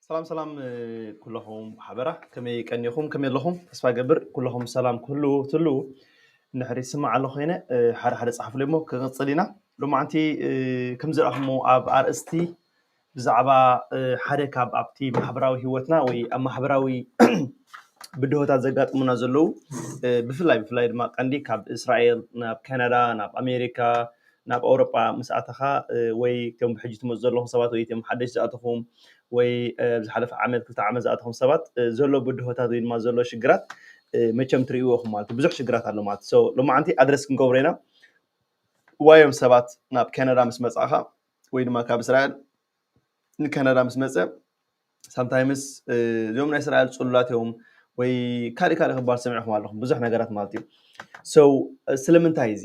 ሰላም ሰላም ኩለኹም ሓበራ፣ ከመይ ቀኒኹም? ከመይ ኣለኹም? ተስፋ ገብር ኩለኹም ሰላም ክህሉ ትሉ። እንድሕር ይስማዕ ኣሎ ኮይነ ሓደ ሓደ ጻሕፉለይ እሞ ክቕጽል ኢና። ሎማዓንቲ ከም ዝረኣኹሞ ኣብ ኣርእስቲ ብዛዕባ ሓደ ካብ ኣብቲ ማሕበራዊ ህይወትና ወይ ኣብ ማሕበራዊ ብድሆታት ዘጋጥሙና ዘለዉ፣ ብፍላይ ብፍላይ ድማ ቀንዲ ካብ እስራኤል ናብ ካናዳ ናብ ኣሜሪካ ናብ ኣውሮጳ ምስ ኣተኻ፣ ወይ እቶም ብሕጂ ትመፁ ዘለኹም ሰባት ወይ እቶም ሓደሽ ዝኣተኹም ወይ ዝሓለፈ ዓመት ክልተ ዓመት ዝኣተኹም ሰባት ዘሎ ብድሆታት ወይ ድማ ዘሎ ሽግራት መቸም ትርእይዎ ኢኹም ማለት እዩ። ብዙሕ ሽግራት ኣሎ ማለት እዩ። ሎማዓንቲ ኣድረስ ክንገብሮ ኢና። ዋዮም ሰባት ናብ ካናዳ ምስ መፃእኻ ወይ ድማ ካብ እስራኤል ንካናዳ ምስ መፀ ሳምታይምስ እዚኦም ናይ እስራኤል ፅሉላት እዮም ወይ ካልእ ካልእ ክባል ሰሚዕኹም ኣለኹም ብዙሕ ነገራት ማለት እዩ። ስለምንታይ እዚ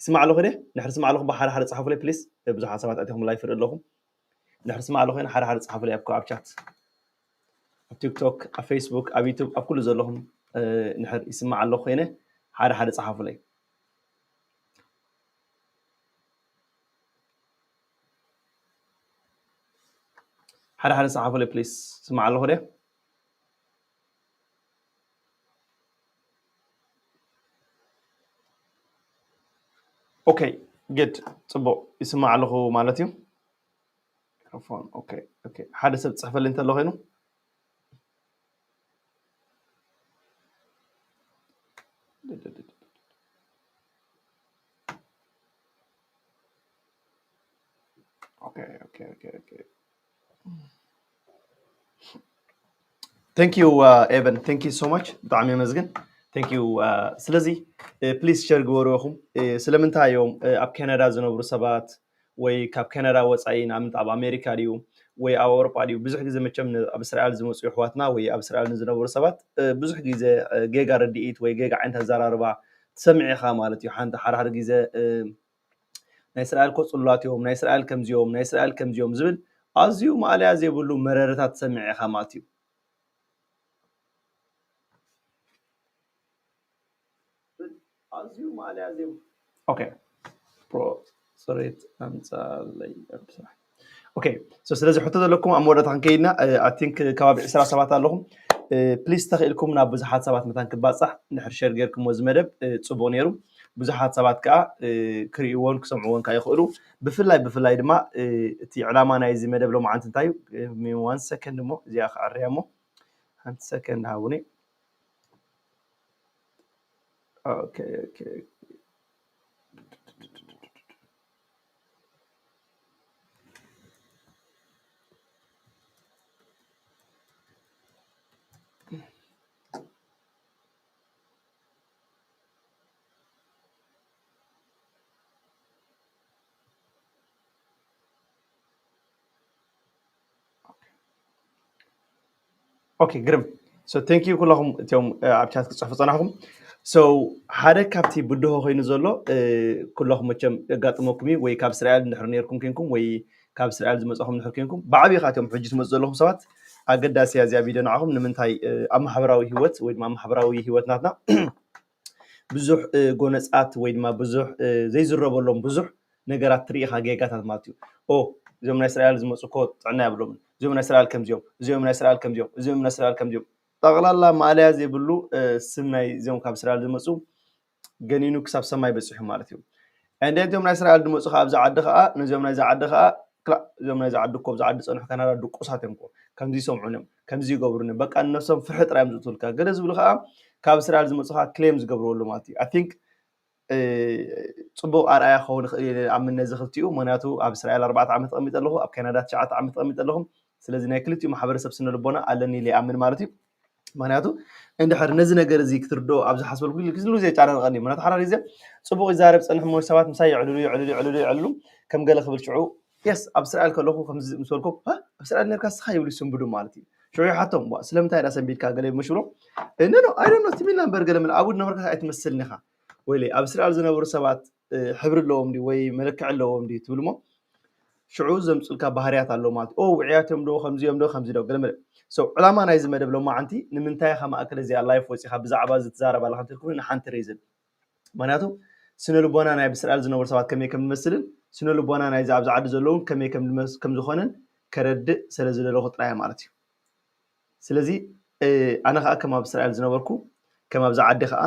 ይስማዕ ኣለኹ ደ ንሕር ስማዕ ኣለኹ ብሓደ ሓደ ፀሓፉለይ ፕሊስ። ብዙሓት ሰባት ኣቲኹም ላይፍ ርኢ ኣለኹም። ንሕር ስማዕ ኣለኹ ሓደ ሓደ ፀሓፉለይ ኣብ ኣብ ቻት ኣብ ቲክቶክ ኣብ ፌስቡክ ኣብ ዩቱብ ኣብ ኩሉ ዘለኹም ንሕር ይስማዕ ኣለኹ ኮይነ ሓደ ሓደ ፀሓፉለይ። ሓደ ሓደ ሰሓፉለይ ፕሊስ። ስማዕ ኣለኹ ደ ኦኬ ግድ ፅቡቅ ይስማዕ ኣለኹ ማለት እዩ። ሚክሮፎን ኦኬ። ሓደ ሰብ ፅሕፈልይ እንተሎ ኮይኑ Thank you, uh, Evan. Thank you so much. ብጣዕሚ የመስግን። Thank you. ስለዚ ፕሊስ ሸር ግበሩ ኢኹም። ስለምንታይ እዮም ኣብ ካናዳ ዝነብሩ ሰባት ወይ ካብ ካናዳ ወፃኢ ንኣብነት ኣብ ኣሜሪካ ድዩ ወይ ኣብ ኣውሮጳ ድዩ? ብዙሕ ግዜ መቸም ኣብ እስራኤል ዝመፁ ይሕዋትና ወይ ኣብ እስራኤል ንዝነብሩ ሰባት ብዙሕ ግዜ ጌጋ ርድኢት ወይ ጌጋ ዓይነት ኣዘራርባ ትሰምዕ ኢኻ ማለት እዩ። ሓንቲ ሓድሓደ ግዜ ናይ እስራኤል እኮ ፅሉላት እዮም፣ ናይ እስራኤል ከምዚኦም፣ ናይ እስራኤል ከምዚኦም ዝብል ኣዝዩ ማእለያ ዘይብሉ መረረታት ትሰምዕ ኢኻ ማለት እዩ። ኣዝዩ ማእለያ ዜማ ኦኬ ፕሮ ፅሬት ኣምፃለይ ኣብ ስራሕ ኦኬ። ስለዚ ሕቶ ዘለኩም ኣብ መወዳእታ ክንከይድና ኣይ ቲንክ ከባቢ ዕስራ ሰባት ኣለኹም። ፕሊስ ተኽኢልኩም ናብ ብዙሓት ሰባት መታን ክባፃሕ እንድሕር ሸር ጌርኩሞ እዚ መደብ ፅቡቅ ነይሩ። ብዙሓት ሰባት ከዓ ክርእይዎን ክሰምዕዎን ከዓ ይኽእሉ። ብፍላይ ብፍላይ ድማ እቲ ዕላማ ናይዚ መደብ ሎማዓንቲ እንታይ እዩ? ዋን ሰከንድ እሞ እዚኣ ክዕርያ እሞ ሓንቲ ሰከንድ ሃቡኒ። Okay, okay. ኦኬ ግርም። Thank you ኩለኹም እቲኦም ኣብ ቻት ክፅሕፉ ፀናሕኩም። ሓደ ካብቲ ብድሆ ኮይኑ ዘሎ ኩለኹም መቸም የጋጥመኩም እዩ ወይ ካብ እስራኤል እንድሕር ነርኩም ኮንኩም ወይ ካብ እስራኤል ዝመፀኹም እንድሕር ኮንኩም ብዓብይ ከዓ እቲኦም ሕጂ ትመፁ ዘለኹም ሰባት ኣገዳሲ እያ እዚኣ ቪድዮ ንዓኹም። ንምንታይ ኣብ ማሕበራዊ ህይወት ወይ ድማ ኣብ ማሕበራዊ ህይወት ናትና ብዙሕ ጎነፃት ወይ ድማ ብዙሕ ዘይዝረበሎም ብዙሕ ነገራት ትርኢ ኢኻ ጌጋታት ማለት እዩ። ኦ እዚኦም ናይ እስራኤል ዝመፁ እኮ ጥዕና የብሎምን፣ እዚኦም ናይ እስራኤል ከምዚኦም፣ እዚኦም ናይ እስራኤል ከምዚኦም፣ እዚኦም ናይ እስራኤል ከምዚኦም። ጠቕላላ ማእለያ ዘይብሉ ስም ናይ እዚኦም ካብ እስራኤል ዝመፁ ገኒኑ ክሳብ ሰማይ በፂሑ ማለት እዩ። እንደ እዚኦም ናይ እስራኤል ዝመፁ ከዓ ኣብዚ ዓዲ ከዓ ነዚኦም ናይዚ ዓዲ ከዓ ክላእ እዚኦም ናይዚ ዓዲ እኮ ኣብዚ ዓዲ ፀንሑ ካናዳ ድቁሳት እዮም እኮ ከምዚ ይሰምዑን እዮም ከምዚ ይገብሩን እዮም በቃ ንነብሶም ፍርሒ ጥራይ እዮም ዝእትውልካ ገለ ዝብሉ ከዓ ካብ እስራኤል ዝመፁ ከዓ ክሌም ዝገብርዎ ኣለዉ ማለት እዩ። I think ፅቡቕ ኣርኣያ ክኸውን ይኽእል እየ ኣምን ነዚ ክልቲኡ። ምክንያቱ ኣብ እስራኤል ኣርባዕተ ዓመት ተቐሚጠ ኣለኹ፣ ኣብ ካናዳ ትሽዓተ ዓመት ተቐሚጠ ኣለኹ። ስለዚ ናይ ክልቲኡ ማሕበረሰብ ስነ ልቦና ኣለኒ ኢለ ይኣምን ማለት እዩ። ምክንያቱ እንድሕር ነዚ ነገር እዚ ክትርድኦ ኣብ ዝሓስበልኩ ግዜ ኩሉ ግዜ የጨናንቐኒ እዩ። ምክንያቱ ሓዳር ግዜ ፅቡቕ ይዛረብ ፀንሕ እሞ ሰባት ምሳይ የዕልሉ የዕልሉ የዕልሉ የዕልሉ ከም ገለ ክብል ሽዑ የስ ኣብ እስራኤል ከለኹ ከምዚ ምስ በልኩም ኣብ እስራኤል ነርካ ስኻ ይብሉ ይስንብዱ ማለት እዩ። ሽዑ ይሓቶም ስለምንታይ ዳ ሰንቢድካ ገለ ምሽ ብሎ እነ ነው ኣይደኖ ትሚልና እምበር ገለ ምን ኣብኡ ዝነበርካ ኣይትመስልን ኢኻ ወይለይ ኣብ እስራኤል ዝነበሩ ሰባት ሕብሪ ኣለዎም ድዩ ወይ መለክዒ ኣለዎም ድዩ ትብል እሞ ሽዑ ዘምፅልካ ባህርያት ኣለዎ ማለት ኦ ውዕያት እዮም ዶ ከምዚ እዮም ዶ ከምዚ ዶ ገለመለ ዕላማ ናይዚ መደብ ሎማዓንቲ ንምንታይ ኢኻ ማእከል እዚኣ ላይፍ ወፂኻ ብዛዕባ እዚ ትዛረብ ኣለኻ እንተልኩ ንሓንቲ ሬዝን ምክንያቱ ስነ ልቦና ናይ ብስራኤል ዝነበሩ ሰባት ከመይ ከም ዝመስልን ስነ ልቦና ናይዚ ኣብዚ ዓዲ ዘለውን ከመይ ከም ዝኾነን ከረድእ ስለ ዝደለኹ ጥራይ ማለት እዩ። ስለዚ ኣነ ከዓ ከም ኣብ እስራኤል ዝነበርኩ ከም ኣብዚ ዓዲ ከዓ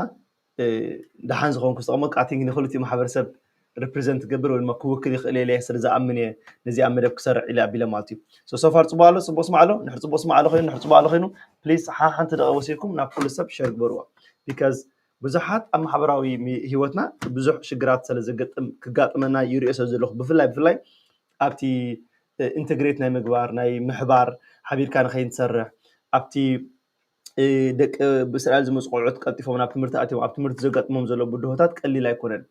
ደሓን ዝኾንኩ ዝተቐመጥኩ ኣቲንክ ንክልቲኡ ማሕበረሰብ ሪፕሬዘንት ክገብር ወይ ድማ ክውክል ይኽእል እየ ስለ ዝኣምን እየ ነዚ ኣብ መደብ ክሰርዕ ኢለ ኣቢለ ማለት እዩ። ሶፋር ፅቡቅ ኣሎ፣ ፅቡቅ ስማዕ ኣሎ፣ ንሕር ፅቡቅ ስማዕ ኣሎ ኮይኑ ንሕር ፅቡቅ ኣሎ ኮይኑ ፕሊዝ ሓንቲ ደቂ ወሲድኩም ናብ ኩሉ ሰብ ሸር ግበርዋ። ቢካዝ ብዙሓት ኣብ ማሕበራዊ ህይወትና ብዙሕ ሽግራት ስለ ዘገጥም ክጋጥመና ይሪኦ ሰብ ዘለኹ ብፍላይ ብፍላይ ኣብቲ ኢንተግሬት ናይ ምግባር ናይ ምሕባር ሓቢርካ ንኸይንሰርሕ ኣብቲ ደቂ ብእስራኤል ዝመፁ ቆልዑት ቀልጢፎም ናብ ትምህርቲ ኣትዮም ኣብ ትምህርቲ ዘጋጥሞም ዘሎ ብድሆታት ቀሊል ኣይኮነን።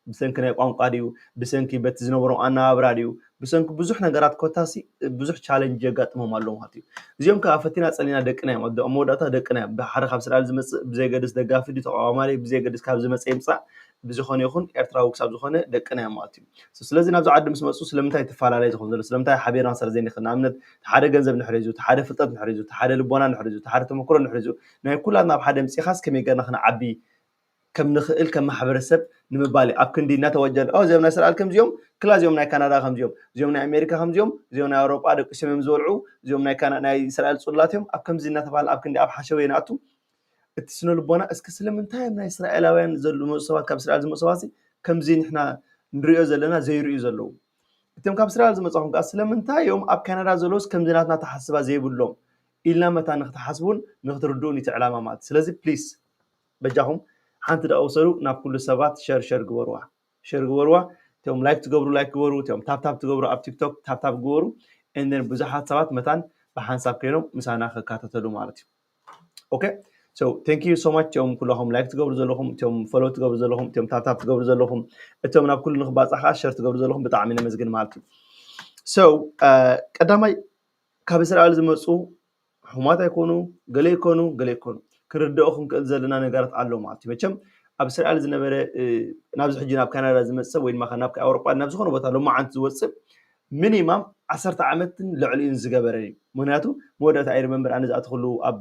ብሰንኪ ናይ ቋንቋ ድዩ ብሰንኪ በቲ ዝነበሮም ኣነባብራ ድዩ ብሰንኪ ብዙሕ ነገራት ኮታሲ ብዙሕ ቻለንጅ የጋጥሞም ኣሎ ማለት እዩ። እዚኦም ከዓ ፈቲና ፀሊና ደቅና እዮም ኣብ መወዳእታ ደቅና እዮም ብሓደ ካብ እስራኤል ዝመፅእ ብዘይገድስ ደጋፊ ድዩ ተቃዋማሪ ብዘይገድስ ካብ ዝመፀ ይምፃእ ብዝኾነ ይኹን ኤርትራዊ ክሳብ ዝኾነ ደቅና እዮም ማለት እዩ። ስለዚ ናብዚ ዓዲ ምስ መፁ ስለምንታይ ትፈላለይ ዝኾን ዘሎ ስለምንታይ ሓቢርና ስለ ዘይንኽእል ንኣብነት ሓደ ገንዘብ ንሕር ሒዙ ሓደ ፍልጠት ንሕር ሒዙ ሓደ ልቦና ንሕር ሒዙ ሓደ ተመክሮ ንሕር ሒዙ ናይ ኩላትና ኣብ ሓደ ምፅኻስ ከመይ ገርና ክንዓቢ ከም ንኽእል ከም ማሕበረሰብ ንምባል ኣብ ክንዲ እናተወጀል እዚኦም ናይ እስራኤል ከምዚኦም ክላ እዚኦም ናይ ካናዳ ከምዚኦም እዚኦም ናይ ኣሜሪካ ከምዚኦም እዚኦም ናይ ኣውሮጳ ደቂሶም እዮም ዝበልዑ እዚኦም ናይ እስራኤል ፅሉላት እዮም ኣብ ከምዚ እናተባሃለ ኣብ ክንዲ ኣብ ሓሸወ ይንኣቱ እቲ ስነ ልቦና እስኪ ስለምንታይ እዮም ናይ እስራኤላውያን ዝመፁ ሰባት ካብ እስራኤል ዝመፁ ሰባት ከምዚ ንሕና ንሪኦ ዘለና ዘይርእዩ ዘለዉ እቶም ካብ እስራኤል ዝመፃኹም ከዓ ስለምንታይ እዮም ኣብ ካናዳ ዘለውስ ከምዚ ናትና ተሓስባ ዘይብሎም ኢልና መታ ንክትሓስቡን ንክትርድኡን እቲ ዕላማ ማለት ስለዚ ፕሊስ በጃኹም ሓንቲ ደቂ ውሰዱ ናብ ኩሉ ሰባት ሸር ሸር ግበርዋ ሸር ግበርዋ እቶም ላይክ ትገብሩ ላይክ ግበሩ እቶም ታፕታፕ ትገብሩ ኣብ ቲክቶክ ታፕታፕ ግበሩ and then ብዙሓት ሰባት መታን ብሓንሳብ ኮይኖም ምሳና ክካተተሉ ማለት እዩ okay so thank you so much እቶም ኩላኹም ላይክ ትገብሩ ዘለኹም እቶም ፎሎ ትገብሩ ዘለኹም እቶም ታፕታፕ ትገብሩ ዘለኹም እቶም ናብ ኩሉ ንክባፃ ከዓ ሸር ትገብሩ ዘለኹም ብጣዕሚ ነመስግን ማለት እዩ so ቀዳማይ ካብ እስራኤል ዝመፁ ሕሙማት ኣይኮኑ ገለ ይኮኑ ገለ ይኮኑ ክንርድኦ ክንክእል ዘለና ነገራት ኣሎ ማለት እዩ መቸም ኣብ እስራኤል ዝነበረ ናብዚ ሕጂ ናብ ካናዳ ዝመፅእ ወይ ድማ ናብ ኣውሮጳ ናብ ዝኾነ ቦታ ሎማዓንቲ ዝወፅእ ሚኒማም ዓሰርተ ዓመትን ልዕሊኡን ዝገበረ እዩ ምክንያቱ መወዳእታ ኣይ ሪመምበር ኣነ ዝኣተክሉ ኣብ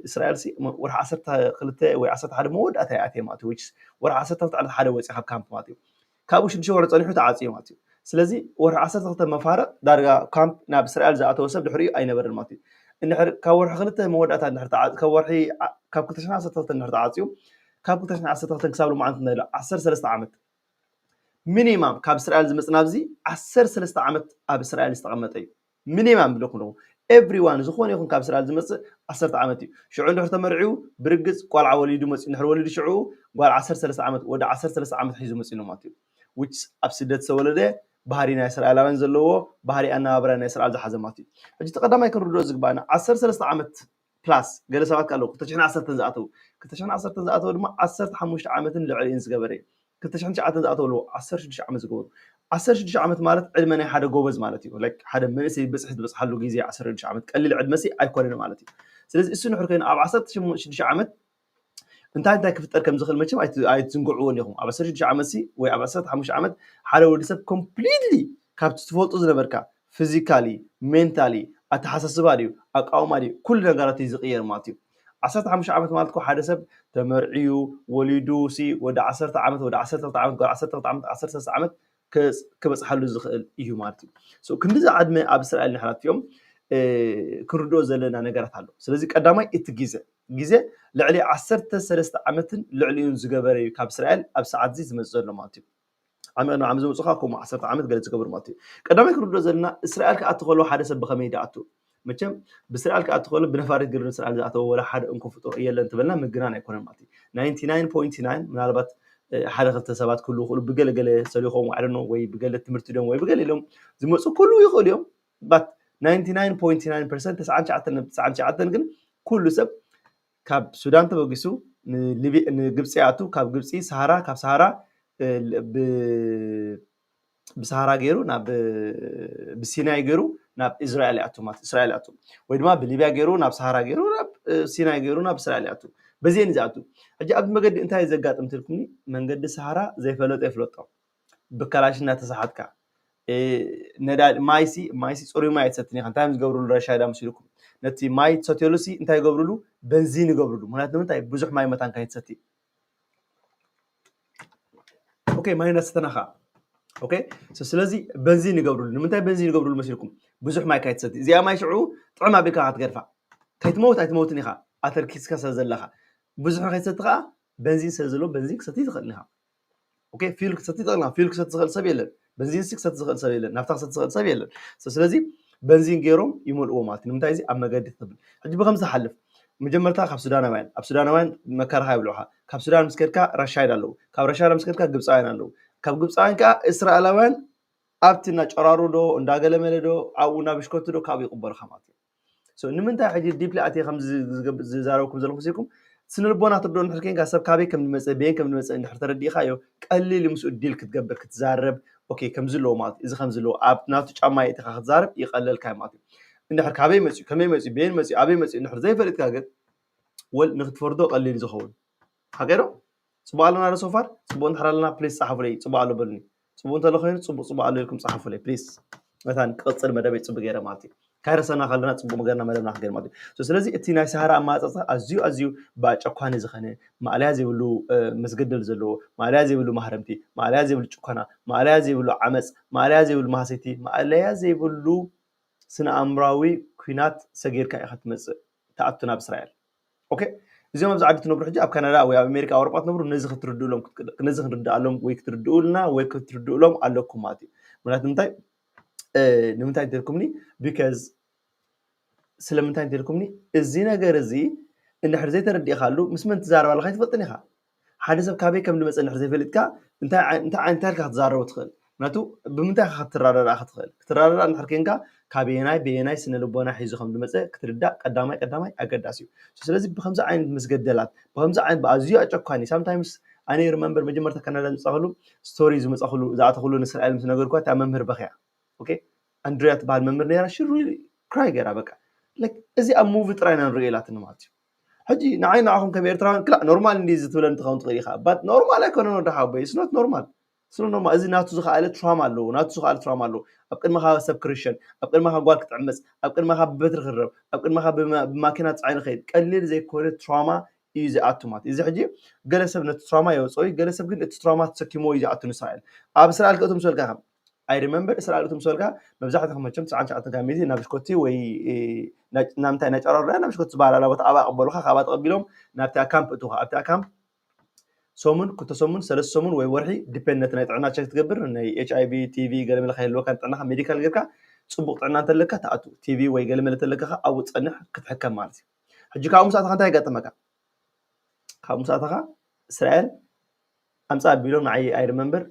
እስራኤል ወርሒ ዓሰርተ ክልተ ወይ ዓሰርተ ሓደ መወዳእታ ይኣትየ ማለት እዩ ወርሒ ዓሰርተ ክልተ ዕለት ሓደ ወፂ ካብ ካምፕ ማለት እዩ ካብኡ ሽዱሽተ ወርሒ ፀኒሑ ተዓፅዩ ማለት እዩ ስለዚ ወርሒ ዓሰርተ ክልተ መፋርቕ ዳርጋ ካምፕ ናብ እስራኤል ዝኣተወ ሰብ ድሕሪኡ ኣይነበረን ማለት እዩ እንድሕር ካብ ወርሒ ክልተ መወዳእታ እንድሕር ተዓ- ካብ ወርሒ ዓ- ካብ ክልተ ሽሕን ዓሰርተ ክልተን እንድሕር ተዓፅዩ ካብ ክልተ ሽሕን ዓሰርተ ክልተን ክሳብ ሎማዓንቲ እንታይ ኣሎ ዓሰርተ ሰለስተ ዓመት ሚኒማም ካብ እስራኤል ዝመፅእ ናብዚ ዓሰርተ ሰለስተ ዓመት ኣብ እስራኤል ዝተቐመጠ እዩ ሚኒማም ብለኩም ኣለኹ ኤቭሪዋን ዝኾነ ይኹን ካብ እስራኤል ዝመፅእ ዓሰርተ ዓመት እዩ ሽዑ እንድሕር ተመርዒዩ ብርግፅ ቆልዓ ወሊዱ መፅኡ እንድሕር ወሊዱ ሽዑ ጓል ዓሰርተ ሰለስተ ዓመት ወዲ ዓሰርተ ሰለስተ ዓመት ሒዙ መፅኡ ማለት እዩ which ኣብ ስደት ዝተወለደ ባህሪ ናይ እስራኤላውያን ዘለዎ ባህሪ ኣነባብራ ናይ እስራኤል ዝሓዘ ማለት እዩ ሕጂ እቲ ቀዳማይ ክንርድኦ ዝግባእና ዓሰርተ ሰለስተ ዓመት ፕላስ ገለ ሰባት ኣለዉ ክልተ ሽሕን ዓሰርተን ዝኣተዉ ክልተ ሽሕን ዓሰርተን ዝኣተዉ ድማ ዓሰርተ ሓሙሽተ ዓመትን ልዕሊኡን ዝገበረ እዩ ክልተ ሽሕን ትሽዓተን ዝኣተዉ ኣለዉ ዓሰርተ ሽዱሽተ ዓመት ዝገበሩ ዓሰርተ ሽዱሽተ ዓመት ማለት ዕድመ ናይ ሓደ ጎበዝ ማለት እዩ ሓደ መንእሰይ ብፅሒ ዝበፅሓሉ ግዜ ዓሰርተ ሽዱሽተ ዓመት ቀሊል ዕድመ ሲ ኣይኮነን ማለት እዩ ስለዚ እሱ ንሕር ኮይኑ ኣብ ዓሰርተ ሽዱሽተ ዓመት እንታይ እንታይ ክፍጠር ከም ዝኽእል መቸም ኣይትዝንግዕዎን ኢኹም ኣብ ዓሰርተ ሽዱሽተ ዓመት ሲ ወይ ኣብ ዓሰርተ ሓሙሽተ ዓመት ሓደ ወዲ ሰብ ኮምፕሊትሊ ካብቲ ትፈልጡ ዝነበርካ ፊዚካሊ ሜንታሊ ኣተሓሳስባ ድዩ ኣቃውማ ድዩ ኩሉ ነገራት እዩ ዝቕየር ማለት እዩ ዓሰርተ ሓሙሽተ ዓመት ማለት ሓደ ሰብ ተመርዕዩ ወሊዱ ሲ ወዲ ዓሰርተ ዓመት ወዲ ዓሰርተ ክልተ ዓመት ጓል ዓሰርተ ክልተ ዓመት ዓሰርተ ሰለስተ ዓመት ክበፅሓሉ ዝኽእል እዩ ማለት እዩ ክንዲዚ ዕድመ ኣብ እስራኤል ንሕና እዮም ክንርድኦ ዘለና ነገራት ኣሎ ስለዚ ቀዳማይ እቲ ግዜ ግዜ ልዕሊ ዓሰርተ ሰለስተ ዓመትን ልዕሊኡን ዝገበረ እዩ ካብ እስራኤል ኣብ ሰዓት እዚ ዝመፅእ ዘሎ ማለት እዩ ዓመት ንዓም ዝመፁ ከዓ ከምኡ ዓሰርተ ዓመት ገለ ዝገብሩ ማለት እዩ ቀዳማይ ክንርድኦ ዘለና እስራኤል ክኣቱ ከለዎ ሓደ ሰብ ብኸመይ ይኣቱ መቸም ብእስራኤል ክኣቱ ከሎ ብነፋሪት ገድሉ እስራኤል ዝኣተወ ወላ ሓደ እንኮ ፍጡር የለን ትበልና ምግናን ኣይኮነን ማለት እዩ ናይንቲ ናይን ፖይንት ናይን ምናልባት ሓደ ክልተ ሰባት ክህሉ ይኽእሉ ብገለገለ ሰሊኾም ዋዕደኖ ወይ ብገለ ትምህርቲ ዶም ወይ ብገለ ኢሎም ዝመፁ ክህሉ ይኽእሉ እዮም ባት ናይንቲ ናይን ፖይንት ናይን ፐርሰንት ተስዓን ትሽዓተን ነጥቢ ትስዓን ትሽዓተን ግን ኩሉ ሰብ ካብ ሱዳን ተበጊሱ ንግብፂ ኣቱ ካብ ግብፂ ሰሃራ ካብ ሰሃራ ብሰሃራ ገይሩ ናብ ብሲናይ ገይሩ ናብ እስራኤል ይኣቱ ማለት እስራኤል ይኣቱ ወይ ድማ ብሊብያ ገይሩ ናብ ሰሃራ ገይሩ ናብ ሲናይ ገይሩ ናብ እስራኤል ይኣቱ በዚአን ዝኣቱ ሕጂ ኣብዚ መገዲ እንታይ ዘጋጥም ትልኩኒ መንገዲ ሰሃራ ዘይፈለጦ ይፍለጦ ብካላሽ እናተሰሓትካ ነዳዲ ማይሲ ማይሲ ፅሩይ ማይ ኣይትሰትን ኢኻ እንታይ ዝገብርሉ ረሻይዳ ምስ ኢልኩም ነቲ ማይ ትሰትየሉ ሲ እንታይ ይገብርሉ በንዚን ይገብርሉ ምክንያቱ ንምንታይ ብዙሕ ማይ መታን ካይትሰቲ ኦኬ ማይ እናተሰተናኻ ኦኬ ስለዚ በንዚን ይገብርሉ ንምንታይ በንዚን ይገብርሉ መሲልኩም ብዙሕ ማይ ካይትሰቲ እዚኣ ማይ ሽዑ ጥዑም ኣቢልካ ክትገድፋ እንታይ ትመውት ኣይትመውትን ኢኻ ኣተርኪስካ ስለ ዘለኻ። ብዙሕ ከይትሰቲ ከዓ በንዚን ስለ ዘለዎ በንዚን ክሰቲ ትኽእል ኢኻ። ኦኬ፣ ፊውል ክሰቲ ትኽእል ኢኻ። ፊውል ክሰቲ ዝኽእል ሰብ የለን። በንዚን ሲ ክሰቲ ዝኽእል ሰብ የለን። ናፍታ ክሰቲ ዝኽእል ሰብ የለን። ስለዚ በንዚን ገይሮም ይመልእዎ ማለት እዩ። ንምንታይ እዚ ኣብ መገዲ ትብል። ሕጂ ብከምዚ ሓልፍ መጀመርታ ካብ ሱዳናውያን ኣብ ሱዳናውያን መከራኻ የብልዑኻ። ካብ ሱዳን ምስ ከድካ ራሻይድ ኣለዉ። ካብ ራሻይድ ምስ ከድካ ግብፃውያን ኣለዉ። ካብ ግብፃውያን ከዓ እስራኤላውያን ኣብቲ እናጨራሩ ዶ እንዳገለመለ ዶ ኣብኡ እናብሽከቱ ዶ ካብኡ ይቕበሉኻ ማለት እዩ። ንምንታይ ሕጂ ዲፕሊ ኣትየ ከም ዝዛረብኩም ዘለኹ ሲኩም ስነ ልቦና ትርድኦ እንድሕር ኮይንካ ሰብ ካበይ ከም ዝመፀ በየን ከም ዝመፀ እንድሕር ተረዲእካዮ ቀሊል ምስኡ ዲል ክትገብር ክትዛረብ ኦኬ ከምዚ ኣለዎ ማለት እዚ ከምዚ ኣለዎ ኣብ ናቱ ጫማ የእቲኻ ክትዛረብ ይቀለልካ ማለት እዩ። እንድሕር ካበይ መፅኡ ከመይ መፅኡ በየን መፅኡ ኣበይ መፅኡ እንድሕር ዘይፈለጥካ ግን ወል ንክትፈርዶ ቀሊል ዝኸውን ሓቀዶ ፅቡቅ ኣለና ዶ ሶፋር ፅቡቅ እንድሕር ኣለና ፕሊስ ፀሓፉለይ ፅቡቅ ኣሎ በሉኒ። ፅቡቅ እንተሎ ኮይኑ ፅቡቅ ፅቡቅ ኣሎ ኢልኩም ፀሓፉለይ ፕሊስ። መታን ክቅፅል መደበይ ፅቡቅ ገይረ ማለት እዩ። ካይረሰና ከለና ፅቡቅ ገርና መደብና ክገር ማለት እዩ። ስለዚ እቲ ናይ ሰሃራ ኣማፃፃ ኣዝዩ ኣዝዩ ብኣጨኳኒ ዝኸነ ማእለያ ዘይብሉ መስገደል ዘለዎ ማእለያ ዘይብሉ ማህረምቲ ማእለያ ዘይብሉ ጭኮና ማእለያ ዘይብሉ ዓመፅ ማእለያ ዘይብሉ ማህሰይቲ ማእለያ ዘይብሉ ስነ ኣእምራዊ ኩናት ሰጊርካ ኢኻ ትመፅእ ትኣቱ ናብ እስራኤል። ኦኬ እዚኦም ኣብዚ ዓዲ ትነብሩ ሕጂ ኣብ ካናዳ ወይ ኣብ ኣሜሪካ ኣውሮጳ ትነብሩ ነዚ ክትርድእሎም ነዚ ክንርድኣሎም ወይ ክትርድኡልና ወይ ክትርድኡሎም ኣለኩም ማለት እዩ። ምክንያቱ ንምንታይ ንምንታይ እንተልኩምኒ ቢካዝ ስለምንታይ እንተልኩምኒ እዚ ነገር እዚ እንድሕር ዘይተረዲእካሉ ምስ መን ትዛረብ ኣለካ ኣይትፈልጥን ኢካ። ሓደ ሰብ ካበይ ከም ዝመፀ እንድሕር ዘይፈሊጥካ እንታይ እንታይ እንታይ ኢልካ ክትዛረቦ ትኽእል? ምክንያቱ ብምንታይ ኢካ ክትረዳዳእ ክትኽእል? ክትረዳዳእ እንድሕር ኮንካ ካበየናይ በየናይ ስነ ልቦና ሒዙ ከም ዝመፀ ክትርዳእ ቀዳማይ ቀዳማይ ኣገዳሲ እዩ። ስለዚ ብከምዚ ዓይነት መስገደላት ብከምዚ ዓይነት ብኣዝዩ ኣጨኳኒ ሳምታይምስ ኣነ ሪመምበር መጀመርታ ካናዳ ዝመፃኽሉ ስቶሪ ዝመፃኽሉ ዝኣተኽሉ ንስራኤል ምስ ነገርኳ እታ መምህር በኽያ ኦኬ ኣንድሪያ ትበሃል መምህር ነራ ሽሩ ክራይ ገይራ በቃ እዚ ኣብ ሙቪ ጥራይ ኢና ንሪኦ ኢላትኒ ማለት እዩ። ሕጂ ንዓይ ንዓኹም ከም ኤርትራውያን ክላእ ኖርማል እንዲ ዝትብለኒ ትኸውን ትኽእል ኢኻ ባት ኖርማል ኣይኮነን ወዲ ሓወቦይ it's not normal it's not normal እዚ ናቱ ዝኸኣለ ትራማ ኣለዎ ናቱ ዝኸኣለ ትራማ ኣለዎ ኣብ ቅድመኻ ሰብ ክርሸን ኣብ ቅድመኻ ጓል ክትዕመፅ ኣብ ቅድመኻ ብበትሪ ክረብ ኣብ ቅድመኻ ብማኪና ፅዓይ ንኸይድ ቀሊል ዘይኮነ ትራማ እዩ ዝኣቱ ማለት እዚ ሕጂ ገለ ሰብ ነቲ ትራማ የውፅኦ እዩ ገለ ሰብ ግን እቲ ትራማ ተሰኪሞ እዩ ዝኣቱ ንእስራኤል ኣብ እስራኤል ክእቱ ምስ በልካ I remember እስራኤል እቶም ሰልካ መብዛሕትኹም መቸም ትስዓን ትሽዓተን ካብ ሚእቲ ናብ ሽኮቲ ወይ ናብ ምንታይ እናጨራሩ ናብ ሽኮቲ ዝበሃል ኣላ ቦታ ኣብኣ ቅበሉካ ካብኣ ተቐቢሎም ናብቲ ኣካምፕ እትኻ ኣብቲ ኣካምፕ ሰሙን ክልተ ሰሙን ሰለስተ ሰሙን ወይ ወርሒ ዲፔንድ ነቲ ናይ ጥዕና ቸክ ትገብር ናይ ኤች ኣይ ቪ ቲ ቪ ገለ መለ ከይህልወካ ጥዕናኻ ሜዲካል ጌርካ ፅቡቅ ጥዕና እንተለካ ትኣቱ ቲ ቪ ወይ ገለ መለ ተለካ ኣብኡ ትፀንሕ ክትሕከም ማለት እዩ። ሕጂ ካብኡ ምስ ኣተኻ እንታይ የጋጥመካ? ካብኡ ምስ ኣተኻ እስራኤል ኣምፃ ኣቢሎም ንዓይ I remember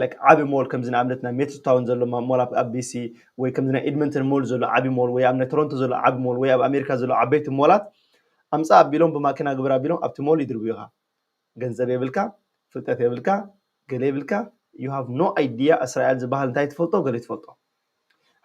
like ዓቢ ሞል ከምዚ ንኣብነት ናይ ሜትስታውን ዘሎ ሞል ኣብ ቢሲ ወይ ከምዚ ናይ ኤድመንተን ሞል ዘሎ ዓቢ ሞል ወይ ኣብ ናይ ቶሮንቶ ዘሎ ዓቢ ሞል ወይ ኣብ ኣሜሪካ ዘሎ ዓበይቲ ሞላት ኣምፃ ኣቢሎም ብማኪና ግብር ኣቢሎም ኣብቲ ሞል ይድርብዩኻ። ገንዘብ የብልካ፣ ፍልጠት የብልካ፣ ገለ የብልካ you have no idea እስራኤል ዝበሃል እንታይ ትፈልጦ ገለ ትፈልጦ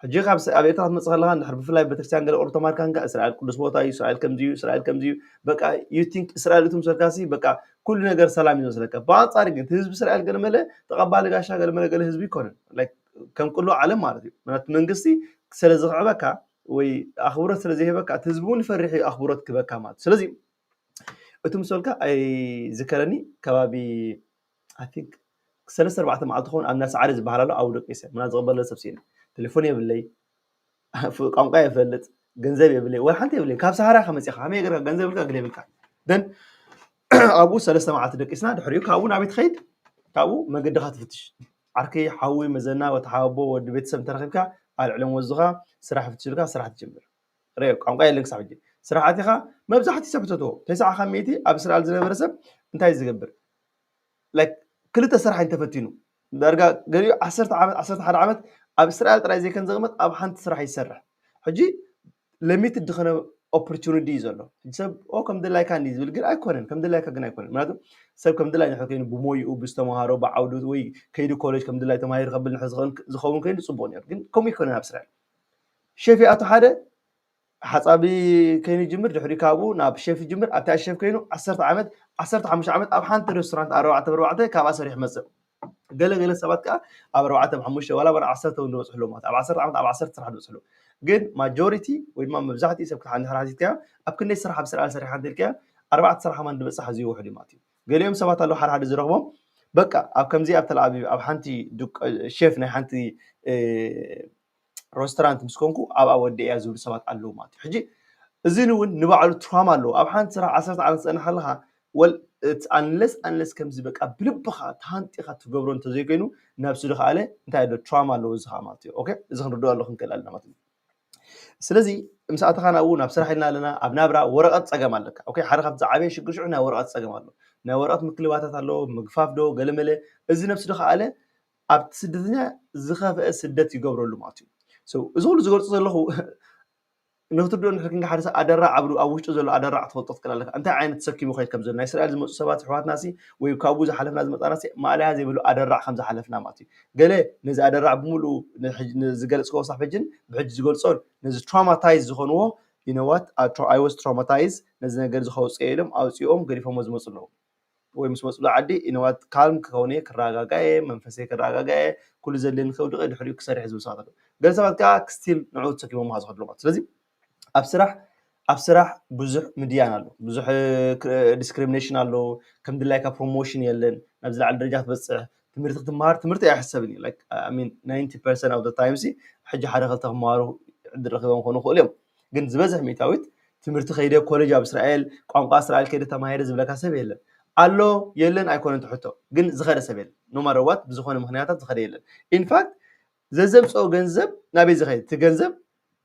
ሕጂ ካብ ኣብ ኤርትራ ክትመፅእ ከለካ እንድሕር ብፍላይ ቤተክርስትያን ገለ ቁሩብ ተማርካ እንካ እስራኤል ቅዱስ ቦታ እዩ እስራኤል ከምዚ እዩ እስራኤል ከምዚ እዩ በቃ you think እስራኤል እቱ ምስበልካ ሲ በቃ ኩሉ ነገር ሰላም እዩ ዝመስለካ ብኣንፃር ግን እቲ ህዝቢ እስራኤል ገለ መለ ተቐባሊ ጋሻ ገለ መለ ገለ ህዝቢ ይኮነን ከም ቅሉ ዓለም ማለት እዩ ምክንያቱ መንግስቲ ስለ ዝኽዕበካ ወይ ኣኽብሮት ስለ ዘይህበካ እቲ ህዝቢ እውን ይፈርሕ እዩ ኣኽብሮት ክበካ ማለት ስለዚ እቱ ምስበልካ ኣይዝከረኒ ከባቢ I think ሰለስተ ኣርባዕተ መዓልቲ ኸውን ኣብ ናስዓሪ ዝበሃል ኣሎ ኣብኡ ደቂሰ ምና ዝቕበለ ሰብ ስኢነ ቴሌፎን የብለይ ቋንቋ የፈልጥ ገንዘብ የብለይ ወላ ሓንቲ የብለይ ካብ ሰሃራ ከመፂኻ ከመይ ገርካ ገንዘብ የብልካ ግለ የብልካ ደን ኣብኡ ሰለስተ መዓልቲ ደቂስና ድሕሪኡ ካብኡ ናበይ ትኸይድ ካብኡ መገድኻ ትፍትሽ ዓርከይ ሓዊ መዘና ወተሓቦ ወዲ ቤተሰብ እንተረኺብካ ኣልዕሎም ወዝኻ ስራሕ ፍትሽልካ ስራሕ ትጅምር ረ ቋንቋ የለን ክሳብ ሕጂ ስራሕ ኣቲኻ መብዛሕትኡ ሰብ ሕተትዎ ተስዓ ካብ ሚእቲ ኣብ እስራኤል ዝነበረ ሰብ እንታይ ዝገብር ክልተ ስራሕ እንተፈቲኑ ዳርጋ ገሊኡ ዓሰርተ ዓመት ዓሰርተ ሓደ ዓመት ኣብ እስራኤል ጥራይ ዘይከን ዘቕመጥ ኣብ ሓንቲ ስራሕ ይሰርሕ ሕጂ ለሚትድ ዝኾነ ኦፖርቹኒቲ እዩ ዘሎ ሰብ ከም ድላይካ እንዲ ዝብል ግን ኣይኮነን ከም ድላይካ ግን ኣይኮነን ምክንያቱ ሰብ ከም ድላይ ንሕር ኮይኑ ብሞይኡ ብዝተምሃሮ ብዓውዱ ወይ ከይዱ ኮሌጅ ከም ድላይ ተማሂሩ ከብል ንሕር ዝኸውን ኮይኑ ፅቡቅ ነሩ ግን ከምኡ ይኮነን ኣብ እስራኤል ሸፍ ይኣቱ ሓደ ሓፃቢ ከይኑ ይጅምር ድሕሪ ካብኡ ናብ ሸፍ ይጅምር ኣብታ ሸፍ ከይኑ ዓሰርተ ዓመት ዓሰርተ ሓሙሽተ ዓመት ኣብ ሓንቲ ሬስቶራንት ኣርባዕተ ብኣርባዕተ ካብኣ ሰሪሑ መፅእ ገለ ገለ ሰባት ከዓ ኣብ ኣርባዕተ ብሓሙሽተ ዋላ በር ዓሰርተ እውን ዝበፅሕሉ ማለት ኣብ ዓሰርተ ዓመት ኣብ ዓሰርተ ስራሕ ዝበፅሕሉ ግን ማጆሪቲ ወይ ድማ መብዛሕትኡ ሰብ ክትሓ እንድሕር ሓቲትካዮ ኣብ ክንደይ ስራሕ ኣብ ስራሕ ሰሪሓ እንተልካዮ ኣርባዕተ ስራሕ ከማን ዝበፅሕ ኣዝዩ ውሕድ እዩ ማለት እዩ ገሊኦም ሰባት ኣለዉ ሓደ ሓደ ዝረኽቦም በቃ ኣብ ከምዚ ኣብ ተልኣቪቭ ኣብ ሓንቲ ሸፍ ናይ ሓንቲ ሮስትራንት ምስ ኮንኩ ኣብኣ ወዲ እያ ዝብሉ ሰባት ኣለዉ ማለት እዩ ሕጂ እዚ እውን ንባዕሉ ትራማ ኣለዎ። ኣብ ሓንቲ ስራሕ ዓሰርተ ዓመት ዝፀንሕ ኣለካ ወል ኣንለስ ኣንለስ ከምዚ በቃ ብልብኻ ተሃንጢኻ ትገብሮ እንተዘይኮይኑ ነብሱ ድኸኣለ እንታይ ኣሎ ትራማ ኣለዎ እዚ ከዓ ማለት እዩ። ኦኬ፣ እዚ ክንርድኦ ኣሎ ክንክእል ኣለና ማለት እዩ። ስለዚ ምስ ኣተኻ ናብኡ ናብ ስራሕ ኢልና ኣለና። ኣብ ናብራ ወረቐት ፀገም ኣለካ። ኦኬ፣ ሓደ ካብቲ ዝዓበየ ሽግር ሽዑ ናይ ወረቐት ፀገም ኣሎ። ናይ ወረቐት ምክልባታት ኣሎ፣ ምግፋፍ ዶ ገለመለ። እዚ ነብሱ ድኸኣለ ኣብቲ ስደተኛ ዝኸፍአ ስደት ይገብረሉ ማለት እዩ። እዚ ኩሉ ዝገልፁ ዘለኹ ንክትርድኦ እንድሕር ክንካ ሓደ ሰብ ኣደራዕ ኣብ ኣብ ውሽጡ ዘሎ ኣደራዕ ትፈልጦ ትክእል ኣለካ። እንታይ ዓይነት ተሰኪሙ ከይድ ከም ዘሎ ናይ እስራኤል ዝመፁ ሰባት ኣሕዋትና ሲ ወይ ካብኡ ዝሓለፍና ዝመፃና ሲ ማእለያ ዘይብሉ ኣደራዕ ከም ዝሓለፍና ማለት እዩ። ገለ ነዚ ኣደራዕ ብምሉኡ ዝገለፅክዎ ክሳብ ሕጅን ብሕጂ ዝገልፆን ነዚ ትራማታይዝ ዝኾንዎ you know what I was traumatized ነዚ ነገር እዚ ከውፅኦ ኢሎም ኣውፂኦም ገዲፎሞ ዝመፁ ኣለዉ። ወይ ምስ መፅሉ ዓዲ you know what ካልም ክኸውን እየ ክረጋጋ እየ መንፈሰይ ክረጋጋ እየ ኩሉ ዘድልየኒ ከውድቕ እየ ድሕሪኡ ክሰርሕ ዝብል ሰባት ኣለዉ። ገለ ሰባት ከዓ ስቲል ንዕኡ ተሰኪሞም ዝኸዱ ኣለዉ ማለት ስለዚ ኣብ ስራሕ ኣብ ስራሕ ብዙሕ ምድያን ኣሎ ብዙሕ ዲስክሪሚኔሽን ኣሎ። ከም ድላይካ ፕሮሞሽን የለን ናብ ዝለዓለ ደረጃ ክትበፅሕ ትምህርቲ ክትመሃር ትምህርቲ ኣይሕሰብን እዩ like I mean ninety percent of the time ሲ ሕጂ ሓደ ክልተ ክመሃሩ ዕድል ረኪቦም ክኾኑ ይኽእሉ እዮም። ግን ዝበዝሕ ሚእታዊት ትምህርቲ ከይደ ኮሌጅ ኣብ እስራኤል ቋንቋ እስራኤል ከይደ ተማሂረ ዝብለካ ሰብ የለን። ኣሎ የለን ኣይኮነን ትሕቶ ግን ዝኸደ ሰብ የለን። No matter what ብዝኾነ ምክንያታት ዝኸደ የለን። ኢንፋክት ዘዘምፀኦ ገንዘብ ናበይ ዝኸይድ እቲ ገንዘብ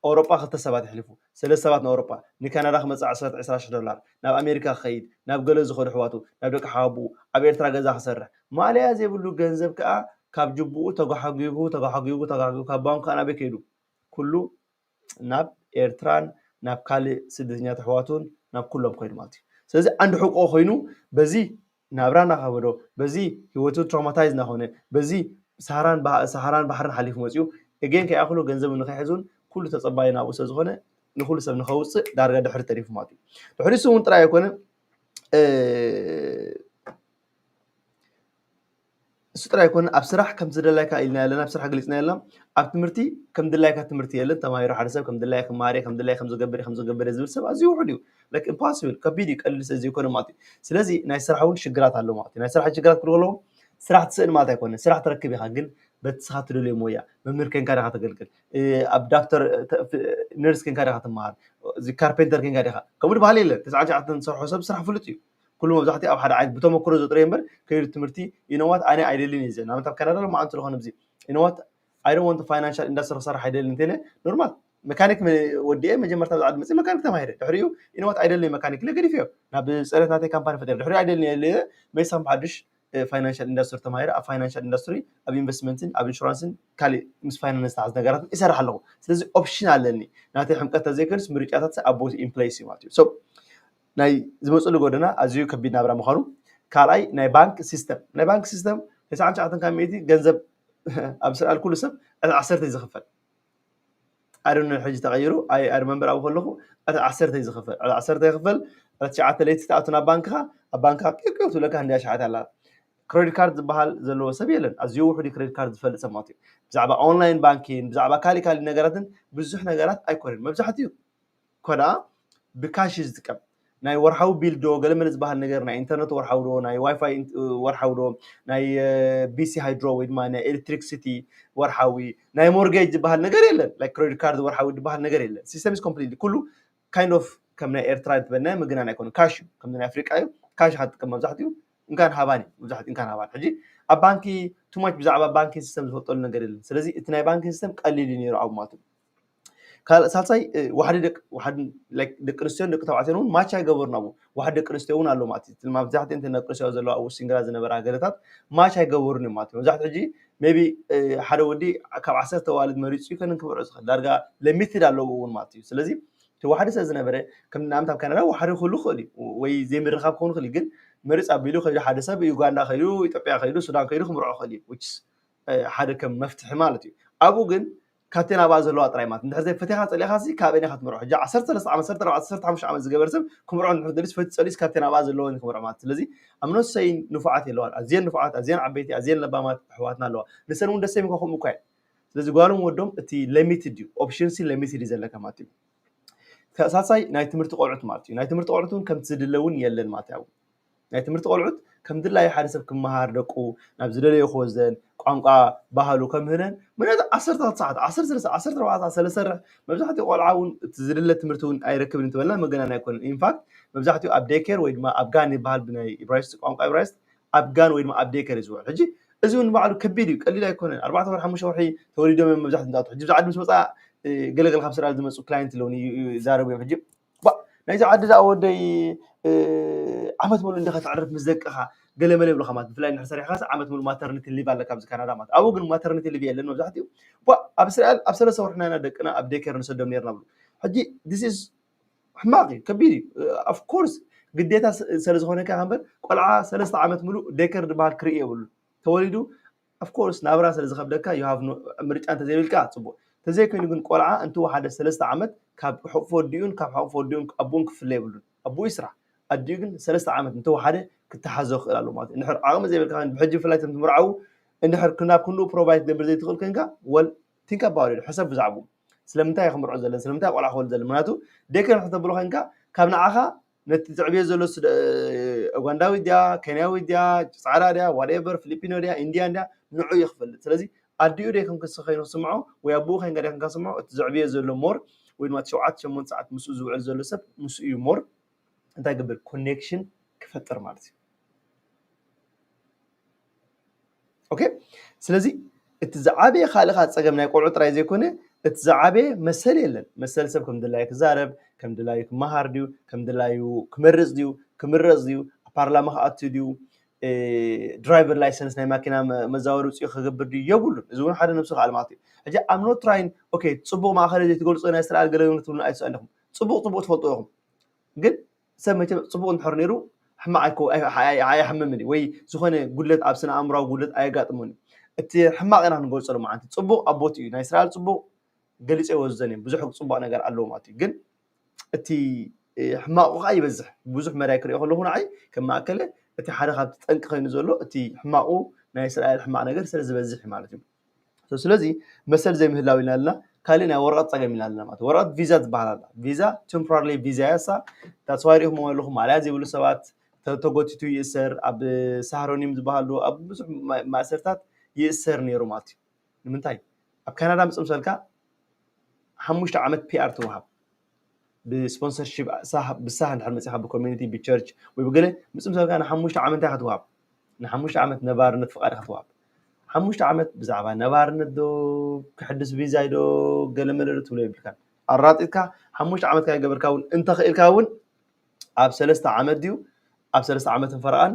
ኣውሮጳ ክልተ ሰባት የሕሊፉ ሰለስተ ሰባት ንኣውሮጳ ንካናዳ ክመፅእ ዓሰርተ ዕስራ ሽሕ ዶላር ናብ ኣሜሪካ ክኸይድ ናብ ገለ ዝኸዱ ኣሕዋቱ ናብ ደቂ ሓወብኡ ኣብ ኤርትራ ገዛ ክሰርሕ ማእለያ ዘይብሉ ገንዘብ ከዓ ካብ ጅቡኡ ተጓሓጒጉ ተጓሓጒጉ ተጓሓጒጉ ካብ ባንኩ ከዓ ናበይ ከይዱ ኩሉ ናብ ኤርትራን ናብ ካልእ ስደተኛታት ኣሕዋቱን ናብ ኩሎም ከይዱ ማለት እዩ። ስለዚ ዓንዲ ሕቆ ኮይኑ በዚ ናብራ እናኸበዶ በዚ ህይወቱ ትራውማታይዝ እናኾነ በዚ ሰሃራን ባሕርን ሓሊፉ መፂኡ again ከይኣኽሎ ገንዘቡ ንኸይሕዙን ኩሉ ተፀባዩ ናብኡ ስለዝኾነ ንኩሉ ሰብ ንኸውፅእ ዳርጋ ድሕሪ ተሪፉ ማለት እዩ። ድሕሪ እሱ እውን ጥራይ ኣይኮነን እሱ ጥራይ ኣይኮነ ኣብ ስራሕ ከም ዝደላይካ ኢልና ያለና ኣብ ስራሕ ገሊፅና ያለና ኣብ ትምህርቲ ከም ድላይካ ትምህርቲ የለን ተማሂሩ ሓደ ሰብ ከም ድላይ ክማሃር ከም ድላይ ከም ዝገብር ከም ዝገብር ዝብል ሰብ ኣዝዩ ውሑድ እዩ። Like impossible ከቢድ እዩ ቀሊል ሰብ ዘይኮነ ማለት እዩ። ስለዚ ናይ ስራሕ እውን ሽግራት ኣሎ ማለት እዩ። ናይ ስራሕ ሽግራት ክብሉ ከለዎም ስራሕ ትስእን ማለት ኣይኮነ ስራሕ ትረክብ ኢኻ ግን በቲ ስኻ ትደልዮ ሞያ መምህር ኮንካ ዲኻ ተገልግል ኣብ ዳክተር ነርስ ኮንካ ዲኻ ትመሃር እዚ ካርፔንተር ኮንካ ዲኻ ከምኡ ዝበሃል የለን። ተስዓን ትሽዓተን ዝሰርሖ ሰብ ስራሕ ፍሉጥ እዩ። ኩሉ መብዛሕትኡ ኣብ ሓደ ዓይነት ብተመክሮ ዘጥረየ እምበር ከይዱ ትምህርቲ you know what ኣነ ኣይደልን እየ ዝብል ንኣብነት ኣብ ካናዳ ሎማዓንቲ ዝኾነ ብዚ you know what I don't want financial industry ክሰርሕ ኣይደልን እንተለ ኖርማል መካኒክ ወዲኤ መጀመርታ ብዛዕባ መፅእ መካኒክ ተማሂረ ድሕሪኡ you know what ኣይደልን መካኒክ ኢለ ገዲፈዮ ናብ ፅሬት ናተይ ካምፓኒ ፈጢረ ድሕሪኡ ኣይደልን ኢለ መይሳም ብሓዱሽ ፋይናንሻል ኢንዳስትሪ ተማሂረ ኣብ ፋይናንሻል ኢንዳስትሪ ኣብ ኢንቨስትመንትን ኣብ ኢንሹራንስን ካሊእ ምስ ፋይናንስ ዝተሓዝ ነገራትን ይሰርሕ ኣለኹ። ስለዚ ኦፕሽን ኣለኒ ናተይ ሕምቀት ተዘይከንስ ምርጫታት ኣብ ቦት ኢንፕሌስ እዩ ማለት እዩ። ናይ ዝመፅሉ ጎደና ኣዝዩ ከቢድ ናብራ ምዃኑ ካልኣይ ናይ ባንክ ሲስተም ናይ ባንክ ሲስተም ተስዓን ትሽዓተን ካብ ሚእቲ ገንዘብ ኣብ እስራኤል ኩሉ ሰብ ዕለት ዓሰርተ እዩ ዝኽፈል። ኣዶነ ሕጂ ተቐይሩ ኣይ ኣርመንበር ኣብኡ ከለኹ ዕለት ዓሰርተ እዩ ዝኽፈል ዕለት ዓሰርተ ይኽፈል ዕለት ትሽዓተ ለይቲ ትኣቱ ናብ ባንክኻ ኣብ ባንክኻ ቂው ቂው ትብለካ ህንድያ ሸሓት ኣላ። ክሬዲት ካርድ ዝበሃል ዘለዎ ሰብ የለን። ኣዝዩ ውሑድ ክሬዲት ካርድ ዝፈልጥ ሰብ ማለት እዩ። ብዛዕባ ኦንላይን ባንኪን ብዛዕባ ካሊ ካሊ ነገራትን ብዙሕ ነገራት ኣይኮነን መብዛሕትኡ ኮዳ ብካሽ እዩ ዝጥቀም። ናይ ወርሓዊ ቢል ዶ ገለመለ ዝበሃል ነገር ናይ ኢንተርነት ወርሓዊ ዶ ናይ ዋይፋይ ወርሓዊ ዶ ናይ ቢሲ ሃይድሮ ወይ ድማ ናይ ኤሌክትሪክሲቲ ወርሓዊ ናይ ሞርጌጅ ዝበሃል ነገር የለን። ክሬዲት ካርድ ወርሓዊ ዝበሃል ነገር የለን። ሲስተም ኮምፕሊትሊ ኩሉ ካይንድ ኦፍ ከም ናይ ኤርትራ ትበና ምግናን ኣይኮነ ካሽ እዩ። ከም ናይ ኣፍሪቃ እዩ ካሽ ኢኻ ትጥቀም መብዛሕትኡ እንካን ሃባን እዩ መብዛሕትኡ እንካን ሃባን ሕጂ ኣብ ባንኪ ቱማች ብዛዕባ ባንኪ ሲስተም ዝፈልጠሉ ነገር የለን። ስለዚ እቲ ናይ ባንኪ ሲስተም ቀሊል እዩ ነይሩ ኣብ ማለት እዩ። ካልእ ሳልሳይ ዋሕዲ ደቂ ዋሕዲ like ደቂ ኣንስትዮን ደቂ ተባዕትዮን እውን ማች ኣይገበሩን ኣብኡ ዋሕዲ ደቂ ኣንስትዮ እውን ኣሎ ማለት እዩ። መብዛሕትኡ እንተ ደቂ ኣንስትዮ ዘለዋ ኣብኡ ሲንግላ ዝነበራ ገለታት ማች ኣይገበሩን እዮም ማለት እዩ። መብዛሕትኡ ሕጂ ሜቢ ሓደ ወዲ ካብ ዓሰርተ ኣዋልድ መሪፁ እዩ ከንን ክምርዖ ዝኽእል ዳርጋ ለሚትድ ኣለዎ እውን ማለት እዩ። ስለዚ እቲ ዋሕዲ ስለ ዝነበረ ከም ንኣብነት ኣብ ካናዳ ዋሕዲ ክህሉ ይኽእል እዩ ወይ ዘይምርኻብ ክኸውን ይኽእል እዩ። ግን መሪፅ ኣቢሉ ከይዱ ሓደ ሰብ ዩጋንዳ ከይዱ ኢትዮጵያ ከይዱ ሱዳን ከይዱ ክምርዖ ይኽእል እዩ። ሓደ ከም መፍትሒ ማለት እዩ። ኣብኡ ግን ካብተን ኣብኣ ዘለዋ ጥራይ ማለት እንድሕር ዘይፈቲኻ ፀሊእኻ ሲ ካብ እኔ ክትምርዖ ሕጂ ዓሰርተ ሰለስተ ዓመት ዓሰርተ ኣርባዕተ ዓሰርተ ሓሙሽተ ዓመት ዝገበር ሰብ ክምርዖ እንድሕር ደሊስ ፈቲ ፀሊስ ካብተን ኣብኣ ዘለወን ክምርዖ ማለት ስለዚ ኣብ ነሰይን ንፉዓት የለዋን ኣዝየን ንፉዓት ኣዝየን ዓበይቲ ኣዝየን ለባማት ኣሕዋትና ኣለዋ። ንሰን እውን ደስ ይምካ ከምኡ እኳ ስለዚ ጓሎም ወዶም እቲ ለሚትድ እዩ ኦፕሽን ሲ ለሚትድ እዩ ዘለካ ማለት እዩ። ሳልሳይ ናይ ትምህርቲ ቆልዑት ማለት እዩ ናይ ትምህርቲ ቆልዑት እውን ከምቲ ዝድለ እውን የለን ማለት እዩ። ናይ ትምህርቲ ቆልዑት ከም ድላዩ ሓደ ሰብ ክመሃር፣ ደቁ ናብ ዝደለዮ ክወስደን፣ ቋንቋ ባህሉ ከምህረን፣ ምክንያቱ ዓሰርተ ክልተ ሰዓት፣ ዓሰርተ ሰለስተ፣ ዓሰርተ ኣርባዕተ ሰዓት ስለ ዝሰርሕ፣ መብዛሕትኡ ቆልዓ እውን እቲ ዝድለ ትምህርቲ እውን ኣይረክብን እንተበልና መገናን ኣይኮነን። ኢንፋክት መብዛሕትኡ ኣብ ዴይኬር ወይ ድማ ኣብ ጋን ይበሃል ብናይ ኢብራይስጥ ቋንቋ ኢብራይስጥ፣ ኣብ ጋን ወይ ድማ ኣብ ዴይኬር እዩ ዝውዕል። ሕጂ እዚ እውን ባዕሉ ከቢድ እዩ፣ ቀሊል ኣይኮነን። ኣርባዕተ ወርሒ፣ ሓሙሽተ ወርሒ ተወሊዶም እዮም መብዛሕትኡ እንትኣትዉ። ሕጂ ኣብዚ ዓዲ ምስ መፅኣ፣ እ፣ ገለገለ ካብ ስራል ዝመፁ ክላይንት ኣለዉኒ ዩ-፣ ዩ-፣ ይዛረቡ እዮም። ሕጂ ባ፣ ናይዚ ዓዲ ደኣ ወደይ፣ እ፣ ዓመት ሙሉእ እንዲኻ ተዕርፍ ምስ ደቅኻ፣ ገለ መለ ይብሉኻ ማለት፣ ብፍላይ እንድሕር ሰሪሕኻስ ዓመት ሙሉእ ማተርኒቲ ሊቭ ኣለካ ኣብዚ ካናዳ ማለት። ኣብኡ ግን ማተርኒቲ ሊቭ የለን መብዛሕትኡ። ባ፣ ኣብ እስራኤል ኣብ ሰለስተ ወርሕና ኢና ደቅና ኣብ ዴይኬር ንሰዶም ነርና ብሉ። ሕጂ this is ሕማቕ እዩ፣ ከቢድ እዩ። ኦፍ ኮርስ ግዴታ ስ-፣ ስለ ዝኾነካ እምበር ቆልዓ ሰለስተ ዓመት ሙሉእ ዴይኬር ዝበሃል ክርኢ የብሉን። ተወሊዱ ኦፍ ኮርስ ናብራ ስለ ዝኸብደካ you have no ምርጫ እንተዘይብልካ ጽቡቕ። እንተዘይኮይኑ ግን ቆልዓ እንተወሓደ ሰለስተ ዓመት ካብ ሕቑፎ ኣዲኡን ካብ ሕቑፎ ኣዲኡን ኣቦኡን ክፍለ የብሉን። ኣቦኡ ይስራሕ፣ ኣዲኡ ግን ሰለስተ ዓመት እንተወሓደ ክተሓዞ ክኽእል ኣለዎ ማለት እዩ። እንድሕር ዓቕሚ ዘይብልካ ግን ብሕጂ ብፍላይ እቶም ትምርዓዉ እንድሕር ናብ ክንድኡ ፕሮቫይድ ክትገብር ዘይትኽእል ኮንካ well think about it፣ ሕሰብ ብዛዕባኡ። ስለምንታይ እየ ክምርዖ ዘለን? ስለምንታይ ቆልዓ ክወልድ ዘለን? ምክንያቱ ዴይኬር እንድሕር ተብሎ ኮንካ ካብ ንዓኻ ነቲ ትዕብዮ ዘሎ ስደ-፣ ኡጋንዳዊ ድያ፣ ኬንያዊ ድያ፣ ጻዕዳ ድያ፣ ዋትኤቨር፣ ፊሊፒኖ ድያ፣ ኢንድያን ድያ፣ ንዑ እዩ ክፈልጥ። ስለዚ ኣዲኡ ደይ ከም ክስ-፣ ኮይኑ ክስምዖ ወይ ኣቦኡ ኮይንካ ደይ ከም ክስምዖ፣ እቲ ዘዕብዮ ዘሎ ሞር ወይ ድማ እቲ ሸውዓተ ሸሞንተ ሰዓት ምስኡ ዝውዕል ዘሎ ሰብ ምስኡ እዩ ሞር እንታይ ክገብር? ኮኔክሽን ክፈጥር ማለት እዩ። ኦኬ፣ ስለዚ እቲ ዝዓበየ ካልእ ኸኣ ጸገም ናይ ቆልዑ ጥራይ ዘይኮነ፣ እቲ ዝዓበየ መሰል የለን። መሰል ሰብ ከም ድላዩ ክዛረብ፣ ከም ድላዩ ክመሃር ድዩ፣ ከም ድላዩ ክመርጽ ድዩ፣ ክምረጽ ድዩ፣ ኣብ ፓርላማ ክኣቱ ድዩ፣ እ፣ ድራይቨር ላይሰንስ ናይ ማኪና መ-፣ መዛወሪ ውጽኡ ክገብር ድዩ የብሉን። እዚ እውን ሓደ ነብሱ ካልእ ማለት እዩ። ሕጂ I'm not trying፣ ኦኬ፣ ጽቡቕ ማእከለ ዘይትገልጾ ናይ እስራኤል ገለ ገለ ትብሉና ኣይትስኣን ኢኹም። ጽቡቕ ጽቡቕ ትፈልጡ ኢኹም። ግን ሰብ መቸም ጽቡቕ እንድሕር ነይሩ ሕማቕ ኣይኮ-፣ ኣይ-፣ ኣይ-፣ ኣይ-፣ ኣየሕምምን እዩ። ወይ ዝኾነ ጉድለት ኣብ ስነ ኣእምራዊ ጉድለት ኣየጋጥሞን እዩ። እቲ ሕማቕ ኢና ክንገልጾ ሎማዓንቲ። ጽቡቕ ኣብ ቦትኡ እዩ። ናይ እስራኤል ጽቡቕ ገሊጸ ይወስደን እየ። ብዙሕ ጽቡቕ ነገር ኣለዎ ማለት እዩ። ግን እቲ፣ እ፣ ሕማቑ ኸኣ ይበዝሕ። ብዙሕ መዳይ ክሪኦ ከለኹ ንዓይ ከም ማእከለ እቲ ሓደ ካብቲ ጠንቂ ኮይኑ ዘሎ እቲ ሕማቑ ናይ እስራኤል ሕማቕ ነገር ስለ ዝበዝሕ እዩ ማለት እዩ። So ስለዚ መሰል ዘይምህላው ኢልና ኣለና። ካልእ ናይ ወረቐት ጸገም ኢና ኣለና ማለት እዩ። ወረቐት ቪዛ ዝበሃል ኣላ። ቪዛ ቴምፖራሪ ቪዛ እያ እሳ። That's why ሪኢኹም ኣለኹም ማልያ ዘይብሉ ሰባት ተ-፣ ተጎቲቱ ይእሰር፣ ኣብ ሳህሮኒም ዝበሃሉ ኣብ ብዙሕ ማ-፣ ማእሰርታት ይእሰር ነይሩ ማለት እዩ። ንምንታይ? ኣብ ካናዳ ምስ ምሰልካ ሓሙሽተ ዓመት ፒኣር ትወሃብ። ብስፖንሰርሺፕ ሳህ-፣ ብሳህ እንድሕር መጺኻ ብኮሚኒቲ፣ ብቸርች ወይ ብገለ ምስ ምሰልካ ንሓሙሽተ ዓመት እንታይ ክትወሃብ? ንሓሙሽተ ዓመት ነባርነት ፍቓድ ክትወሃብ። ሓሙሽተ ዓመት ብዛዕባ ነባርነት ዶ፣ ክሕድስ ቪዛ ዶ፣ ገለ መለ ዶ ትብሎ የብልካን። ኣራጢጥካ ሓሙሽተ ዓመት ከይገበርካ እውን እንተኽኢልካ እውን ኣብ ሰለስተ ዓመት ድዩ፣ ኣብ ሰለስተ ዓመትን ፈረቓን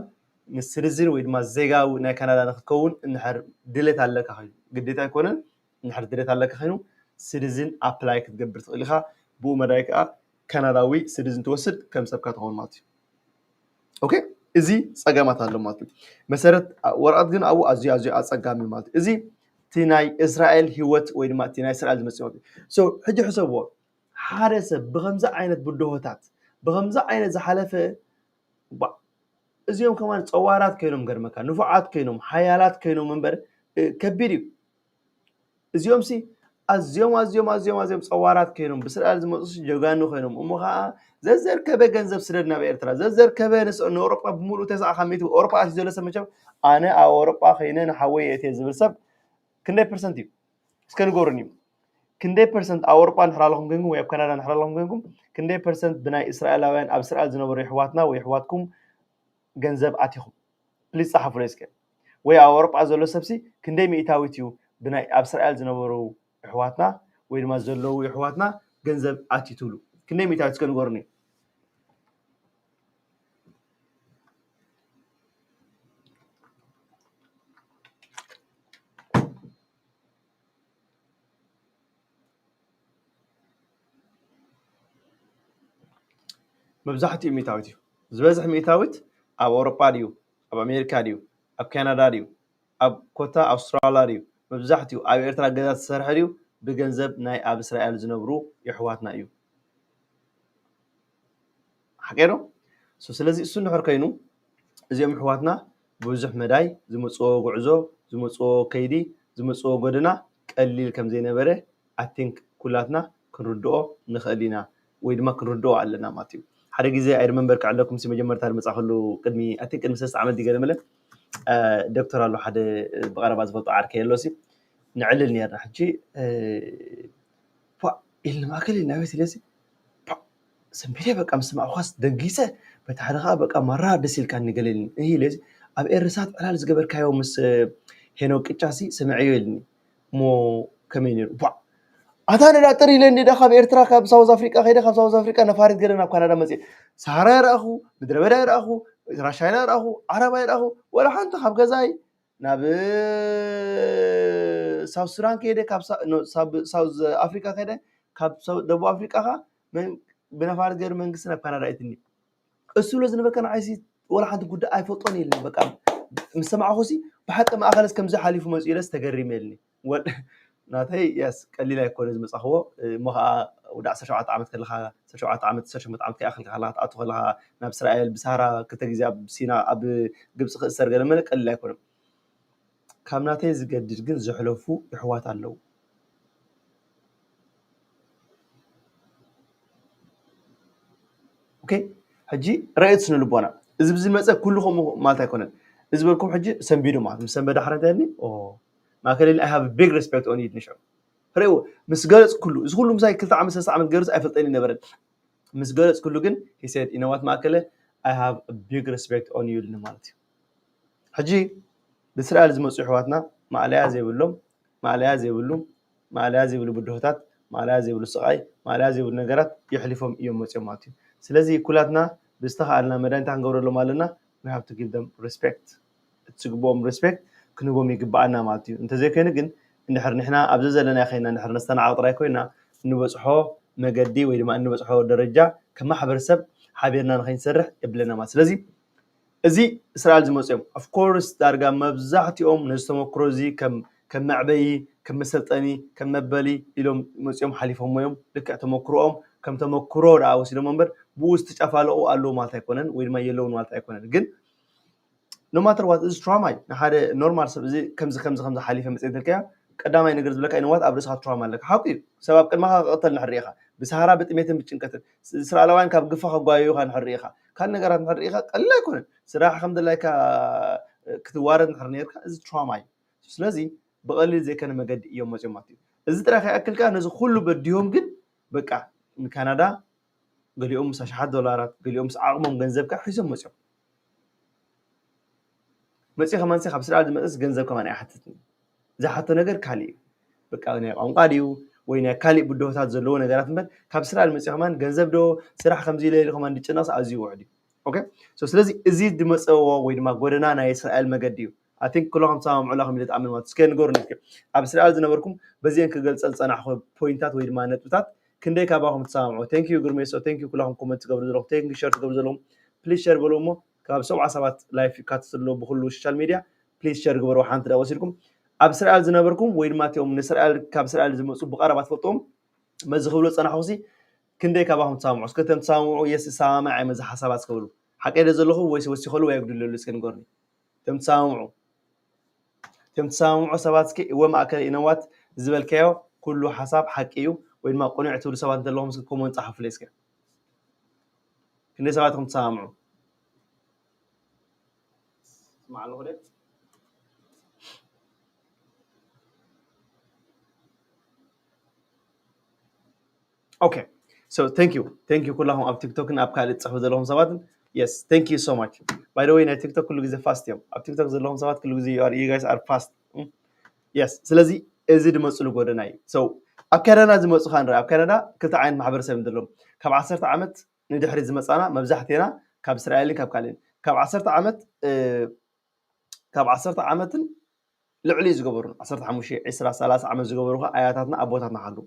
ንሲቲዝን ወይ ድማ ዜጋ ናይ ካናዳ ንክትከውን እንድሕር ድሌት ኣለካ ኮይኑ፣ ግዴታ ኣይኮነን፣ እንድሕር ድሌት ኣለካ ኮይኑ ሲቲዝን ኣፕላይ ክትገብር ትኽእል ኢኻ። ብኡ መዳይ ከኣ ካናዳዊ ሲቲዝን ትወስድ፣ ከም ሰብካ ትኸውን ማለት እዩ። ኦኬ፣ እዚ ጸገማት ኣሎ ማለት እዩ። መሰረት ወረቐት ግን ኣብኡ ኣዝዩ፣ ኣዝዩ ኣጸጋሚ እዩ ማለት እዩ። እዚ እቲ ናይ እስራኤል ህይወት ወይ ድማ እቲ ናይ እስራኤል ዝመጽእ ማለት እዩ። So፣ ሕጂ ሕሰብዎ፣ ሓደ ሰብ ብኸምዚ ዓይነት ብድሆታት፣ ብኸምዚ ዓይነት ዝሓለፈ፣ ባ-፣ እዚኦም ከማን ጸዋራት ኮይኖም፣ ገርመካ፣ ንፉዓት ኮይኖም፣ ሓያላት ኮይኖም እምበር፣ እ፣ ከቢድ እዩ። እዚኦም ሲ ኣዝዮም፣ ኣዝዮም፣ ኣዝዮም፣ ኣዝዮም ጸዋራት ኮይኖም፣ ብስርኣል ዝመጹ ሲ ጀጋኑ ኮይኖም። እሞ ኸኣ ዘዘርከበ ገንዘብ ስደድ ናብ ኤርትራ፣ ዘዘርከበ ንስ-፣ ንኣውሮጳ ብምሉኡ ተስዓ ካብ ሚእቲ ኣውሮጳ ኣትዩ ዘሎ ሰብ መቸም፣ ኣነ ኣብ ኣውሮጳ ኮይነ ንሓወይ የእትየ ዝብል ሰብ ክንደይ ፐርሰንት እዩ? እስከ ንገሩኒ። ክንደይ ፐርሰንት ኣብ ኣውሮጳ እንድሕር ኣለኹም ኮይንኩም ወይ ኣብ ካናዳ እንድሕር ኣለኹም ኮይንኩም፣ ክንደይ ፐርሰንት ብናይ እስራኤላውያን ኣብ እስራኤል ዝነበሩ የሕዋትና ወይ የሕዋትኩም ገንዘብ ኣቲኹም? ፕሊዝ ጸሓፉለይ እስከ። ወይ ኣብ ኣውሮጳ ዘሎ ሰብሲ ክንደይ ሚእታዊት እዩ ብናይ ኣብ እስራኤል ዝነበሩ የሕዋትና ወይ ድማ ዘለዉ የሕዋትና ገንዘብ ኣትዩ ትብሉ? ክንደይ ሚእታዊት እስከ ንገሩኒ። መብዛሕትኡ ሚእታዊት እዩ። ዝበዝሕ ሚእታዊት ኣብ ኣውሮጳ ድዩ? ኣብ ኣሜሪካ ድዩ? ኣብ ካናዳ ድዩ? ኣብ ኮታ ኣውስትራልያ ድዩ? መብዛሕትኡ ኣብ ኤርትራ ገዛ ዝሰርሐ ድዩ? ብገንዘብ ናይ ኣብ እስራኤል ዝነብሩ የሕዋትና እዩ። ሓቀይ ዶ? So፣ ስለዚ እሱ እንድሕር ኮይኑ፣ እዚኦም ኣሕዋትና ብዙሕ መዳይ ዝመጽዎ ጉዕዞ፣ ዝመጽዎ ከይዲ፣ ዝመጽዎ ጎደና ቀሊል ከም ዘይነበረ፣ I think፣ ኩላትና ክንርድኦ ንኽእል ኢና፣ ወይ ድማ ክንርድኦ ኣለና ማለት እዩ። ሓደ ግዜ ኣይርመንበር ክዕለኩም ሲ መጀመርታ ዝመፃ ከሉ ቅድሚ ኣቲ ቅድሚ ሰለስተ ዓመት ዲገለ መለ ዶክተር ኣሎ ሓደ ብቐረባ ዝፈልጦ ዓርከ የሎ ሲ ንዕልል ነርና ሕጂ ኢልና ማእከል ኢልና ቤት ኢለሲ ሰንቢደ በቃ ምስ ሰማዕኳስ ደንጊሰ በቲ ሓደ ከዓ በቃ ማራ ደስ ኢልካ ንገለኒ እህ ኢለሲ ኣብ ኤርሳት ዕላል ዝገበርካዮ ምስ ሄኖ ቅጫሲ ሰምዐዮ ኢልኒ እሞ ከመይ ነይሩ ቧዕ ኣታ ነዳ ጥር ኢለ እንዲ ካብ ኤርትራ ካብ ሳውዝ ኣፍሪቃ ከይደ ካብ ሳውዝ ኣፍሪቃ ነፋሪት ገለ ናብ ካናዳ መፅእ ሰሃራ ይረኣኹ ምድረ በዳ ይረኣኹ ራሻይና ይረኣኹ ዓረባ ይረኣኹ ወላ ሓንቲ ካብ ገዛይ ናብ ሳውዝ ሱዳን ከይደ ካብ ሳውዝ ኣፍሪቃ ከይደ ካብ ደቡብ ኣፍሪቃ ከ ብነፋሪት ገይሩ መንግስቲ ናብ ካናዳ ይትኒ እሱ ዝብሎ ዝነበርከ ንዓይሲ ወላ ሓንቲ ጉዳይ ኣይፈልጦን ኢልኒ በቃ ምስ ሰማዕኹ ሲ ብሓቂ ማእኸለስ ከምዚ ሓሊፉ መፅኡ ኢለስ ተገሪመ ኢልኒ ናተይ የስ ቀሊል ኣይኮነ ዝመፃኽዎ እሞ ከዓ ወደ ዓሰርተ ሸውዓተ ዓመት ከለካ ዓሰርተ ሸውዓተ ዓመት ዓሰርተ ሸሞንተ ዓመት ከይኣኽል ከለካ ትኣቱ ከለካ ናብ እስራኤል ብሳህራ ክልተ ግዜ ኣብ ሲና ኣብ ግብፂ ክእሰር ገለ መለ ቀሊል ኣይኮነን ካብ ናተይ ዝገድድ ግን ዘሕለፉ የሕዋት ኣለዉ ኦኬ ሕጂ ራእየት ስነ ልቦና እዚ ብዝመፀ ኩሉ ከምኡ ማለት ኣይኮነን እዚ በልኩም ሕጂ ሰንቢዱ ማለት ምስ ሰንበደ ሓረ እንታይ ማእከል I have big respect on you ንሽዑ ርእዎ ምስ ገለፅ ኩሉ እዚ ኩሉ ምሳይ ክልተ ዓመት ሰለስተ ዓመት ገይሩስ ኣይፈልጠኒ ነበረን ምስ ገለፅ ኩሉ ግን he said you know what ማእከለ I have big respect on you ኢሉኒ ማለት እዩ ሕጂ ብእስራኤል ዝመፁ ኣሕዋትና ማእለያ ዘይብሎም ማእለያ ዘይብሉ ማእለያ ዘይብሉ ብድሆታት ማእለያ ዘይብሉ ስቓይ ማእለያ ዘይብሉ ነገራት የሕሊፎም እዮም መፅኦም ማለት እዩ ስለዚ ኩላትና ብዝተኸኣልና መድሃኒት ክንገብረሎም ኣለና we have to give them respect እቲ ዝግብኦም respect ክንህቦም ይግብኣና ማለት እዩ እንተዘይኮይኑ ግን እንድሕር ንሕና ኣብዚ ዘለና ኮይና እንድሕር ነስተናዓቕ ጥራይ ኮይና እንበፅሖ መገዲ ወይ ድማ እንበፅሖ ደረጃ ከም ማሕበረሰብ ሓቢርና ንኸይንሰርሕ የብለና ማለት ስለዚ እዚ እስራኤል ዝመፁ እዮም of course ዳርጋ መብዛሕትኦም ነዚ ተመክሮ እዚ ከም ከም መዕበዪ ከም መሰልጠኒ ከም መበሊ ኢሎም መፅኦም ሓሊፎሞ እዮም ልክዕ ተመክሮኦም ከም ተመክሮ ደኣ ወሲዶም እምበር ብኡ ዝተጨፋለቑ ኣለዉ ማለት ኣይኮነን ወይ ድማ የለውን ማለት ኣይኮነን ግን no matter what እዚ trauma እዩ ንሓደ normal ሰብ እዚ ከምዚ ከምዚ ከምዚ ሓሊፈ መፅአ እንተልካዮ ቀዳማይ ነገር ዝብለካ you know what ኣብ ርእስኻ trauma ኣለካ ሓቁ እዩ ሰብ ኣብ ቅድመኻ ክቕተል እንድሕር ርኢኻ ብሰሃራ ብጥሜትን ብጭንቀትን እስራኤላውያን ካብ ግፋ ከጓየዩኻ እንድሕር ርኢኻ ካልእ ነገራት እንድሕር ርኢኻ ቀሊል ኣይኮነን ስራሕ ከም ድላይካ ክትዋረድ እንድሕር ነርካ እዚ trauma እዩ ስለዚ ብቐሊል ዘይኮነ መገዲ እዮም መፅኦም ማለት እዩ እዚ ጥራይ ከይኣክል ከዓ ነዚ ኩሉ በዲሆም ግን በቃ ንካናዳ ገሊኦም ምስ ኣሽሓት ዶላራት ገሊኦም ምስ ዓቕሞም ገንዘብ ከዓ ሒዞም መፅኦም መፂ ከማን ካብ ስራሕ ዝመፅስ ገንዘብ ከማን ኣይሓትትን ዝሓቶ ነገር ካሊእ እዩ በቃ ናይ ቋንቋ ድዩ ወይ ናይ ካሊእ ብድሆታት ዘለዎ ነገራት እምበር ካብ ስራሕ መፂ ከማን ገንዘብ ዶ ስራሕ ከምዚ ኢለ ኢሉ ከማን ድጭነቕስ ኣዝዩ ውዕድ እዩ ኦኬ ስለዚ እዚ ዝመፀዎ ወይ ድማ ጎደና ናይ እስራኤል መገዲ እዩ ኣቲንክ ኩሎም ከምሰማምዑላ ከም ኢለ ትኣምን ማለት እስከ ንገሩኒ እስከ ኣብ እስራኤል ዝነበርኩም በዚአን ክገልፀ ዝፀናሕኩ ፖይንታት ወይ ድማ ነጥብታት ክንደይ ካባኹም ትሰማምዑ thank you ግርሜሶ thank you ኩላኹም ኮመንት ትገብሩ ዘለኹም thank you ሸር ትገብሩ ዘለኹም ፕሊዝ ሸር በሉ እሞ ካብ ሰብዓ ሰባት ላይፍ ይካተት ኣሎ ብኩሉ ሶሻል ሚድያ ፕሊዝ ሸር ግበሩ ሓንቲ ዳ ወሲድኩም ኣብ እስራኤል ዝነበርኩም ወይ ድማ እቲኦም ንእስራኤል ካብ እስራኤል ዝመፁ ብቀረባ ትፈልጥዎም በዚ ክብሎ ዝፀናሕኩ ሲ ክንደይ ካባኹም ትሰማምዑ እስከ ተም ትሰማምዑ የስ እሰማማዕ እየ መዚ ሓሳባት እስከ በሉ ሓቀይ ዶ ዘለኹ ወይስ ወሲኸሉ ወይ ኣጉድለሉ እስከ ንገሩኒ ተም ትሰማምዑ ተም ትሰማምዑ ሰባት እስከ እወ ማእከል you know what ዝበልካዮ ኩሉ ሓሳብ ሓቂ እዩ ወይ ድማ ቅኑዕ ትብሉ ሰባት እንተለኹም እስከ ኮመንት ፃሓፉለይ እስከ ክንደይ ሰባት ኢኹም ትሰማምዑ ስማዕ ኣለኹ ደ okay so thank you thank you ኩላኹም ኣብ ቲክቶክን ኣብ ካልእ ትፅሕፉ ዘለኹም ሰባትን yes thank you so much by the way ናይ ቲክቶክ ኩሉ ግዜ ፋስት እዮም ኣብ ቲክቶክ ዘለኹም ሰባት ኩሉ ግዜ you guys are fast yes ስለዚ እዚ ድመፅሉ ጎደና እዩ so ኣብ ካናዳ ዝመፁ ካ ንርኢ ኣብ ካናዳ ክልተ ዓይነት ማሕበረሰብ ዘለዎም ካብ ዓሰርተ ዓመት ንድሕሪ ዝመፃና መብዛሕትና ካብ እስራኤልን ካብ ካልእን ካብ ዓሰርተ ዓመት ካብ ዓሰርተ ዓመትን ልዕሊ እዩ ዝገበሩ ዓሰርተ ሓሙሽተ ዕስራ ሰላሳ ዓመት ዝገበሩ ከዓ ኣያታትና ኣቦታትና ኣለዉ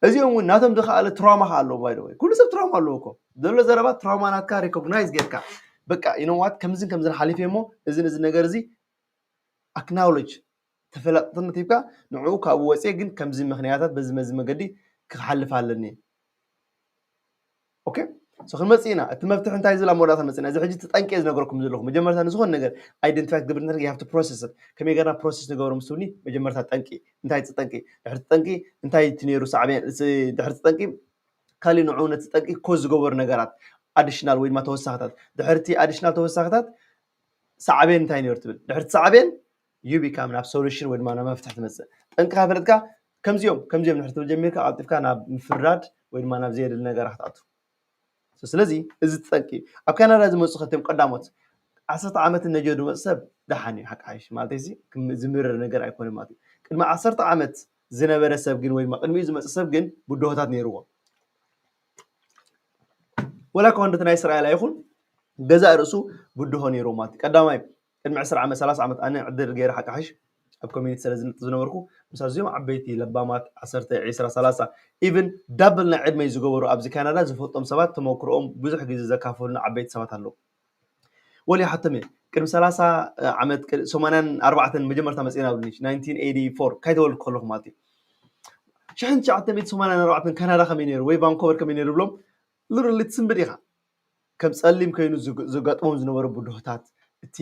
እዚኦም እውን ናቶም ዝከኣለ ትራውማ ከዓ ኣለዎ ባይ ወይ ኩሉ ሰብ ትራውማ ኣለዎ እኮ ዘሎ ዘረባ ትራውማ ናትካ ሪኮግናይዝ ጌርካ በቃ you know what ከምዝን ከምዝን ሓሊፈ እሞ እዝን እዚ ነገር እዚ ኣክናውሌጅ ተፈላጥነት ሂብካ ንዕኡ ካብኡ ወፅየ ግን ከምዚ ምክንያታት በዚ መዚ መገዲ ክሓልፍ ኣለኒ okay so ክንመፅእ ኢና እቲ መፍትሒ እንታይ ዝብል ኣብ መወዳእታ መፅና እዚ ሕጂ እቲ ጠንቂ እየ ዝነገረኩም ዘለኹ መጀመርታ ንዝኾነ ነገር ኣይደንቲፋይ ክትገብር እንተለካ you have to process it ከመይ ገርና process ንገብሮ ምስ ትብልኒ መጀመርታ ጠንቂ እንታይ እቲ ጠንቂ ድሕርቲ ጠንቂ እንታይ እቲ ነይሩ ሳዕቤን ድሕርቲ ጠንቂ ካሊእ ንዕኡ ነቲ ጠንቂ ኮዝ ዝገበሩ ነገራት ኣዲሽናል ወይ ድማ ተወሳኽታት። ድሕርቲ ኣዲሽናል ተወሳኽታት ሳዕቤን እንታይ ነይሩ ትብል? ድሕርቲ ሳዕቤን you become ናብ ሶሉሽን ወይ ድማ ናብ መፍትሒ ትመፅእ። ጠንቅኻ ፈለጥካ ከምዚኦም ከምዚኦም ድሕሪ ትብል ጀሚርካ ቀልጢፍካ ናብ ምፍርዳድ ወይ ድማ ናብ ዘየድሊ ነገራት ክትኣቱ። ስለዚ እዚ ትጠንቂ እዩ። ኣብ ካናዳ ዝመፁ ከትም ቀዳሞት ዓሰርተ ዓመትን ነጀው ዝመፁ ሰብ ደሓን እዩ፣ ሓቂ ሓይሽ ማለት እዚ ዝምርር ነገር ኣይኮነ ማለት እዩ። ቅድሚ ዓሰርተ ዓመት ዝነበረ ሰብ ግን ወይ ድማ ቅድሚኡ ዝመፀ ሰብ ግን ብድሆታት ነይርዎ። ወላ እኳ እንደቲ ናይ እስራኤል ኣይኹን ገዛእ ርእሱ ብድሆ ነይርዎ ማለት እዩ። ቀዳማይ ቅድሚ ዕስራ ዓመት ሰላሳ ዓመት ኣነ ዕድል ገይረ ሓቂ ሓይሽ ኣብ ኮሚኒቲ ስለ ዝነጥፍ ዝነበርኩ ምስ ኣዝዮም ዓበይቲ ለባማት ዓሰርተ ዒስራ ሰላሳ ኢቭን ዳብል ናይ ዕድመይ ዝገበሩ ኣብዚ ካናዳ ዝፈልጦም ሰባት ተመክሮኦም ብዙሕ ግዜ ዘካፈሉና ዓበይቲ ሰባት ኣለዉ። ወሊ ሓቶም እየ ቅድሚ ሰላሳ ዓመት ሰማንያን ኣርባዕተን መጀመርታ መፂና ብኒ ናይንቲን ኤይቲ ፎር ካይተወልድ ከለኹ ማለት እዩ። ሽሕን ትሽዓተ ሚእቲ ሰማንያን ኣርባዕተን ካናዳ ከመይ ነይሩ ወይ ቫንኮቨር ከመይ ነይሩ ብሎም ልርሊ ትስንብድ ኢኻ። ከም ፀሊም ኮይኑ ዝገጥሞም ዝነበሩ ብድሆታት እቲ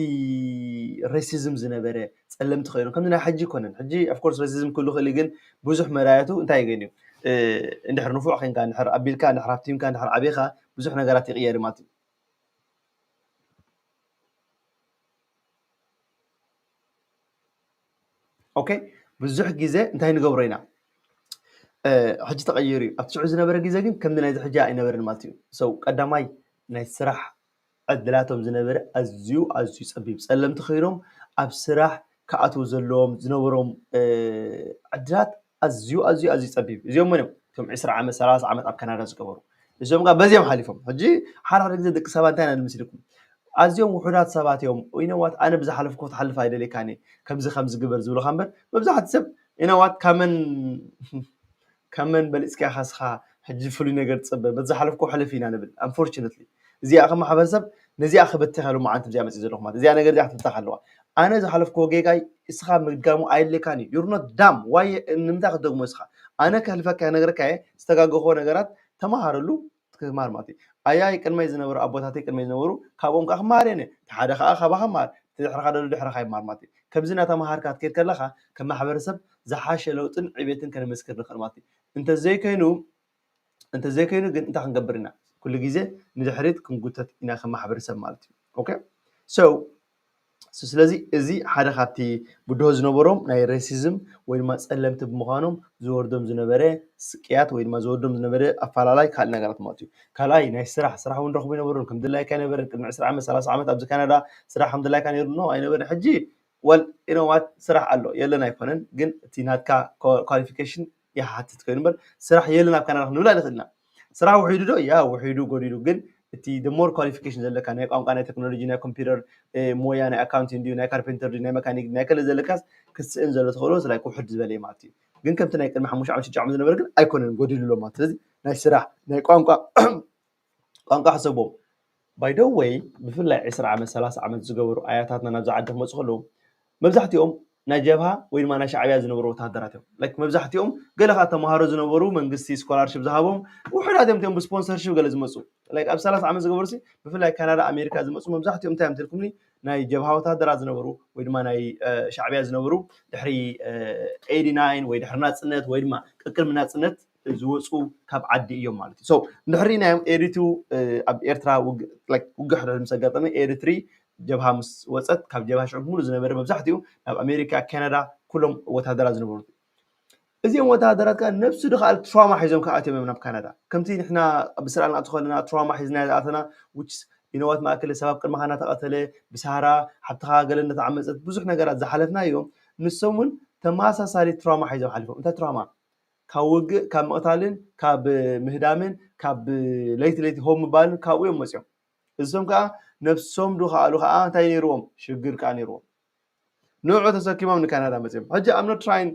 ሬሲዝም ዝነበረ ፀለምቲ ኮይኖም ከምዚ ናይ ሕጂ ይኮነን። ሕጂ ኦፍኮርስ ሬሲዝም ክህሉ ክእል ግን ብዙሕ መዳያቱ እንታይ ይገን እዩ? እንድሕር ንፉዕ ኮንካ እንድሕር ኣቢልካ እንድሕር ሃብቲምካ እንድሕር ዓብኻ ብዙሕ ነገራት ይቅየር ማለት እዩ። ኦኬ ብዙሕ ግዜ እንታይ ንገብሮ ኢና ሕጂ ተቐይሩ እዩ። ኣብቲ ሽዑ ዝነበረ ግዜ ግን ከምዚ ናይዚ ሕጂ ኣይነበረን ማለት እዩ። ሰው ቀዳማይ ናይ ስራሕ ዕድላቶም ዝነበረ ኣዝዩ ኣዝዩ ጸቢብ ጸለምቲ ኮይኖም ኣብ ስራሕ ክኣትዉ ዘለዎም ዝነበሮም ዕድላት ኣዝዩ ኣዝዩ ኣዝዩ ጸቢብ። እዚኦም መን እዮም? እቶም ዕስራ ዓመት ሰላሳ ዓመት ኣብ ካናዳ ዝገበሩ እዚኦም ጋር በዚኦም ሓሊፎም። ሕጂ ሓደ ሓደ ግዜ ደቂ ሰባት እንታይ ኢና ንምስልኩም ኣዝዮም ውሑዳት ሰባት እዮም። ኢነዋት ኣነ ብዝሓለፍኩ ክትሓልፍ ኣይደለካኒ ከምዚ ከምዚ ግበር ዝብሉካ እምበር መብዛሕትኡ ሰብ ኢነዋት ካመን ካመን በሊፅካ ኢኻ ስኻ ሕጂ ፍሉይ ነገር ትፅበ በዚ ዝሓለፍኩ ሕልፍ ኢና ንብል። Unfortunately እዚኣ ከም ማሕበረሰብ ነዚኣ ክበትኻ ሎማዓንቲ እዚኣ መፅእ ዘለኹ ማለት እዚኣ ነገር እዚኣ ክትብታኽ ኣለዋ። ኣነ ዝሓለፍኩዎ ጌጋይ እስኻ ምድጋሙ ኣየድልየካን እዩ። You're not dumb why ንምንታይ ክትደግሞ እስኻ? ኣነ ከሕልፈካ ነግረካ እየ ዝተጋገኹዎ ነገራት ተመሃረሉ። ትማር ማለት እዩ። ኣያይ ቅድመይ ዝነበሩ ኣቦታተይ ቅድመይ ዝነበሩ ካብኦም ከዓ ክመሃር እየ። እቲ ሓደ ከዓ ካባኻ ይመሃር፣ እቲ ድሕርኻ ደሎ ድሕርኻ ይመሃር ማለት እዩ። ከምዚ እናተምሃርካ ክትከይድ ከለኻ ከም ማሕበረሰብ ዝሓሸ ለውጥን ዕቤትን ከነመስክር ንኽእል ማለት እዩ። እንተዘይከይኑ እንተዘይከይኑ ግን እንታይ ክንገብር ኢና? ኩሉ ግዜ ንድሕሪት ክንጉተት ኢና ከም ማሕበረሰብ ማለት እዩ። ኦኬ so ስለዚ እዚ ሓደ ካብቲ ብድሆ ዝነበሮም ናይ ሬሲዝም ወይ ድማ ጸለምቲ ብምዃኖም ዝወርዶም ዝነበረ ስቅያት ወይ ድማ ዝወርዶም ዝነበረ ኣፈላላይ ካልእ ነገራት ማለት እዩ። ካልኣይ ናይ ስራሕ ስራሕ እውን ረኽቡ ይነበሩን ከም ድላይካ ኣይነበረን። ቅድሚ ዕስራ ዓመት ሰላሳ ዓመት ኣብዚ ካናዳ ስራሕ ከም ድላይካ ነይሩ ኖ ኣይነበረን። ሕጂ ወል ኢኖዋት ስራሕ ኣሎ የለን ኣይኮነን ግን እቲ ናትካ ኳሊፊኬሽን ይሓትት ኮይኑ እምበር ስራሕ የለን ኣብ ካናዳ ክንብል ኣይንኽእል ኢና። ስራሕ ውሒዱ ዶ? ያ ውሒዱ ጎዲሉ ግን እቲ the more qualification ዘለካ ናይ ቋንቋ ናይ ቴክኖሎጂ ናይ ኮምፒውተር ሞያ ናይ ኣካውንቲንግ ድዩ ናይ ካርፔንተር ድዩ ናይ መካኒክ ናይ ከለ ዘለካስ ክትስእን ዘሎ ተኽእሎ ስላይ ክውሕድ ዝበለ እዩ ማለት እዩ። ግን ከምቲ ናይ ቅድሚ ሓሙሽተ ዓመት ሽዱሽተ ዓመት ዝነበረ ግን ኣይኮነን ጎዲሉ ኣሎ ማለት ስለዚ ናይ ስራሕ ናይ ቋንቋ ቋንቋ ሕሰቦም by the way ብፍላይ ዕስራ ዓመት ሰላሳ ዓመት ዝገበሩ ኣያታትና ናብዚ ዓዲ ክመፁ ከለዉ መብዛሕትኦም ናይ ጀብሃ ወይ ድማ ናይ ሻዕብያ ዝነበሩ ወታሃደራት እዮም። ላይክ መብዛሕትኦም ገለ ከዓ ተምሃሮ ዝነበሩ መንግስቲ ስኮላርሽፕ ዝሃቦም ውሑዳት እዮም እቲኦም ብስፖንሰርሽፕ ገለ ዝመፁ ላይክ ኣብ ሰላሳ ዓመት ዝገበሩ ሲ ብፍላይ ካናዳ ኣሜሪካ ዝመፁ መብዛሕትኦም እንታይ እዮም ትልኩምኒ ናይ ጀብሃ ወታሃደራት ዝነበሩ ወይ ድማ ናይ ሻዕብያ ዝነበሩ ድሕሪ ኤይቲ ናይን ወይ ድሕሪ ናፅነት ወይ ድማ ቅቅድሚ ናፅነት ዝወፁ ካብ ዓዲ እዮም ማለት እዩ። So እንድሕር ሪኢናዮም ኤሪትሪ ኣብ ኤርትራ ውግእ ሕደር ምስ ኣጋጠመ ኤሪትሪ ጀብሃ ምስ ወፀት ካብ ጀብሃ ሽዑ ሙሉ ዝነበረ መብዛሕትኡ ናብ ኣሜሪካ ካናዳ ኩሎም ወታደራት ዝነበሩ እዚኦም ወታደራት ከዓ ነብሱ ድከኣል ትራማ ሒዞም ከኣትዮም እዮም ናብ ካናዳ ከምቲ ንሕና ብስራ ንኣቱ ከለና ትራማ ሒዝና ዝኣተና ውጭ ኢነዋት ማእከል ሰብ ኣብ ቅድመኻ እናተቐተለ ብሳህራ ሓብትኻ ገለ እናተዓመፀት ብዙሕ ነገራት ዝሓለፍና እዮም። ንሶም እውን ተመሳሳሊ ትራማ ሒዞም ሓሊፎም እንታይ ትራማ ካብ ውግእ ካብ ምቕታልን ካብ ምህዳምን ካብ ለይቲ ለይቲ ሆም ምባልን ካብኡ እዮም መፅኦም። እዞም ከዓ ነብሶም ዶ ከኣሉ ከዓ እንታይ ነይርዎም ሽግር ከዓ ነይርዎም። ንዑ ተሰኪሞም ንካናዳ መፅኦም ሕጂ I'm not trying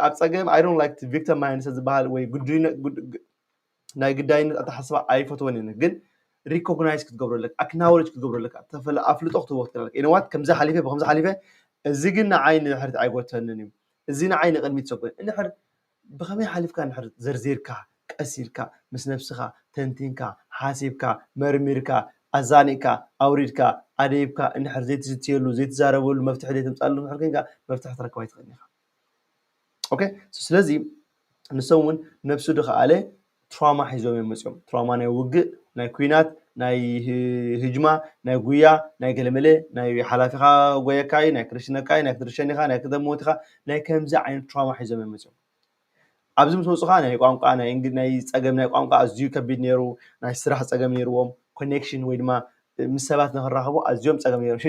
ኣብ ፀገም I don't like victim mindset ዝበሃል ወይ ናይ ግዳይነት ኣተሓስባ ኣይፈትወን እየ ግን recognize ክትገብሮ ኣለካ acknowledge ክትገብሮ ኣለካ ተፈለ ኣፍልጦ ክትህቦ ክትክእል ኣለካ ኢነዋት ከምዚ ሓሊፈ ብከምዚ ሓሊፈ እዚ ግን ንዓይ ንድሕሪት ኣይጎተንን እዩ እዚ ንዓይ ንቅድሚት ሰጎን እንድሕር ብኸመይ ሓሊፍካ እንድሕር ዘርዚርካ ቀስ ኢልካ ምስ ነብስኻ ተንቲንካ ሓሲብካ መርሚርካ ኣዛኒእካ ኣውሪድካ ኣደይብካ እንድሕር ዘይትዝትየሉ ዘይትዛረበሉ መፍትሒ ዘይተምፃሉ እንድሕር ኮይንካ መፍትሒ ትረክብ ኣይትኽእልን ኢኻ። ኦኬ ስለዚ ንሶም እውን ነብሱ ድኸኣለ ትራማ ሒዞም እዮም መፅኦም። ትራማ ናይ ውግእ፣ ናይ ኩናት፣ ናይ ህጅማ፣ ናይ ጉያ፣ ናይ ገለመለ፣ ናይ ሓላፊኻ ጎየካይ፣ ናይ ክርሽነካይ፣ ናይ ክትርሸኒኻ፣ ናይ ክደሞትኻ፣ ናይ ከምዚ ዓይነት ትራማ ሒዞም እዮም መፅኦም። ኣብዚ ምስ መፁኻ ናይ ቋንቋ ናይ ጸገም ናይ ቋንቋ ኣዝዩ ከቢድ ነይሩ። ናይ ስራሕ ጸገም ነይርዎም። ኮኔክሽን ወይ ድማ ምስ ሰባት ንክራኸቡ ኣዝዮም ጸገም ነይሮም።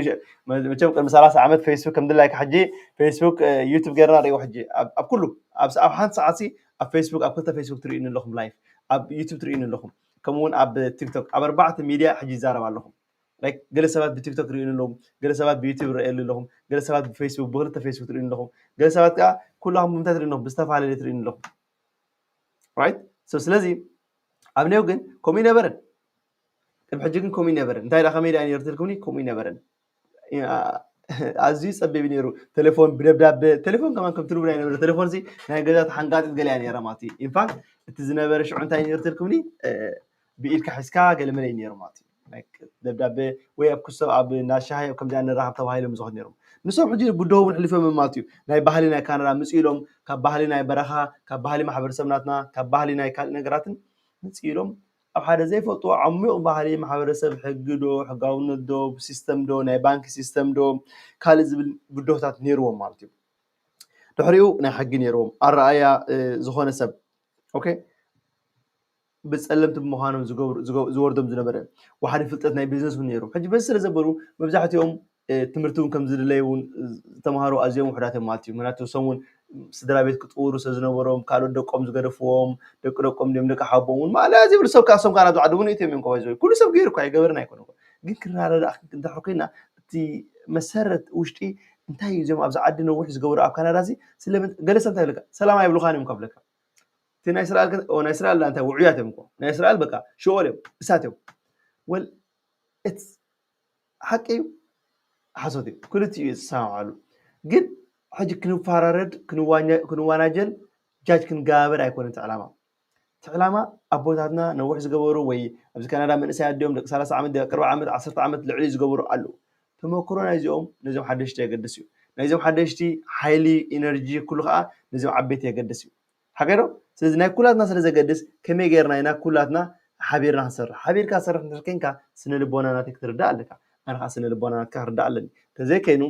መቸም ቅድሚ ሰላሳ ዓመት ፌስቡክ ከም ድላይካ ሕጂ ፌስቡክ ዩቱብ ገርና ሪእዎ ሕጂ ኣብ ኩሉ ኣብ ሓንቲ ሰዓት ኣብ ፌስቡክ ኣብ ክልተ ፌስቡክ ትርእዩኒ ኣለኹም ላይፍ ኣብ ዩቱብ ትርእዩኒ ኣለኹም ከምኡ እውን ኣብ ቲክቶክ ኣብ ኣርባዕተ ሚድያ ሕጂ ይዛረብ ኣለኹም። ገለ ሰባት ብቲክቶክ ሪእዩኒ ኣለኹም፣ ገለ ሰባት ብዩቱብ ሪእየሉ ኣለኹም፣ ገለ ሰባት ብፌስቡክ ብክልተ ፌስቡክ ትርእዩኒ ኣለኹም፣ ገለ ሰባት ከዓ ኩላኹም ብምንታይ ትርእዩኒ ኣለኹም ብዝተፈላለየ ትርእዩኒ ኣለኹም። ራይት ሶ ስለዚ ኣብ ኔው ግን ከምኡ ይነበረን ቅድሚ ሕጂ ግን ከምኡ ይነበረን እንታይ ዳ ከመይ ዳ ነርትልኩምኒ ከምኡ ይነበረን ኣዝዩ ጸቢብ ነይሩ ቴሌፎን ብደብዳበ ቴሌፎን ከማን ከም ትርቡ ናይ ነበረ ቴሌፎን ሲ ናይ ገዛ ተሓንጋጢት ገለ እያ ነይራ ማለት እዩ ኢንፋክት እቲ ዝነበረ ሽዑ እንታይ ነርትልኩምኒ ብኢድካ ሒዝካ ገለ መለ እዩ ነይሩ ማለት እዩ ደብዳበ ወይ ኣብ ክሶ ኣብ ናሻሃይ ኣብ ከምዚኣ ንራኸብ ተባሂሎም ዝኸዱ ነይሮም ንሶም ሕጂ ብድሆ እውን ሕሊፎም ማለት እዩ ናይ ባህሊ ናይ ካናዳ ምፅ ኢሎም ካብ ባህሊ ናይ በረኻ ካብ ባህሊ ማሕበረሰብ ናትና ካብ ባህሊ ናይ ካልእ ነገራትን ምፅ ኢሎም ኣብ ሓደ ዘይፈልጥዎ ዓሚቕ ባህሊ ማሕበረሰብ ሕጊ ዶ ሕጋውነት ዶ ሲስተም ዶ ናይ ባንክ ሲስተም ዶ ካልእ ዝብል ብድሆታት ነይርዎም ማለት እዩ ድሕሪኡ ናይ ሕጊ ነይርዎም ኣረኣያ ዝኾነ ሰብ ኦኬ ብፀለምቲ ብምዃኖም ዝወርዶም ዝነበረ ዋሓደ ፍልጠት ናይ ቢዝነስ እውን ነይሩ ሕጂ በዚ ስለ ዘበሉ መብዛሕትኦም ትምህርቲ እውን ከም ዝድለይ እውን ዝተምሃሩ ኣዝዮም ውሕዳት እዮም ማለት እዩ ምክንያቱ እሶም እውን ስድራ ቤት ክጥውሩ ስለ ዝነበሮም ካልኦት ደቆም ዝገደፍዎም ደቂ ደቆም ድም ደቂ ሓቦም እውን ማለያ ዘይብሉ ሰብ ካሶም ካብ ናብዚ ዓዲ እውን እትዮም እዮም ከባ ዝወይ ኩሉ ሰብ ገይሩ እኳ ይገበርን ኣይኮነ ግን ክረዳዳእ እንድሕር ኮይና እቲ መሰረት ውሽጢ እንታይ እዩ እዚኦም ኣብዚ ዓዲ ነዊሕ ዝገበሩ ኣብ ካናዳ ሲ ስለምን ገለ ሰብ እንታይ ይብለካ ሰላም ኣይብሉኻን እዮም ከብለካ እቲ ናይ እስራኤል ናይ እስራኤል እንታይ ውዑያት እዮም እኮ ናይ እስራኤል በቃ ሽኦል እዮም እሳት እዮም ወል እቲ ሓቂ እዩ ሓሶት እዩ ክልቲኡ እዩ ዝሰማማዓሉ ግን ሕጂ ክንፈራረድ ክንዋናጀል ጃጅ ክንጋበር ኣይኮነን እቲ ዕላማ እቲ ዕላማ ኣቦታትና ነዊሕ ዝገበሩ ወይ ኣብዚ ካናዳ መንእሰይ ኣዲኦም ደቂ ሰላሳ ዓመት ደቂ ኣርባ ዓመት ዓሰርተ ዓመት ልዕሊ ዝገበሩ ኣለዉ ተመክሮ ናይዚኦም ነዚኦም ሓደሽቲ የገድስ እዩ ናይዚኦም ሓደሽቲ ሓይሊ ኢነርጂ ኩሉ ከዓ ነዚኦም ዓበይቲ የገድስ እዩ ሓገዶ ስለዚ ናይ ኩላትና ስለ ዘገድስ ከመይ ገይርና ኢና ኩላትና ሓቢርና ክንሰርሕ ሓቢርካ ሰርሕ እንድሕር ኮንካ ስነ ልቦና ናተይ ክትርዳእ ኣለካ ኣነ ከዓ ስነ ልቦና ናትካ ክርዳእ ኣለኒ ተዘይከይኑ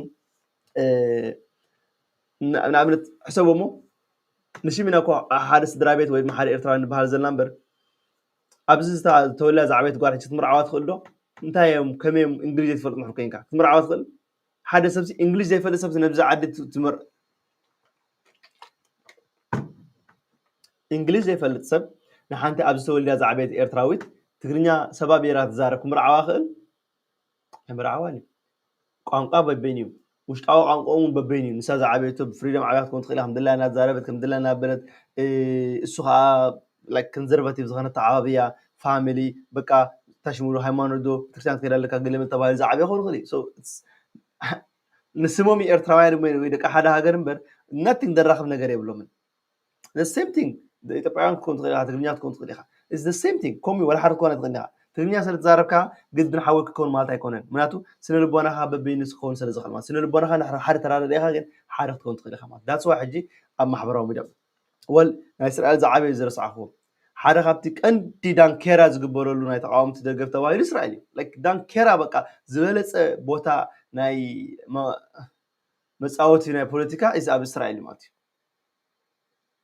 ንኣብነት ሕሰቦ እሞ ንሽም ኢና እኮ ሓደ ስድራ ቤት ወይ ሓደ ኤርትራዊ ንበሃል ዘለና እምበር ኣብዚ ዝተወልያ ዝዓበየት ጓል ሕጂ ክትምርዓዋ ትኽእል ዶ እንታይ እዮም ከመይ እዮም እንግሊዝ ዘይትፈልጥ ምሕር ኮይንካ ክትምርዓዋ ትኽእል ሓደ ሰብሲ እንግሊዝ ዘይፈልጥ ሰብሲ ነብዚ ዓዲ ትምር እንግሊዝ ዘይፈልጥ ሰብ ንሓንቲ ኣብዚ ተወልዳ ዝዓበየት ኤርትራዊት ትግርኛ ሰባቢራ ትዛረብ ክምርዓዋ ክእል ኣይምርዓዋን እዩ ቋንቋ በበይን እዩ ውሽጣዊ ቋንቋ እውን በበይን እዩ ንሳ ዝዓበየቶ ብፍሪደም ዓብያ ክትኮን ትኽእል ከም ድላ እናዛረበት ከም ድላ እናበለት እሱ ከዓ ኮንዘርቫቲቭ ዝኾነ ተዓባብያ ፋሚሊ በቃ ታሽሙሉ ሃይማኖት ዶ ቤተክርስትያን ትከይድ ኣለካ ገለ ተባሂሉ ዝዓበየ ክኸውን ይኽእል እዩ ንስሞም ኤርትራውያን ወይ ደቂ ሓደ ሃገር እምበር nothing ዘራኽብ ነገር የብሎምን the same thing ኢትዮጵያውያን ክትኮን ትኽእል ኢኻ ትግርኛ ክትኮን ትኽእል ኢኻ it's the same thing ከምኡ ወላ ሓደ ክትኮን ትኽእል ኢኻ ትግርኛ ስለ ትዛረብካ ግድን ሓወይ ክትከውን ማለት ኣይኮነን ምክንያቱ ስነ ልቦናኻ በበይኑ ክኸውን ስለ ዝኽእል ማለት ስነ ልቦናኻ ንሕር ሓደ ተራደደ ኢኻ ግን ሓደ ክትኮን ትኽእል ኢኻ ማለት that's why ሕጂ ኣብ ማሕበራዊ ሚድያ ወል ናይ እስራኤል ዝዓበየ ዝረስዓኹዎ ሓደ ካብቲ ቀንዲ ዳንኬራ ዝግበረሉ ናይ ተቃወምቲ ደገፍ ተባሂሉ እስራኤል እዩ ዳንኬራ በቃ ዝበለፀ ቦታ ናይ መፃወቲ ናይ ፖለቲካ እዚ ኣብ እስራኤል ማለት እዩ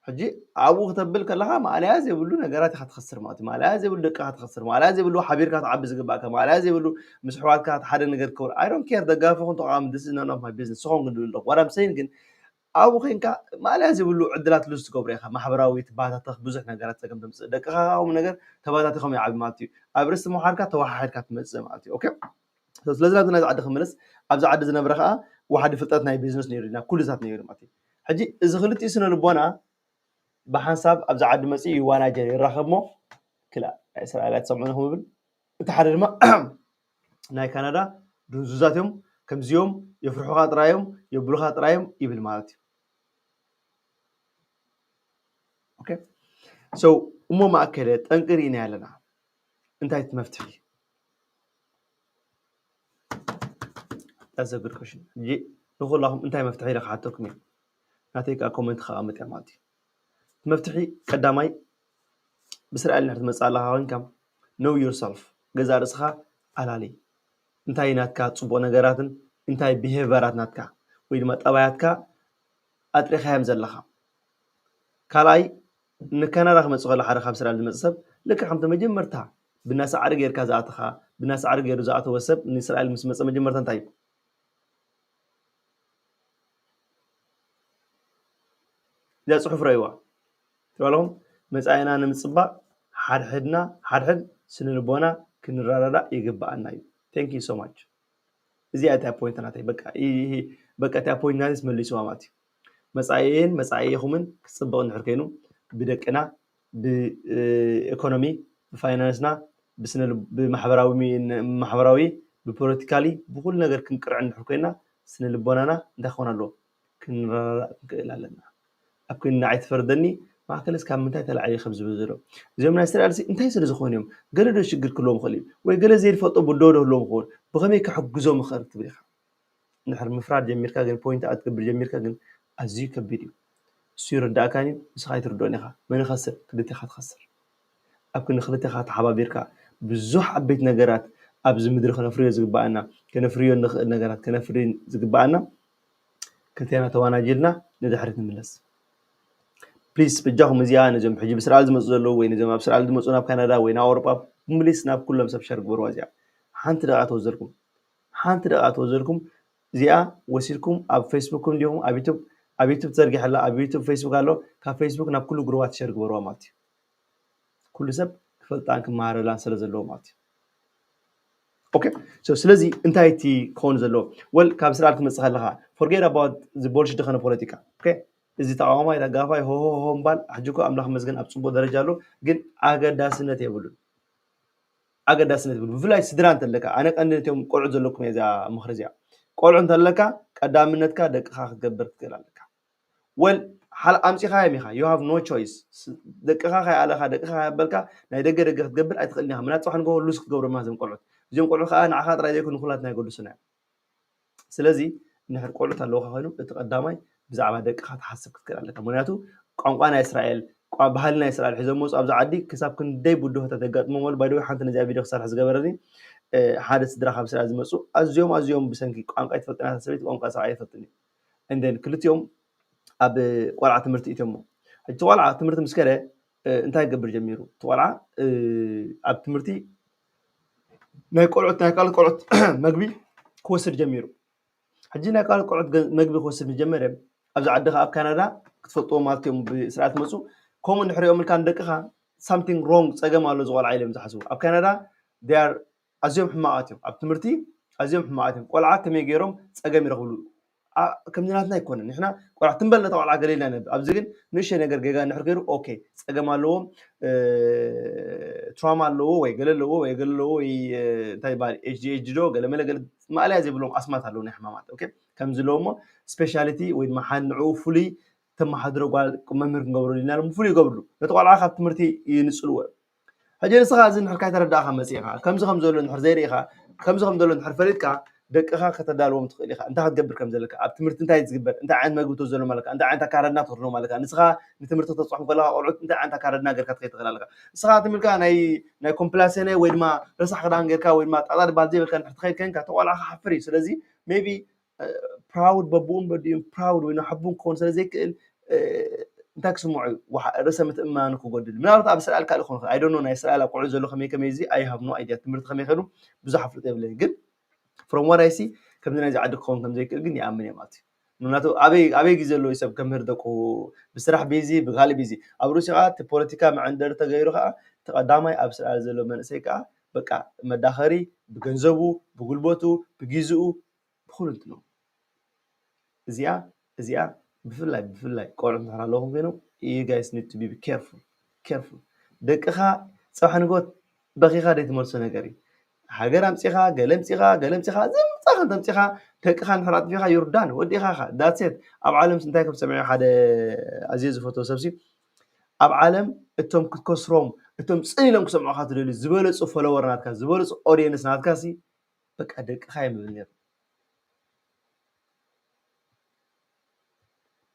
ሕጂ ኣብኡ ክተብል ከለካ ማእለያ ዘይብሉ ነገራት ኢካ ትኸስር ማለት እዩ ማእለያ ዘይብሉ ደቅካ ትኸስር ማእለያ ዘይብሉ ሓቢርካ ትዓቢ ዝግባእካ ማእለያ ዘይብሉ ምስ ኣሕዋትካ ሓደ ነገር ትከውን I don't care ደጋፊ ኩን ተቃዋሚ this is none of my business ስኾን ክንድብል ኣለኩ what I'm saying ግን ኣብኡ ኮይንካ ማእለያ ዘይብሉ ዕድላት ሉዝ ትገብሮ ኢካ ማሕበራዊ ትባታተክ ብዙሕ ነገራት ፀገም ተምፅእ ደቅካ ካብኡ ነገር ተባታቲኮም ይዓቢ ማለት እዩ ኣብ ርእሲ ምኳንካ ተወሓሒድካ ትመፅእ ማለት እዩ okay ስለዚ ናብዚ ናይዚ ዓዲ ክምለስ ኣብዚ ዓዲ ዝነብረ ከዓ ዋሓዲ ፍልጠት ናይ ቢዝነስ ነይሩ ናብ ኩሉታት ነይሩ ማለት እዩ ሕጂ እዚ ክልቲኡ ስነ ልቦና ብሓንሳብ ኣብዚ ዓዲ መፅኡ ይዋናጀር ይራኸብ ሞ ክላ ናይ እስራኤል ኣይትሰምዑን ኢኹም ይብል እቲ ሓደ ድማ ናይ ካናዳ ድንዙዛት እዮም ከምዚኦም የፍርሑኻ ጥራዮም የብሉኻ ጥራዮም ይብል ማለት እዩ okay so እሞ ማእከለ ጠንቂ ርኢና ኣለና እንታይ እቲ መፍትሒ that's a good question ሕጂ ንኩላኹም እንታይ መፍትሒ ኢለ ክሓተኩም እየ ናተይ ከዓ ኮመንት ከቐምጥ እያ ማለት እዩ መፍትሒ ቀዳማይ ብስራኤል ንድሕር ትመፅእ ኣለካ ኮይንካ know yourself፣ ገዛእ ርእስኻ ኣላሊ። እንታይ ናትካ ጽቡቕ ነገራትን እንታይ ቢሄቨራት ናትካ ወይ ድማ ጠባያትካ ኣጥሪኻዮም ዘለኻ። ካልኣይ፣ ንካናዳ ክመጽእ ከሎ ሓደ ካብ እስራኤል ዝመጽእ ሰብ ልክዕ ከምቲ መጀመርታ ብናሳዕሪ ጌርካ ዝኣተኻ፣ ብናሳዕሪ ገይሩ ዝኣተወ ሰብ ንእስራኤል ምስ መጸ መጀመርታ እንታይ እዩ? እዛ ጽሑፍ ረእይዋ ትባለኹም። መጻኢና ንምጽባቕ ሓድሕድና ሓድሕድ ስነ ልቦና ክንረዳዳእ ይግብኣና እዩ። Thank you so much። እዚኣ እታ ፖይንት ናተይ በቃ በቃ እታ ፖይንት ናተይ መልስዋ ማለት እዩ። መጻኢን መጻኢኹምን ክጽብቕ እንድሕር ኮይኑ ብደቅና ብኢኮኖሚ ብፋይናንስና ብስነ ብማሕበራዊ ማሕበራዊ ብፖለቲካሊ ብኩሉ ነገር ክንቅርዕ እንድሕር ኮይና ስነ ልቦናና እንታይ ክኾን ኣለዎ? ክንረዳዳእ ክንክእል ኣለና። ኣብ ክንና ኣይትፈርደኒ ማእከለስ ካብ ምንታይ ተላዒሉ ከም ዝብል ዘሎ እዚኦም ናይ እስራኤል እንታይ ስለ ዝኾኑ እዮም? ገለ ዶ ሽግር ክህልዎም ይኽእል እዩ ወይ ገለ ዘይፈልጦ ብዶ ዶ ህልዎም ይኸውን? ብኸመይ ክሕግዞም ይኽእል ትብል ኢኻ። እንድሕር ምፍራድ ጀሚርካ ግን ፖይንት ኣውት ክትገብር ጀሚርካ ግን ኣዝዩ ከቢድ እዩ። እሱ ይርዳእካን እዩ ንስኻ ኣይትርድኦን ኢኻ። መን ይኸስር? ክልቴኻ ትኸስር። ኣብ ክንዲ ክልቴኻ ተሓባቢርካ ብዙሕ ዓበይቲ ነገራት ኣብዚ ምድሪ ከነፍርዮ ዝግባኣና ከነፍርዮ ንኽእል ነገራት ከነፍሪ ዝግባኣና ክልቴና ተዋናጅልና ንድሕሪት ንምለስ። ፕሊስ በጃኹም እዚኣ ነዞም ሕጂ ብስርዓት ዝመፁ ዘለዉ ወይ ነዞም ኣብ ስርዓት ዝመፁ ናብ ካናዳ ወይ ናብ ኣውሮጳ ፕሊስ ናብ ኩሎም ሰብ ሸር ግበርዋ እዚኣ ሓንቲ ደቂቃ ተወዘልኩም ሓንቲ ደቂቃ ተወዘልኩም እዚኣ ወሲድኩም ኣብ ፌስቡክ እንዲኹም ኣብ ዩቱብ ኣብ ዩቱብ ተዘርጊሐ ኣላ ኣብ ዩቱብ ፌስቡክ ኣሎ ካብ ፌስቡክ ናብ ኩሉ ግሩባት ሸር ግበርዋ ማለት እዩ ኩሉ ሰብ ክፈልጣን ክመሃረላን ስለ ዘለዎ ማለት እዩ okay so ስለዚ እንታይ እቲ ክኸውን ዘለዎ well ካብ ስርዓት ክመፅእ ከለካ forget about the bullshit ዝኾነ ፖለቲካ okay እዚ ተቃዋማይ ተጋፋይ ሆሆሆ እምባል ሕጂ እኮ ኣምላኽ መስገን ኣብ ፅቡቅ ደረጃ ኣሎ ግን ኣገዳስነት የብሉን ኣገዳስነት ይብሉ ብፍላይ ስድራ እንተለካ ኣነ ቀንዲ ነቲኦም ቆልዑ ዘለኩም እያ እዚኣ ምኽሪ እዚኣ ቆልዑ እንተለካ ቀዳምነትካ ደቅኻ ክትገብር ክትክእል ኣለካ ወል ሓል ኣምፂኻዮም ኢኻ you have no choice ደቅኻ ከይኣለኻ ደቅኻ ከይኣበልካ ናይ ደገ ደገ ክትገብር ኣይትኽእልን ኢኻ ምናት ፅባሕ ንጎ ሉስ ክትገብሮማ እዞም ቆልዑት እዚኦም ቆልዑ ከዓ ንዓኻ ጥራይ ዘይኮኑ ንኩላትና ይገድሱና እዮም ስለዚ እንድሕር ቆልዑት ኣለውካ ኮይኑ እቲ ቀዳማይ ብዛዕባ ደቅኻ ትሓስብ ክትክእል ኣለካ ምክንያቱ ቋንቋ ናይ እስራኤል ባህሊ ናይ እስራኤል ሒዞም መፁ ኣብዚ ዓዲ ክሳብ ክንደይ ብድሆታት የጋጥሞም ኣሉ ባይደወይ ሓንቲ ነዚኣ ቪድዮ ክሰርሕ ዝገበረኒ ሓደ ስድራ ካብ እስራኤል ዝመፁ ኣዝዮም ኣዝዮም ብሰንኪ ቋንቋ ይትፈልጥና ሰበይቲ ቋንቋ ሰብኣይ ይፈልጥኒ እንደን ክልቲኦም ኣብ ቆልዓ ትምህርቲ እትሞ እቲ ቆልዓ ትምህርቲ ምስ ከደ እንታይ ክገብር ጀሚሩ እቲ ቆልዓ ኣብ ትምህርቲ ናይ ቆልዑት ናይ ካልኦት ቆልዑት መግቢ ክወስድ ጀሚሩ ሕጂ ናይ ካልኦት ቆልዑት መግቢ ክወስድ ምስ ጀመረ ኣብዚ ዓድኻ ኣብ ካናዳ ክትፈልጥዎ ማለት እዮም ብስርዓት መፁ ከምኡ እንድሕሪኦም ኢልካ ንደቅኻ something wrong ፀገም ኣሎ ዝቆልዓ ኢሎም ዝሓስቡ ኣብ ካናዳ ኣዝዮም ሕማቃት እዮም ኣብ ትምህርቲ ኣዝዮም ሕማቃት እዮም ቆልዓ ከመይ ገይሮም ፀገም ይረኽብሉ ከምዚ ናትና ኣይኮነን ንሕና ቆልዓ ትንበል ነታ ቆልዓ ገለ ኢልና ነብር ኣብዚ ግን ንእሽተይ ነገር ጌጋ እንድሕር ገይሩ ኦኬ ፀገም ኣለዎ ትራማ ኣለዎ ወይ ገለ ኣለዎ ወይ ገለ ኣለዎ ወይ እንታይ ይበሃል ኤች ዲ ኤች ዲ ዶ ገለ መለ ገለ ማእለያ ዘይብሎም ኣስማት ኣለዉ ናይ ሕማማት ኦኬ ከምዚ ኣለዎ እሞ ስፔሻሊቲ ወይ ድማ ሓደ ንዕኡ ፍሉይ ተመሓድሮ ጓል መምህር ክንገብረሉ ኢና ኢሎም ፍሉይ ይገብርሉ ነቲ ቆልዓ ካብ ትምህርቲ ይንፅልዎ እዮም ሕጂ ንስኻ እዚ እንድሕር ካይተረዳእኻ መፂእኻ ከምዚ ከም ዘሎ እንድሕር ዘይርኢኻ ከምዚ ከም ዘሎ እንድሕር ፈሊጥካ ደቅኻ ከተዳልዎም ትኽእል ኢኻ እንታይ ክትገብር ከም ዘለካ ኣብ ትምህርቲ እንታይ ዝግበር እንታይ ዓይነት መግቢ ትወስደሎም ኣለካ እንታይ ዓይነት ኣካዳድና ትኽድኖም ኣለካ ንስኻ ንትምህርቲ ክተብፅሖም ከለካ ቆልዑት እንታይ ዓይነት ኣካዳድና ጌርካ ትኸይድ ትኽእል ኣለካ ንስኻ ትም ኢልካ ናይ ናይ ኮምፕላሴነ ወይ ድማ ረሳሕ ክዳን ጌርካ ወይ ድማ ጣጣ ድባል ዘይብልካ እንድሕር ትኸይድ ከንካ ተቆልዓ ክሓፍር እዩ ስለዚ maybe ፕራውድ በብኡን በዲኡን ፕራውድ ወይ ንሓቡን ክኸውን ስለ ዘይክእል እንታይ ክስምዖ እዩ ርእሰ ምትእምማኑ ክጎድል ምናልባት ኣብ እስራኤል ካልእ ክኾን ይኽእል ኣይዶኖ ናይ እስራኤል ኣብ ቆልዑ ዘሎ ከመይ ከመይ እዚ I have no idea ትምህርቲ ከመይ ከዱ ብዙሕ ኣፍልጦ የብለይ ግን from what I see ከምዚ ናይዚ ዓዲ ክኸውን ከም ዘይክእል ግን ይኣምን እየ ማለት እዩ ምክንያቱ ኣበይ ኣበይ ግዜ ኣለዎ ሰብ ከምህር ደቁ ብስራሕ ቢዚ ብካልእ ቢዚ ኣብ ሩስያ ከዓ እቲ ፖለቲካ መዐንደሪ ተገይሩ ከዓ እቲ ቀዳማይ ኣብ እስራኤል ዘሎ መንእሰይ ከዓ በቃ መዳኸሪ ብገንዘቡ ብጉልበቱ ብጊዝኡ ብኹሉ እንትኑ እዚኣ እዚኣ ብፍላይ ብፍላይ ቆልዑ እንድሕር ኣለኹም ኮይኖም you guys need to be careful careful ደቅኻ ፅባሕ ንጎት በኺኻ ዘይትመልሶ ነገር እዩ ሃገር ኣምፂኻ ገለ ኣምፂኻ ገለ ኣምፂኻ ዘምፃኻ እንተምፂኻ ደቅኻ እንድሕር ኣጥፊኻ you're done ወዲእኻ ኢኻ that's it ኣብ ዓለም እንታይ ከም ሰሚዐ ሓደ ኣዝየ ዝፈትዎ ሰብሲ ኣብ ዓለም እቶም ክትከስሮም እቶም ፅን ኢሎም ክሰምዑኻ ትደልዩ ዝበለፁ ፎሎወር ናትካ ዝበለፁ ኦዲየንስ ናትካ ሲ በቃ ደቅኻ እዮም ዝብል ነይሩ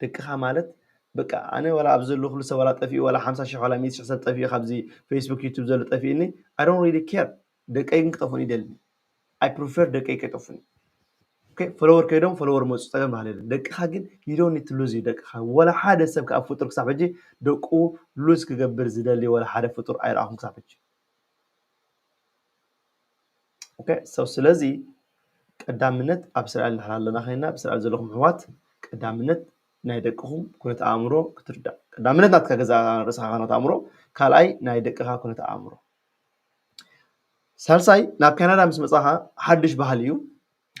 ደቅኻ ማለት በቃ ኣነ ዋላ ኣብ ዘሎ ኩሉ ሰብ ዋላ ጠፊኡ ዋላ ሓምሳ ሽሕ ዋላ ሚእቲ ሽሕ ሰብ ጠፊኡ ካብዚ ፌስቡክ ዩቱብ ዘሎ ጠፊኡኒ I don't really care። ደቀይ ግን ክጠፉን ይደልኒ። I prefer ደቀይ ከይጠፉኒ። ኦኬ፣ ፎሎወር ከይዶም ፎሎወር መፁ ፀገም ባህል የለን። ደቅኻ ግን you don't need to lose you። ደቅኻ ዋላ ሓደ ሰብ ካብ ፍጡር ክሳብ ሕጂ ደቁ ሉዝ ክገብር ዝደሊ ዋላ ሓደ ፍጡር ኣይረኣኹም ክሳብ ሕጂ። ኦኬ፣ so ስለዚ ቀዳምነት ኣብ እስራኤል እንድሕር ኣለና ኮይና ኣብ እስራኤል ዘለኹም ኣሕዋት ቀዳምነት ናይ ደቅኹም ኩነት ኣእምሮ ክትርዳእ። ቀዳምነት ናትካ ገዛ ርእስኻ ኩነት ኣእምሮ፣ ካልኣይ ናይ ደቅኻ ኩነት ኣእምሮ። ሳልሳይ ናብ ካናዳ ምስ መጻኻ ሓድሽ ባህሊ እዩ።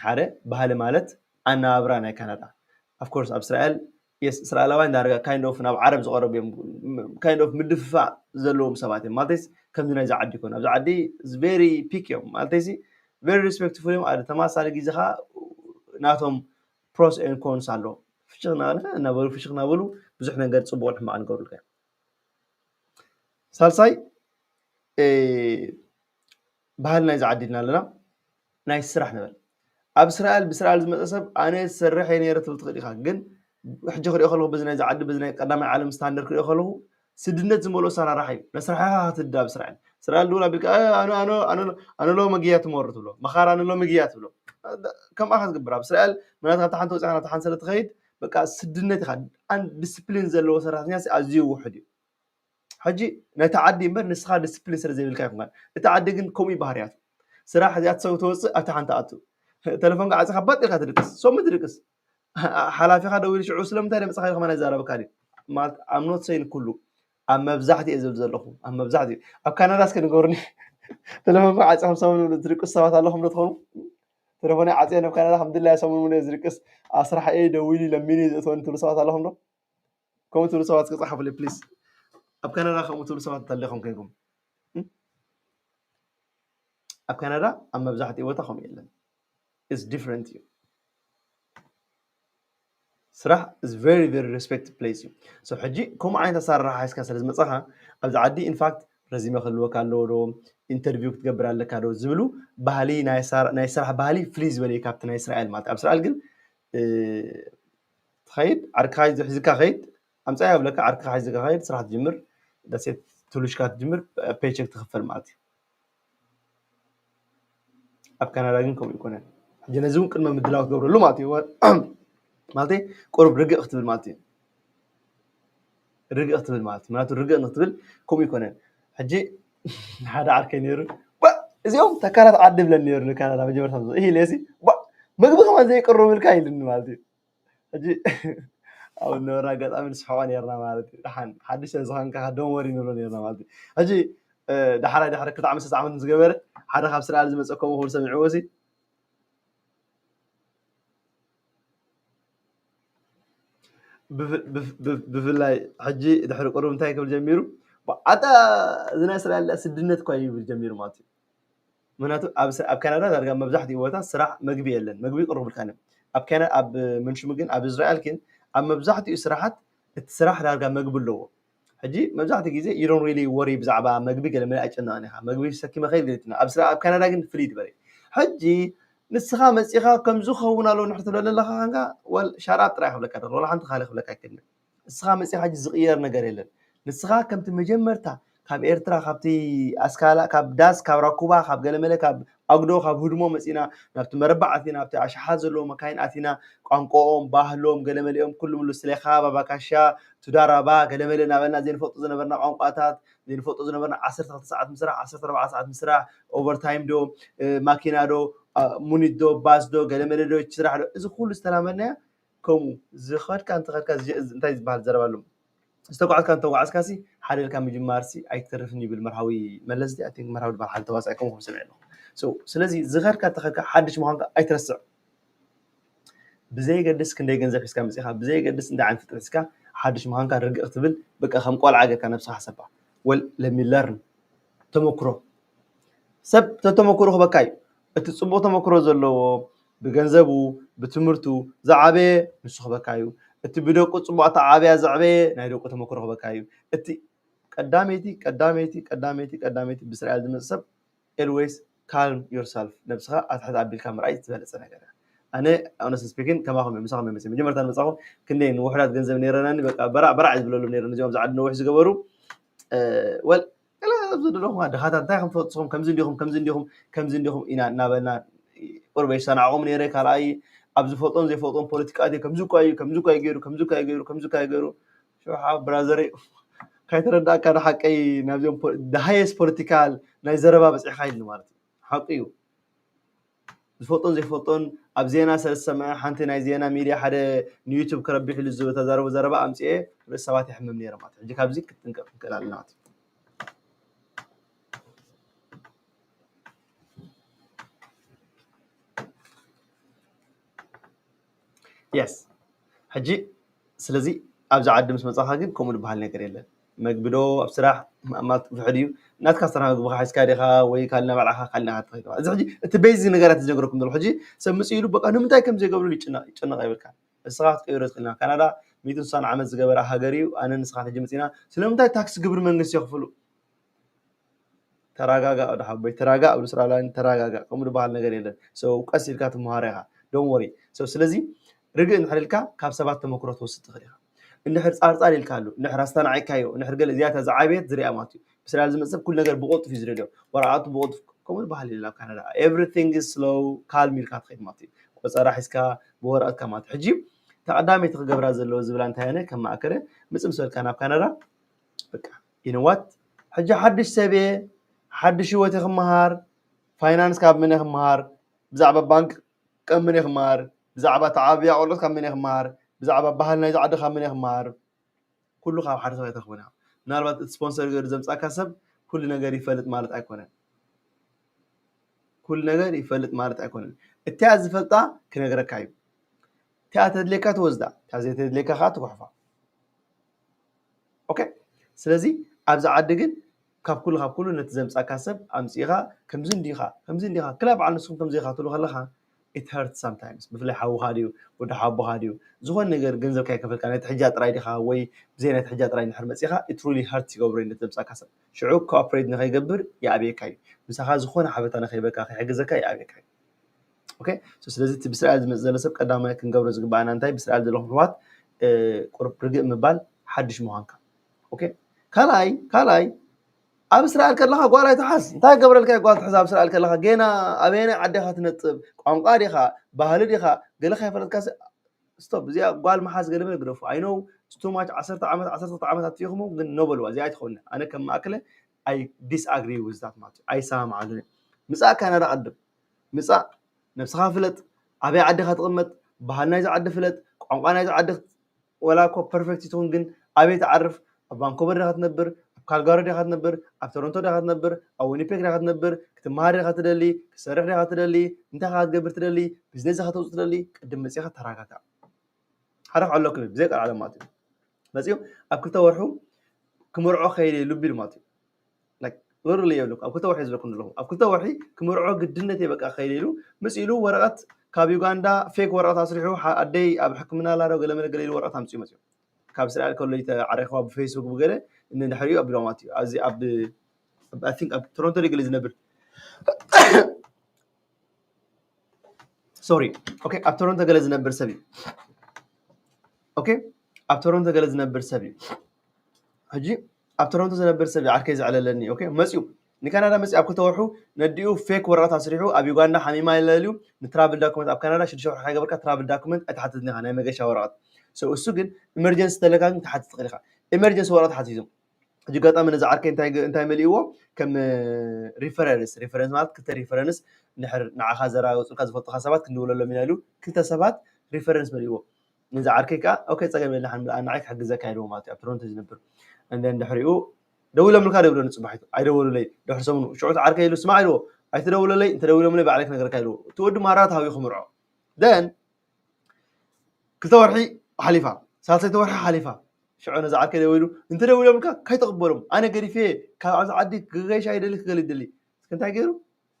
ሓደ ባህሊ ማለት ኣነባብራ ናይ ካናዳ። Of course ኣብ እስራኤል yes እስራኤላውያን ዳርጋ kind of ናብ ዓረብ ዝቐረቡ እዮም። Kind of ምድፍፋእ ዘለዎም ሰባት እዮም። ማለትስ ከምዚ ናይዚ ዓዲ ይኮኑ። ኣብዚ ዓዲ very picky እዮም። ማለትሲ very respectful እዮም። ኣደ ተማሳሊ ግዜኻ ናቶም pros and cons ኣለዎም። ፍሽኽ እናበሉ ፍሽኽ እናበሉ ብዙሕ ነገር ፅቡቕን ሕማቕን ይገብሩልካ እዮም። ሳልሳይ ባህሊ ናይዚ ዓዲ ኢልና ኣለና። ናይ ስራሕ ንበል። ኣብ እስራኤል ብእስራኤል ዝመፀ ሰብ ኣነ ዝሰርሕ እየ ነይረ ትብል ትኽእል ኢኻ። ግን ሕጂ ክሪኦ ከለኹ በዚ ናይዚ ዓዲ በዚ ናይ ቀዳማይ ዓለም ስታንደር ክሪኦ ከለኹ ስድነት ዝመልኦ ኣሰራርሓ እዩ። ነስራሕኻ ክትዳ ኣብ እስራኤል እስራኤል ድውል ኣቢልካ ኣነ ሎ መግያ ትመሩ ትብሎ መኻር ኣነ ሎ ምግያ ትብሎ ከምኣ ክትግብር ኣብ እስራኤል ምናት ካብቲ ሓንቲ ወፂኻ ናብቲ ሓንቲ ስለ ትኸይድ በቃ ስድነት ኢኻ። ዲስፕሊን ዘለዎ ሰራሕተኛ ኣዝዩ ውሑድ እዩ። ሕጂ ነቲ ዓዲ እምበር ንስኻ ዲስፕሊን ስለ ዘይብልካ ይኹን እቲ ዓዲ ግን ከምኡ ባህርያቱ ስራሕ እዚኣ ትሰው ትወፅእ ኣብቲ ሓንቲ ኣቱ ተለፎን ዓፂኻ ባጥ ኢልካ ትድቅስ ሰሙ ትድቅስ ሓላፊኻ ደዊሉ ሽዑ ስለምንታይ ደምፅኻ ኢልካ ማና ይዛረበካ ድዩ ማለት I'm not saying ኩሉ ኣብ መብዛሕትኡ እየ ዝብል ዘለኹ ኣብ መብዛሕትኡ ኣብ ካናዳ እስከ ንገሩኒ ተለፎንኩም ዓፂኹም ሰሙን ትድቅሱ ሰባት ኣለኹም ዶ ትኾኑ ተለፎን ዓፂ ናብ ካናዳ ከም ድላይ ሰሙን ሙሉ ዝድቅስ ኣስራሕ እየ ደዊሉ ለሚኒ ዘእትወኒ ትብሉ ሰባት ኣለኹም ዶ ከምኡ ትብሉ ሰባት ክፅሓፉለይ ፕሊስ ኣብ ካናዳ ከምኡ ትብሉ ሰባት እንተለኹም ኮይንኩም ኣብ ካናዳ ኣብ መብዛሕትኡ ቦታ ከምኡ የለን is different እዩ ስራሕ is very very respect place እዩ so ሕጂ ከምኡ ዓይነት ኣሰራርሓ ሒዝካ ስለ ዝመፀኻ ኣብዚ ዓዲ ኢንፋክት ረዚመ ክህልወካ ኣለዎ ዶ ኢንተርቪው ክትገብር ኣለካ ዶ ዝብሉ ባህሊ ናይ ስራሕ ባህሊ ፍሊ ዝበለ ካብቲ ናይ እስራኤል ማለት ኣብ እስራኤል ግን ትኸይድ ዓርክኻ ሒዝካ ከይድ ኣምፃ ይብለካ ዓርክኻ ሒዝካ ከይድ ስራሕ ትጅምር ደሴት ትሉሽካ ትጅምር ፔቸክ ትኽፈል ማለት እዩ ኣብ ካናዳ ግን ከምኡ ይኮነን ሕጂ ነዚ እውን ቅድመ ምድላው ትገብረሉ ማለት እዩ ማለት ቁሩብ ርግእ ክትብል ማለት እዩ ርግእ ክትብል ማለት እዩ ምክንያቱ ርግእ ንክትብል ከምኡ ይኮነን ሕጂ ሓደ ዓርከይ ነይሩ እዚኦም ተካላት ዓዲ ብለን ነይሩ ንካናዳ መጀመርታ ኢለ ሲ ምግቢ ከማን ዘይቅርብልካ ኢልኒ ማለት እዩ ሕጂ ኣብ ነበርና ኣጋጣሚ ንስሕቆ ነርና ማለት እዩ ሓን ሓድሽ ዝኾንካ ደም ወሪ ንብሎ ነርና ማለት እዩ ሕጂ ዳሕራይ ድሕሪ ክልተ ዓመት ሰለስተ ዓመት ምስ ገበረ ሓደ ካብ እስራኤል ዝመፀ ከምኡ ክብል ሰሚዕዎ ሲ ብፍላይ ሕጂ ድሕሪ ቅሩብ እንታይ ክብል ጀሚሩ ኣታ እዚ ናይ እስራኤል ስድነት እኳ ይብል ጀሚሩ ማለት እዩ ምክንያቱ ኣብ ካናዳ ዳርጋ መብዛሕትኡ ቦታ ስራሕ መግቢ የለን መግቢ ይቅርቡልካ እዮም ኣብ ካና ኣብ ምንሽሙ ግን ኣብ እስራኤል ግን ኣብ መብዛሕትኡ ስራሓት እቲ ስራሕ ዳርጋ መግቢ ኣለዎ ሕጂ መብዛሕትኡ ግዜ you don't really worry ብዛዕባ መግቢ ገለ መለ ኣይጨነቕን ኢኻ መግቢ ሰኪመ ከይድ ገለ ኣብ ስራሕ ኣብ ካናዳ ግን ፍልይ ዝበለ ሕጂ ንስኻ መፂኻ ከምዚ ክኸውን ኣለዎ ንሕር ትብለኒ ኣለኻ ካንካ ወል ሻራብ ጥራይ ክብለካ ወላ ሓንቲ ካልእ ክብለካ ኣይክእልን ንስኻ መፂኻ ሕጂ ዝቕየር ነገር የለን ንስኻ ከምቲ መጀመርታ ካብ ኤርትራ ካብቲ ኣስካላ ካብ ዳስ ካብ ራኩባ ካብ ገለመለ ካብ ኣጉዶ ካብ ህድሞ መፂና ናብቲ መረባዕ ኣቲና ኣብቲ ኣሽሓት ዘለዎ መካይን ኣቲና ቋንቋኦም ባህሎም ገለመሊኦም ኩሉ ምሉ ስሌኻ ባባካሻ ቱዳራባ ገለመለ ናበልና ዘይንፈልጦ ዝነበርና ቋንቋታት ዘይንፈልጦ ዝነበርና ዓሰርተ ክልተ ሰዓት ምስራሕ ዓሰርተ ኣርባዕተ ሰዓት ምስራሕ ኦቨርታይም ዶ ማኪና ዶ ሙኒት ዶ ባስ ዶ ገለመለ ዶ ስራሕ ዶ እዚ ኩሉ ዝተላመድናዮ ከምኡ ዝኸድካ እንተኸድካ እንታይ ዝበሃል ዘረባ ኣሎ ዝተጓዕዝካ እንተጓዕዝካ ሲ ሓደ ኢልካ ምጅማር ሲ ኣይትተርፍን ይብል መርሃዊ መለስ ቲ መርሃዊ ዝበሃል ሓደ ተዋሳኢ ከምኡ ከም ሰሚዐ ኣለኹ ስለዚ ዝኸድካ እንተኸድካ ሓድሽ ምዃንካ ኣይትረስዕ ብዘይገድስ ክንደይ ገንዘብ ሒዝካ መፂኻ ብዘይገድስ እንታይ ዓይነት ፍጥረት ሒዝካ ሓድሽ ምዃንካ ርግእ ክትብል በቃ ከም ቆልዓ ጌርካ ነብስኻ ሕሰባ well let me learn ተመክሮ ሰብ ተተመክሮ ክበካ እዩ እቲ ፅቡቅ ተመክሮ ዘለዎ ብገንዘቡ ብትምህርቱ ዝዓበየ ንሱ ክበካ እዩ እቲ ብደቁ ፅቡቅ ተዓብያ ዘዕበየ ናይ ደቁ ተመክሮ ክበካ እዩ እቲ ቀዳመይቲ ቀዳመይቲ ቀዳመይቲ ቀዳመይቲ ብስራኤል ዝመፅእ ሰብ always calm yourself ነብስኻ ኣትሕት ኣቢልካ ምርኣይ ዝበለፀ ነገር እያ ኣነ honest speaking ከማኹም እየ፣ ምሳኹም እየ መፅእ። መጀመርታ ንመፃኹም ክንደይ ንውሕዳት ገንዘብ ነይረናኒ፣ በቃ በራዕ በራዕ እየ ዝብለሎም ነይረ ነዚኦም ዝዓዲ ነዊሕ ዝገበሩ። ወል ገለ ኣብዚ ዘለኹም ድኻታት እንታይ ከም ትፈልጥኹም ከምዚ እንዲኹም ከምዚ እንዲኹም ከምዚ እንዲኹም ኢና እናበልና ቁርበ ይሰናዕቆም ነይረ። ካልኣይ ኣብ ዝፈልጦን ዘይፈልጦን ፖለቲካ ኣትየ ከምዚ እኳ እዩ ከምዚ እኳ እዩ ገይሩ ከምዚ እኳ እዩ ገይሩ ከምዚ እኳ እዩ ገይሩ። ሽውሓ ብራዘረይ ካይተረዳእካ ንሓቀይ ናብዚኦም ሃየስት ፖለቲካል ናይ ዘረባ በፂሕካ ኢልኒ ማለት እዩ። ሓቂ እዩ። ዝፈልጦን ዘይፈልጦን ኣብ ዜና ስለ ዝሰምዐ ሓንቲ ናይ ዜና ሚድያ ሓደ ንዩቱብ ክረብሕ ኢሉ ዝተዛረቦ ዘረባ ኣምፅኤ ርእሲ ሰባት የሕምም ነይረ ማለት እዩ። ሕጂ ካብዚ ክትጥንቀቕ ክንክእል ኣለና ማለት እዩ። የስ ሕጂ ስለዚ ኣብዚ ዓዲ ምስ መፃኻ ግን ከምኡ ዝበሃል ነገር የለን። መግቢ ዶ ኣብ ስራሕ ምእማት ውሕድ እዩ። ናትካ ስራሕ መግብኻ ሒዝካ ዲኻ ወይ ካልእ እናበላዕካ ካልእ እናሃተኻ ኢኻ። እዚ ሕጂ እቲ ቤዚክ ነገራት ዝነገረኩም ዘሎ ሕጂ ሰብ ምፅእ ኢሉ በቃ ንምንታይ ከም ዘይገብሩ ይጭነቕ ይጭነቕ ኣይብልካ። ንስኻ ክትቅይሮ ትኽእል ኢና። ካናዳ ሚእትን ስሳን ዓመት ዝገበረ ሃገር እዩ። ኣነ ንስኻ ሕጂ መፂና ስለምንታይ ታክሲ ግብሪ መንግስቲ የኽፍሉ? ተራጋጋ ወዲ ሓቦይ ተራጋ ኣብ ሉስራላን ተራጋጋ ከምኡ ዝበሃል ነገር የለን። ሰው ቀስ ኢልካ ትመሃሮ ኢኻ። ዶን ወሪ ሰው ስለዚ ርግእ እንድሕር ኢልካ ካብ ሰባት ተመክሮ ትወስድ ትኽእል ኢኻ። እንድሕር ፃርፃር ኢልካ ኣሉ እንድሕር ኣስተናዒካዮ እንድሕር ገለ እዚኣታ ዝዓበየት ዝሪኣ ማለት እዩ። ብስላል ዝመፅእ ሰብ ኩሉ ነገር ብቆልጡፍ እዩ ዝደልዮ። ወረቃቱ ብቆልጡፍ ከምኡ ዝበሃል የለን ኣብ ካናዳ። Everything is slow calm ኢልካ ትኸይድ ማለት እዩ። ቆፀራ ሒዝካ ብወረቀትካ ማለት እዩ። ሕጂ ተቀዳመይቲ ክገብራ ዘለዎ ዝብላ እንታይ ነ ከም ማእከለ ምፅእ ምስ በልካ ናብ ካናዳ በቃ you know what ሕጂ ሓድሽ ሰብ እየ ሓድሽ ህይወት ክመሃር ፋይናንስ ካብ መን ክመሃር ብዛዕባ ባንክ ካብ መን ክመሃር ብዛዕባ ተዓብያ ቆልዑት ካብ መን ክመሃር ብዛዕባ ባህል ናይ ዝዓዲ ካብ መን ክመሃር ኩሉ ካብ ሓደ ሰብ ኣይትረኽቦን ኢኻ። ምናልባት እቲ ስፖንሰር ገይሩ ዘምፃእካ ሰብ ኩሉ ነገር ይፈልጥ ማለት ኣይኮነን። ኩሉ ነገር ይፈልጥ ማለት ኣይኮነን። እቲኣ ዝፈልጣ ክነግረካ እዩ። እቲኣ ተድልየካ ትወስዳ፣ እቲኣ ዘይተድልየካ ከዓ ትጉሕፋ። ኦኬ። ስለዚ ኣብዚ ዓዲ ግን ካብ ኩሉ ካብ ኩሉ ነቲ ዘምፃእካ ሰብ ኣምፂእኻ ከምዚ እንዲኻ ከምዚ እንዲኻ ክላ በዓል ንስኹም ከምዚ ኢኻ ትብሉ ከለኻ it hurts sometimes ብፍላይ ሓውኻ ድዩ ወዲ ሓቦኻ ድዩ ዝኾነ ነገር ገንዘብ ከይከፈልካ ነቲ ሕጃ ጥራይ ዲኻ ወይ ብዘይ ነቲ ሕጃ ጥራይ እንድሕር መፂኻ it really hurts ይገብሮ እዩ ነቲ ዘምፃእካ ሰብ ሽዑ cooperate ንኸይገብር ይኣብየካ እዩ ምሳኻ ዝኾነ ሓበታ ንኸይበካ ከይሕግዘካ ይኣብየካ እዩ ኦኬ ስለዚ እቲ ብስርዓት ዝመፅእ ዘሎ ሰብ ቀዳማይ ክንገብሮ ዝግባኣና እንታይ ብስርዓት ዘለኹም ኣሕዋት ቁሩብ ርግእ ምባል ሓድሽ ምዃንካ ኦኬ ካልኣይ ካልኣይ ኣብ እስራኤል ከለኻ ጓል ኣይትሓዝ እንታይ ገብረልካ ጓል ትሕዝ ኣብ እስራኤል ከለኻ ጌና ኣበየናይ ዓዲ ኢኻ ትነጥብ ቋንቋ ዲኻ ባህሊ ዲኻ ገለ ከይፈለጥካ stop እዚኣ ጓል ምሓዝ ገለ በለ ግደፉ I know it's too much ዓሰርተ ዓመት ዓሰርተ ክልተ ዓመት ኣትኹም ግን no በልዋ እዚኣ ኣይትኸውን ኣነ ከም ማእከለ I disagree with that ማለት እዩ ኣይሰማምዓሉን እየ ምጻእ ካናዳ ቀድም ምጻእ ነብስኻ ፍለጥ ኣበይ ዓዲ ኢኻ ትቕመጥ ባህሊ ናይዚ ዓዲ ፍለጥ ቋንቋ ናይዚ ዓዲ ወላ እኮ perfect ይትኹን ግን ኣበይ ትዓርፍ ኣብ ቫንኮቨር ዲኻ ትነብር ኣብ ካልጋሪ ዲኻ ትነብር ኣብ ቶሮንቶ ዲኻ ትነብር ኣብ ዊኒፔግ ዲኻ ትነብር ክትመሃር ዲኻ ትደሊ ክትሰርሕ ዲኻ ትደሊ እንታይ ኻ ክትገብር ትደሊ ቢዝነስ ዲኻ ተውፅእ ትደሊ ቅድም መፂኻ ተረጋጋእ ሓደ ክዕለኩም እዩ ብዘይ ቃል ዓለም ማለት እዩ መፂኡ ኣብ ክልተ ወርሑ ክምርዖ ከይደ ልቢ ኢሉ ማለት እዩ literally የብለኩም ኣብ ክልተ ወርሒ ዝበልኩም ዘለኹም ኣብ ክልተ ወርሒ ክምርዖ ግድነት እየ በቃ ከይደ ኢሉ ምስ ኢሉ ወረቐት ካብ ዩጋንዳ ፌክ ወረቐት ኣስሪሑ ኣደይ ኣብ ሕክምና ኣላ ዶ ገለመለ ገለ ኢሉ ወረቐት ኣምፅኡ መፅኡ ካብ እስራኤል ከሎ ተዓሪኽዋ ብፌስቡክ ብገለ እንድሕሪኡ ኣቢሎም ማለት እዩ ኣብዚ ኣብ I think ኣብ ቶሮንቶ ገለ ዝነብር ሶሪ ኦኬ ኣብ ቶሮንቶ ገለ ዝነብር ሰብ እዩ ኦኬ ኣብ ቶሮንቶ ገለ ዝነብር ሰብ እዩ ሕጂ ኣብ ቶሮንቶ ዝነብር ሰብ ዓርከይ ዘዕለለኒ ኦኬ መፅዩ ንካናዳ መፅዩ ኣብ ክልተ ወርሑ ነዲኡ ፌክ ወረቐት ኣስሪሑ ኣብ ዩጋንዳ ሓሚማ ኢለልዩ ንትራቭል ዳኩመንት ኣብ ካናዳ ሽዱሽተ ወርሒ ከይገበርካ ትራቭል ዳኩመንት ኣይትሓትትን ኢኻ ናይ መገሻ ወረቐት so እሱ ግን ኢመርጀንሲ ተለካ ግን ክትሓትት ትኽእል ኢኻ ኢመርጀንሲ ወረቐት ሓቲቱ ሕጂ ኣጋጣሚ ነዚ ዓርከይ እንታይ መሊእዎ ከም ሪፈረንስ ሪፈረንስ ማለት ክልተ ሪፈረንስ እንድሕር ንዓኻ ዘረጋግፁልካ ዝፈልጡኻ ሰባት ክንድውለሎም ኢና ኢሉ ክልተ ሰባት ሪፈረንስ መሊእዎ ነዚ ዓርከይ ከዓ ኦኬ ፀገም የለን ሓንብል ኣናዓይ ክሕግዘካ ኢልዎ ማለት እዩ ኣብ ቶሮንቶ ዝነብር እንደ እንድሕሪኡ ደዊሎምልካ ደብሎ ንፅባሒቱ ኣይደወሉለይ ድሕሪ ሰሙኑ ሽዑ ዓርከይ ኢሉ ስማዕ ኢልዎ ኣይትደውለለይ እንተደዊሎምለይ ባዕለይ ክነግረካ ኢልዎ እቲ ወዲ ማራ ተሃብዩ ክምርዖ ደን ክልተ ወርሒ ሓሊፋ ሳልሰይቲ ወርሒ ሓሊፋ ሽዑ ነዚ ዓርከይ ደዊሉ እንተደዊሎምልካ ከይተቕበሎም ኣነ ገዲፈ ካብ ኣብዚ ዓዲ ክገይሽ ኣይደሊ ክገል ይደሊ እስከ እንታይ ገይሩ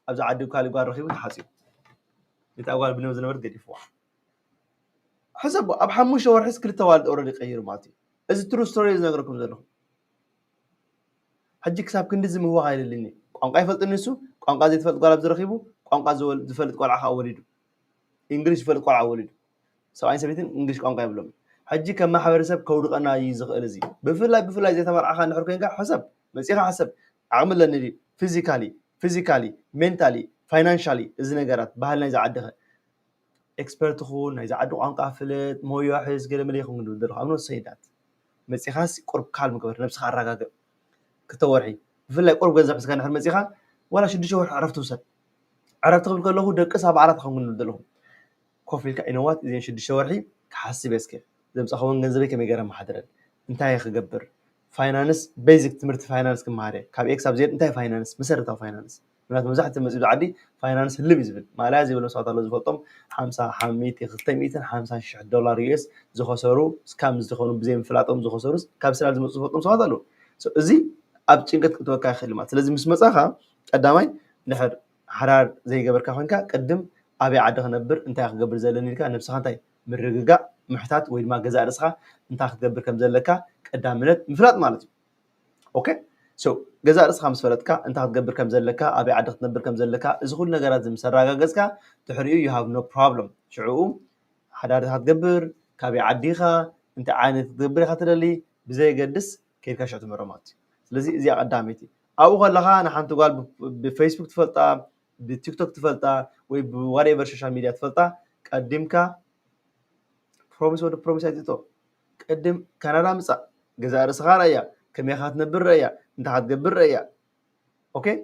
ኣብዚ ዓዲ ካልእ ጓል ረኺቡ ተሓፅዩ ነታ ጓል ብነብ ዝነበረት ገዲፍዋ ሕሰቦ ኣብ ሓሙሽተ ወርሒስ ክልተ ዋልድ ኦረዲ ቀይሩ ማለት እዩ እዚ ትሩ ስቶሪ ዝነግረኩም ዘለኹ ሕጂ ክሳብ ክንዲ ዝምህዋኽ ኣይደልን ቋንቋ ይፈልጥ ንሱ ቋንቋ ዘይትፈልጥ ጓል ኣብዚ ረኺቡ ቋንቋ ዝፈልጥ ቆልዓ ከዓ ወሊዱ እንግሊሽ ዝፈልጥ ቆልዓ ወሊዱ ሰብኣይን ሰበይትን እንግሊሽ ቋንቋ የብሎም። ሕጂ ከም ማሕበረሰብ ከውድቐና እዩ ዝኽእል። እዚ ብፍላይ ብፍላይ ዘይተመርዓኻ እንድሕር ኮይንካ ሕሰብ፣ መፂኻ ሕሰብ፣ ዓቕሚ ኣለኒ ድዩ? ፊዚካሊ፣ ፊዚካሊ፣ ሜንታሊ፣ ፋይናንሻሊ፣ እዚ ነገራት ባህል ናይዚ ዓዲ ኸ? ኤክስፐርት ኹን፣ ናይዚ ዓዲ ቋንቋ ፍለጥ፣ ሞያ ሕዝ፣ ገለ መለ ይኹን ክንብል ዘለኹ ኣብ ነሰይዳት መፂኻስ ቁርብ ካልም ግበር፣ ነብስኻ ኣረጋግእ። ክልተ ወርሒ ብፍላይ ቁርብ ገንዘብ ሕዝካ እንድሕር መፂኻ ዋላ ሽዱሽተ ወርሒ ዕረፍቲ ውሰድ። ዕረፍቲ ክብል ከለኹ ደቂ ሳብ ዓራት ኸም ክንብል ዘለኹ ኮፍ ኢልካ ኢነዋት እዚን ሽዱሽተ ወርሒ ክሓስብ እየ እስከ ዘምፃኸውን ገንዘበይ ከመይ ገይረ መሓድረን እንታይ እየ ክገብር ፋይናንስ ቤዚክ ትምህርቲ ፋይናንስ ክመሃር እየ ካብ ኤክስ ኣብ ዜድ እንታይ ፋይናንስ መሰረታዊ ፋይናንስ ምክንያቱ መብዛሕትኡ መፅኡ ዓዲ ፋይናንስ ህልም እዩ ዝብል ማለያ ዘይብሎም ሰባት ኣለዉ ዝፈልጦም ሓምሳ ሓሚት ክልተ ሚእትን ሓምሳ ሽሕ ዶላር ዩኤስ ዝኸሰሩ ስካም ዝኾኑ ብዘይ ምፍላጦም ዝኸሰሩ ካብ ስራ ዝመፁ ዝፈልጦም ሰባት ኣለዉ እዚ ኣብ ጭንቀት ክትወካ ይኽእል ማለት ስለዚ ምስ መፃኻ ቀዳማይ ድሕር ሓዳር ዘይገበርካ ኮንካ ቅድም ኣበይ ዓዲ ክነብር እንታይ ክገብር ዘለኒ ኢልካ ነብስኻ እንታይ ምርግጋእ ምሕታት ወይ ድማ ገዛእ ርእስኻ እንታይ ክትገብር ከም ዘለካ ቀዳምነት ምፍላጥ ማለት እዩ okay so ገዛእ ርእስኻ ምስ ፈለጥካ እንታይ ክትገብር ከም ዘለካ ኣበይ ዓዲ ክትነብር ከም ዘለካ እዚ ኩሉ ነገራት እዚ ምስ ኣረጋገፅካ ድሕሪኡ you have no problem ሽዕኡ ሓዳር ኢኻ ክትገብር ካበይ ዓዲ ኢኻ እንታይ ዓይነት ክትገብር ኢኻ ትደሊ ብዘየገድስ ከይድካ ሽዑ ትምርዖ ማለት እዩ ስለዚ እዚኣ ቀዳመይቲ ኣብኡ ከለኻ ንሓንቲ ጓል ብፌስቡክ ትፈልጣ ብቲክቶክ ትፈልጣ ወይ ብዋትኤቨር ሶሻል ሚድያ ትፈልጣ ቀዲምካ ፕሮሚስ ወዲ ፕሮሚስ ኣይትእቶ ቅድም ካናዳ ምፃእ ገዛእ ርእስኻ ረእያ ከመይ ኢኻ ትነብር ረእያ እንታይ ኢኻ ትገብር ረእያ okay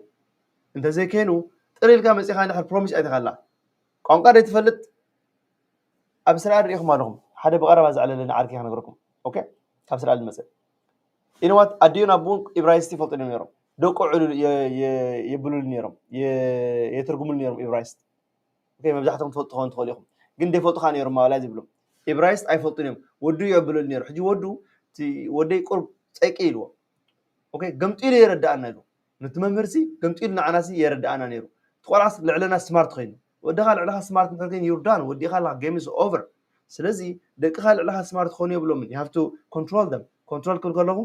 እንተዘይከይኑ ጥር ኢልካ መፂኻ እንድሕር ፕሮሚስ ኣይትኻላ ቋንቋ ደይ ትፈልጥ ኣብ እስራኤል ርኢኹም ኣለኹም ሓደ ብቐረባ ዘዕለለኒ ዓርኪ ክነግረኩም okay ካብ እስራኤል ዝመፀ ኢንዋት ኣዲኡን ኣቡን ኢብራይስጥ ይፈልጡ ነይሮም ደቁ ዕሉል የብሉሉ ነይሮም የትርጉሙሉ ነይሮም ኢብራይስጥ መብዛሕትኩም ትፈልጡ ትኾኑ ትኽእሉ ኢኹም ግን ደይፈልጡ ከዓ ነይሮም ማባላይ ዝብሎም ኢብራይስጥ ኣይፈልጡን እዮም ወዱ የብሉሉ ነይሩ ሕጂ ወዱ ወደይ ቁርብ ፀቂ ኢልዎ ገምጢሉ የረድኣና ኢሉ ነቲ መምህርሲ ገምጢሉ ንዓናሲ የረድኣና ነይሩ እቲ ቆልዓስ ልዕለና ስማርት ኮይኑ ወድኻ ልዕለኻ ስማርት እንድሕር ኮይኑ you're done ወዲእኻ ኣለኻ game is over ስለዚ ደቅኻ ልዕለኻ ስማርት ክኾኑ የብሎምን you have to control them control ክብል ከለኹ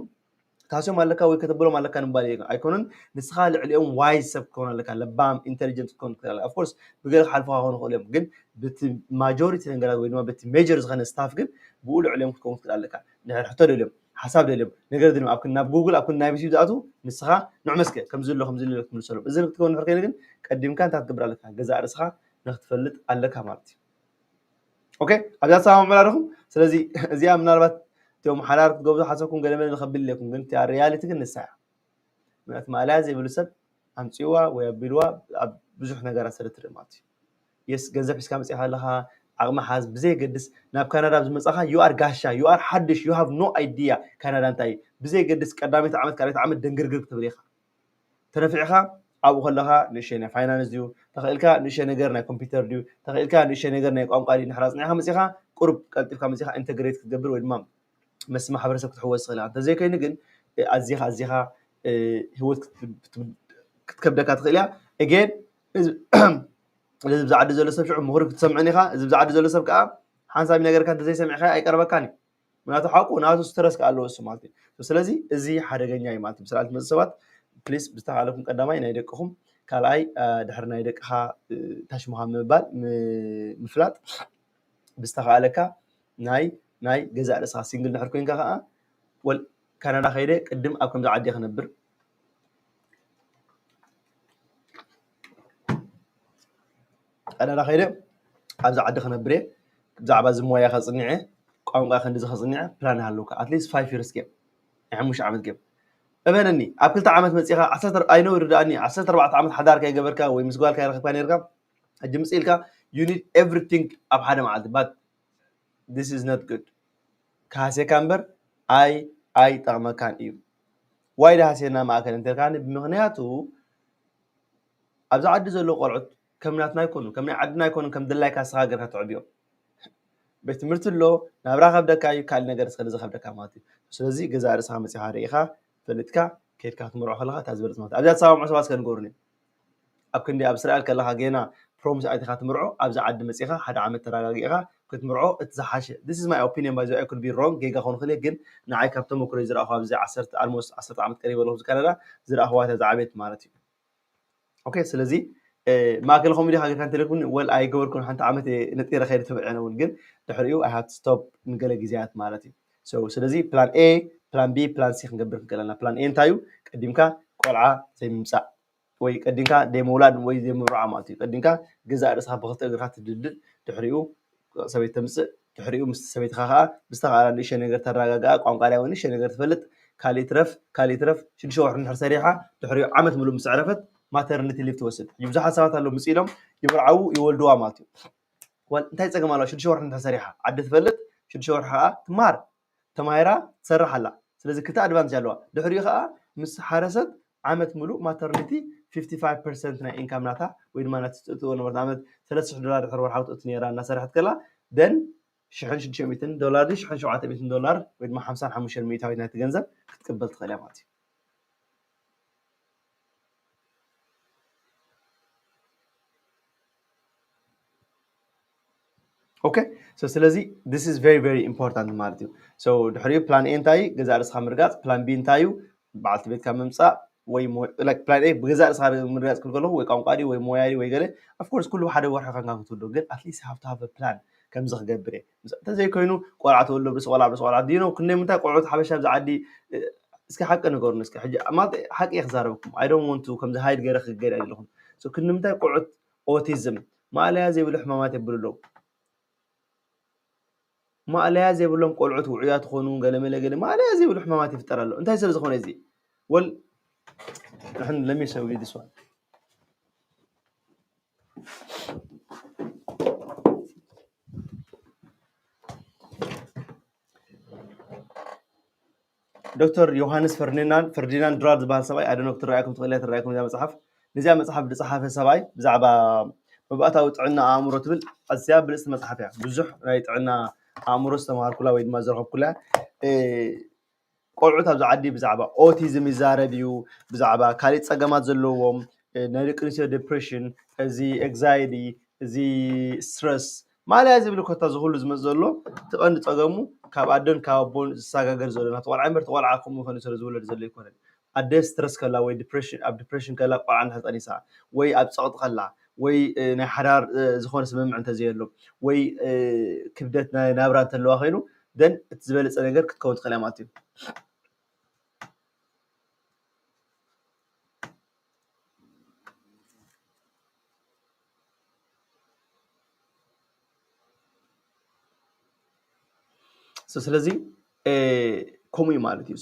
ታስዮም ኣለካ ወይ ከተብሎም ኣለካ ንምባል እየ ኣይኮነን ንስኻ ልዕሊኦም ዋይዝ ሰብ ክኸውን ኣለካ ለባም ኢንቴሊጀንት ክኸውን ትኽእል ኣለካ ኦፍኮርስ ብገለ ክሓልፉካ ክኾኑ ይኽእሉ እዮም ግን ብቲ ማጆሪቲ ነገራት ወይ ድማ በቲ ሜጀር ዝኾነ ስታፍ ግን ብኡ ልዕሊኦም ክትከውን ትኽእል ኣለካ ድሕር ሕቶ ደልዮም ሓሳብ ደልዮም ነገር ደልዮም ኣብ ናብ ጉግል ኣብ ክንዲ ናይ ዩቲብ ዝኣትዉ ንስኻ ንዑ መስከ ከምዚ ኣሎ ከምዚ ኣሎ ክትምልሰሎም እዚ ክትከውን ድሕር ኮይኑ ግን ቀዲምካ እንታይ ክትገብር ኣለካ ገዛእ ርእስኻ ንክትፈልጥ ኣለካ ማለት እዩ ኦኬ ኣብዛ ትሰማምዑ ኣለኹም ስለዚ እዚኣ ምናልባት እቶም ሓዳር ክትገብሩ ሓሰብኩም ገለ መለ ንኸብል ኢለኩም ግን እቲኣ ሪያሊቲ ግን ንሳ እያ ምክንያቱ ማእለያ ዘይብሉ ሰብ ኣምፅዋ ወይ ኣቢልዋ ኣብ ብዙሕ ነገራት ስለ ትርኢ ማለት እዩ የስ ገንዘብ ሒዝካ መፅእኻ ኣለኻ ዓቕሚ ሓዝ ብዘየገድስ ናብ ካናዳ ዝመፃኻ you are ጋሻ you are ሓድሽ you have no idea ካናዳ እንታይ እዩ ብዘየገድስ ቀዳመይቲ ዓመት ካልኣይቲ ዓመት ደንግርግር ክትብል ኢኻ ተነፊዕኻ ኣብኡ ከለኻ ንእሸይ ናይ ፋይናንስ ድዩ ተኽእልካ ንእሸይ ነገር ናይ ኮምፒውተር ድዩ ተኽእልካ ንእሸይ ነገር ናይ ቋንቋ ድዩ ንሕራፅ ንዕኻ መፅኻ ቁሩብ ቀልጢፍካ መፅኻ ኢንተግሬት ክትገብር ወይ ድማ ምስ ማሕበረሰብ ክትሕወስ ትኽእል ኢኻ። እንተዘይኮይኑ ግን ኣዚኻ ኣዚኻ ህይወት ክትከብደካ ትኽእል እያ። Again እዚ ብዛዕዲ ዘሎ ሰብ ሽዑ ምኽሪ ክትሰምዕን ኢኻ። እዚ ብዛዕዲ ዘሎ ሰብ ከዓ ሓንሳብ ይነገርካ እንተዘይሰሚዕካዮ ኣይቀርበካን እዩ። ምክንያቱ ሓቁ ናቱ ስትረስ ከዓ ኣለዎ እሱ ማለት እዩ። ስለዚ እዚ ሓደገኛ እዩ ማለት እዩ። ብስርዓት ትመፅእ ሰባት ፕሊስ ብዝተኻእለኩም ቀዳማይ ናይ ደቅኹም ካልኣይ ድሕሪ ናይ ደቅኻ ታሽሙኻ ምባል ምፍላጥ ብዝተኻእለካ ናይ ናይ ገዛእ ርእስኻ ሲንግል ድሕር ኮይንካ ከዓ ወል ካናዳ ከይደ ቅድም ኣብ ከምዚ ዓዲ ክነብር ካናዳ ከይደ ኣብዚ ዓዲ ክነብር እየ ብዛዕባ እዚ ሞያ ከፅኒዐ ቋንቋ ክንዲዚ ከፅኒዐ ፕላን ሃለውካ ኣትሊስት ፋይቭ ይርስ ጌም ናይ ሓሙሽተ ዓመት ጌም እመነኒ ኣብ ክልተ ዓመት መፂኻ ዓሰርተ ኣይነው ይርዳእኒ ዓሰርተ ኣርባዕተ ዓመት ሓዳር ከይገበርካ ወይ ምስ ጓልካ ይረኸብካ ነርካ ሕጂ ምፅ ኢልካ you need everything ኣብ ሓደ መዓልቲ but this is not good ክሃስየካ እምበር ኣይ ኣይጠቕመካን እዩ ዋይ ድሃስየና ማእከል እንተልካኒ ብምኽንያቱ ኣብዚ ዓዲ ዘለዉ ቆልዑት ከም ናትና ኣይኮኑን ከም ናይ ዓድና ኣይኮኑን ከም ድላይካ ስኻ ገርካ ትዕብዮም ቤት ትምህርቲ ኣሎ ናብራ ከብደካ እዩ ካልእ ነገር ስለ ዝኸብደካ ማለት እዩ ስለዚ ገዛ ርእስኻ መፂኻ ርኢኻ ፈሊጥካ ከድካ ክትምርዖ ከለኻ እታ ዝበለፅ ማለት ኣብዚኣ ተሰማምዑ ሰባት ከንገሩኒ ኣብ ክንዲ ኣብ እስራኤል ከለኻ ጌና ፕሮሚስ ኣይትኻ ትምርዖ ኣብዚ ዓዲ መፂኻ ሓደ ዓመት ተረጋጊእኻ ክትምርዖ እቲ ዝሓሸ this is my opinion by the way I could be wrong ጌጋ ክኾን ክእል ግን ንዓይ ካብ ተመክሮይ ዝረኣኹ ኣብዚ ዓሰርተ almost ዓሰርተ ዓመት ቀሪበ ኣለኹ ኣብዚ ካናዳ ዝረኣኹዋ እታ ዝዓበየት ማለት እዩ okay ስለዚ ማእከል ኮሜዲ ሃገርካ እንተለኩም ወል ኣይገበርኩን ሓንቲ ዓመት ነጢረ ከይደ ተበዕነ እውን ግን ድሕሪኡ ኣይሃት ስቶፕ ንገለ ግዜያት ማለት እዩ። ስለዚ ፕላን ኤ፣ ፕላን ቢ፣ ፕላን ሲ ክንገብር ክንክእል ኣለና። ፕላን ኤ እንታይ እዩ? ቀዲምካ ቆልዓ ዘይምምፃእ ወይ ቀዲምካ ደይ ምውላድ ወይ ደይ ምብርዓ ማለት እዩ። ቀዲምካ ገዛእ ርእስኻ ብክልተ እግርካ ትድልድል፣ ድሕሪኡ ሰበይቲ ተምፅእ፣ ድሕሪኡ ምስ ሰበይትኻ ከዓ ብዝተኻእላ ንእሽተይ ነገር ተረጋግኣ፣ ቋንቋ ዳይ እውን ንእሽተይ ነገር ትፈልጥ፣ ካልእ ይትረፍ ካልእ ይትረፍ ሽዱሽተ ወርሒ እንድሕር ሰሪሓ ድሕሪኡ ዓመት ሙሉእ ምስ ዕረፈት ማተርኒቲ ሊቭ ትወስድ። ብዙሓት ሰባት ኣለዉ ምፅ ኢሎም ይምርዓዉ ይወልድዋ ማለት እዩ። እንታይ ፀገም ኣለዋ? ሽዱሽተ ወርሒ እንድሕር ሰሪሓ ዓዲ ትፈልጥ፣ ሽዱሽተ ወርሒ ከዓ ትማር ተማሂራ ትሰርሕ ኣላ። ስለዚ ክልተ ኣድቫንቴጅ ኣለዋ። ድሕሪኡ ከዓ ምስ ሓረሰት ዓመት ሙሉእ ማተርኒቲ ፊፍቲ ፋይቭ ፐርሰንት ናይ ኢንካም ናታ ወይ ድማ ናቲ ትእትዎ ነበርት ዓመት ሰለስተ ሽሕ ዶላር ድሕሪ ወርሓዊ ትእቱ ነይራ እናሰርሐት ከላ ደን ሽሕን ሽዱሽተ ሚእትን ዶላር ድዩ ሽሕን ሸውዓተ ሚእትን ዶላር ወይ ድማ ሓምሳን ሓሙሽተን ሚእታዊት ናይቲ ገንዘብ ክትቅበል ትኽእል እያ ማለት እዩ። ኦኬ። ስለዚ this is very very important ማለት እዩ። ድሕሪኡ ፕላን ኤ እንታይ እዩ? ገዛእ ርእስኻ ምርጋፅ። ፕላን ቢ እንታይ እዩ? በዓልቲ ቤትካ ምምፃእ ወይ ፕላን ኤ ብገዛእ ርእስኻ ምርጋፅ ክብል ከለኹ ወይ ቋንቋ ድዩ ወይ ሞያ ድዩ ወይ ገለ of course ኩሉ ሓደ ወርሒ ከንካ ክትውዶ ግን at least have to have plan ከምዚ ክገብር እየ እንተዘይኮይኑ ቆልዓ ተወሎ ብስ ቆልዓ ብስ ቆልዓ ድዩ ነው ክንደይ ምንታይ ቆልዑት ሓበሻ ኣብዚ ዓዲ እስኪ ሓቂ ንገሩን እስኪ ሕጂ ማለት ሓቂ እየ ክዛረበኩም I don't want to ከምዚ ሃይድ ገይረ ክገድ ኣይደለኹም ክንዲ ምንታይ ቆልዑት ኦቲዝም ማእለያ ዘይብሉ ሕማማት የብሉ ኣለዉ ማእለያ ዘይብሎም ቆልዑት ውዑያት ኾኑ ገለመለ ገለ ማእለያ ዘይብሉ ሕማማት ይፍጠር ኣሎ እንታይ ስለ ዝኾነ እዚ ወል ንሕን let me show you this one ዶክተር ዮሃንስ ፈርዲናንድ ፈርዲናንድ ድራር ዝበሃል ሰብኣይ ኣደኖ ክትረኣየኩም ትኽእል እያ ትረኣየኩም እዚኣ መፅሓፍ ነዚኣ መፅሓፍ ዝፀሓፈ ሰብኣይ ብዛዕባ መባእታዊ ጥዕና ኣእምሮ ትብል ኣዝያ ብልፅቲ መፅሓፍ እያ ብዙሕ ናይ ጥዕና ኣእምሮ ዝተምሃርኩላ ወይ ድማ ዝረኸብኩላ ቆልዑት ኣብዚ ዓዲ ብዛዕባ ኦቲዝም ይዛረብ እዩ ብዛዕባ ካሊእ ፀገማት ዘለዎም ናይ ደቂ ኣንስትዮ ዲፕሬሽን እዚ ኤግዛይቲ እዚ ስትረስ ማለያ ዝብል ኮታ ዝኩሉ ዝመፅ ዘሎ እቲ ቀንዲ ፀገሙ ካብ ኣደን ካብ ኣቦን ዝሰጋገር ዘሎ ናቲ ቆልዓ እምበር እቲ ቆልዓ ከምኡ ይኮነ ስለ ዝውለድ ዘሎ ይኮነን ኣደ ስትረስ ከላ ወይ ዲፕሬሽን ኣብ ዲፕሬሽን ከላ ቆልዓ እንድሕር ጠኒሳ ወይ ኣብ ፀቕጢ ከላ ወይ ናይ ሓዳር ዝኾነ ስምምዕ እንተዘየሎ ወይ ክብደት ናይ ናብራ እንተለዋ ኮይኑ ደን እቲ ዝበለፀ ነገር ክትከውን ትኽእል ማለት እዩ ስለዚ ከምኡ እዩ ማለት እዩ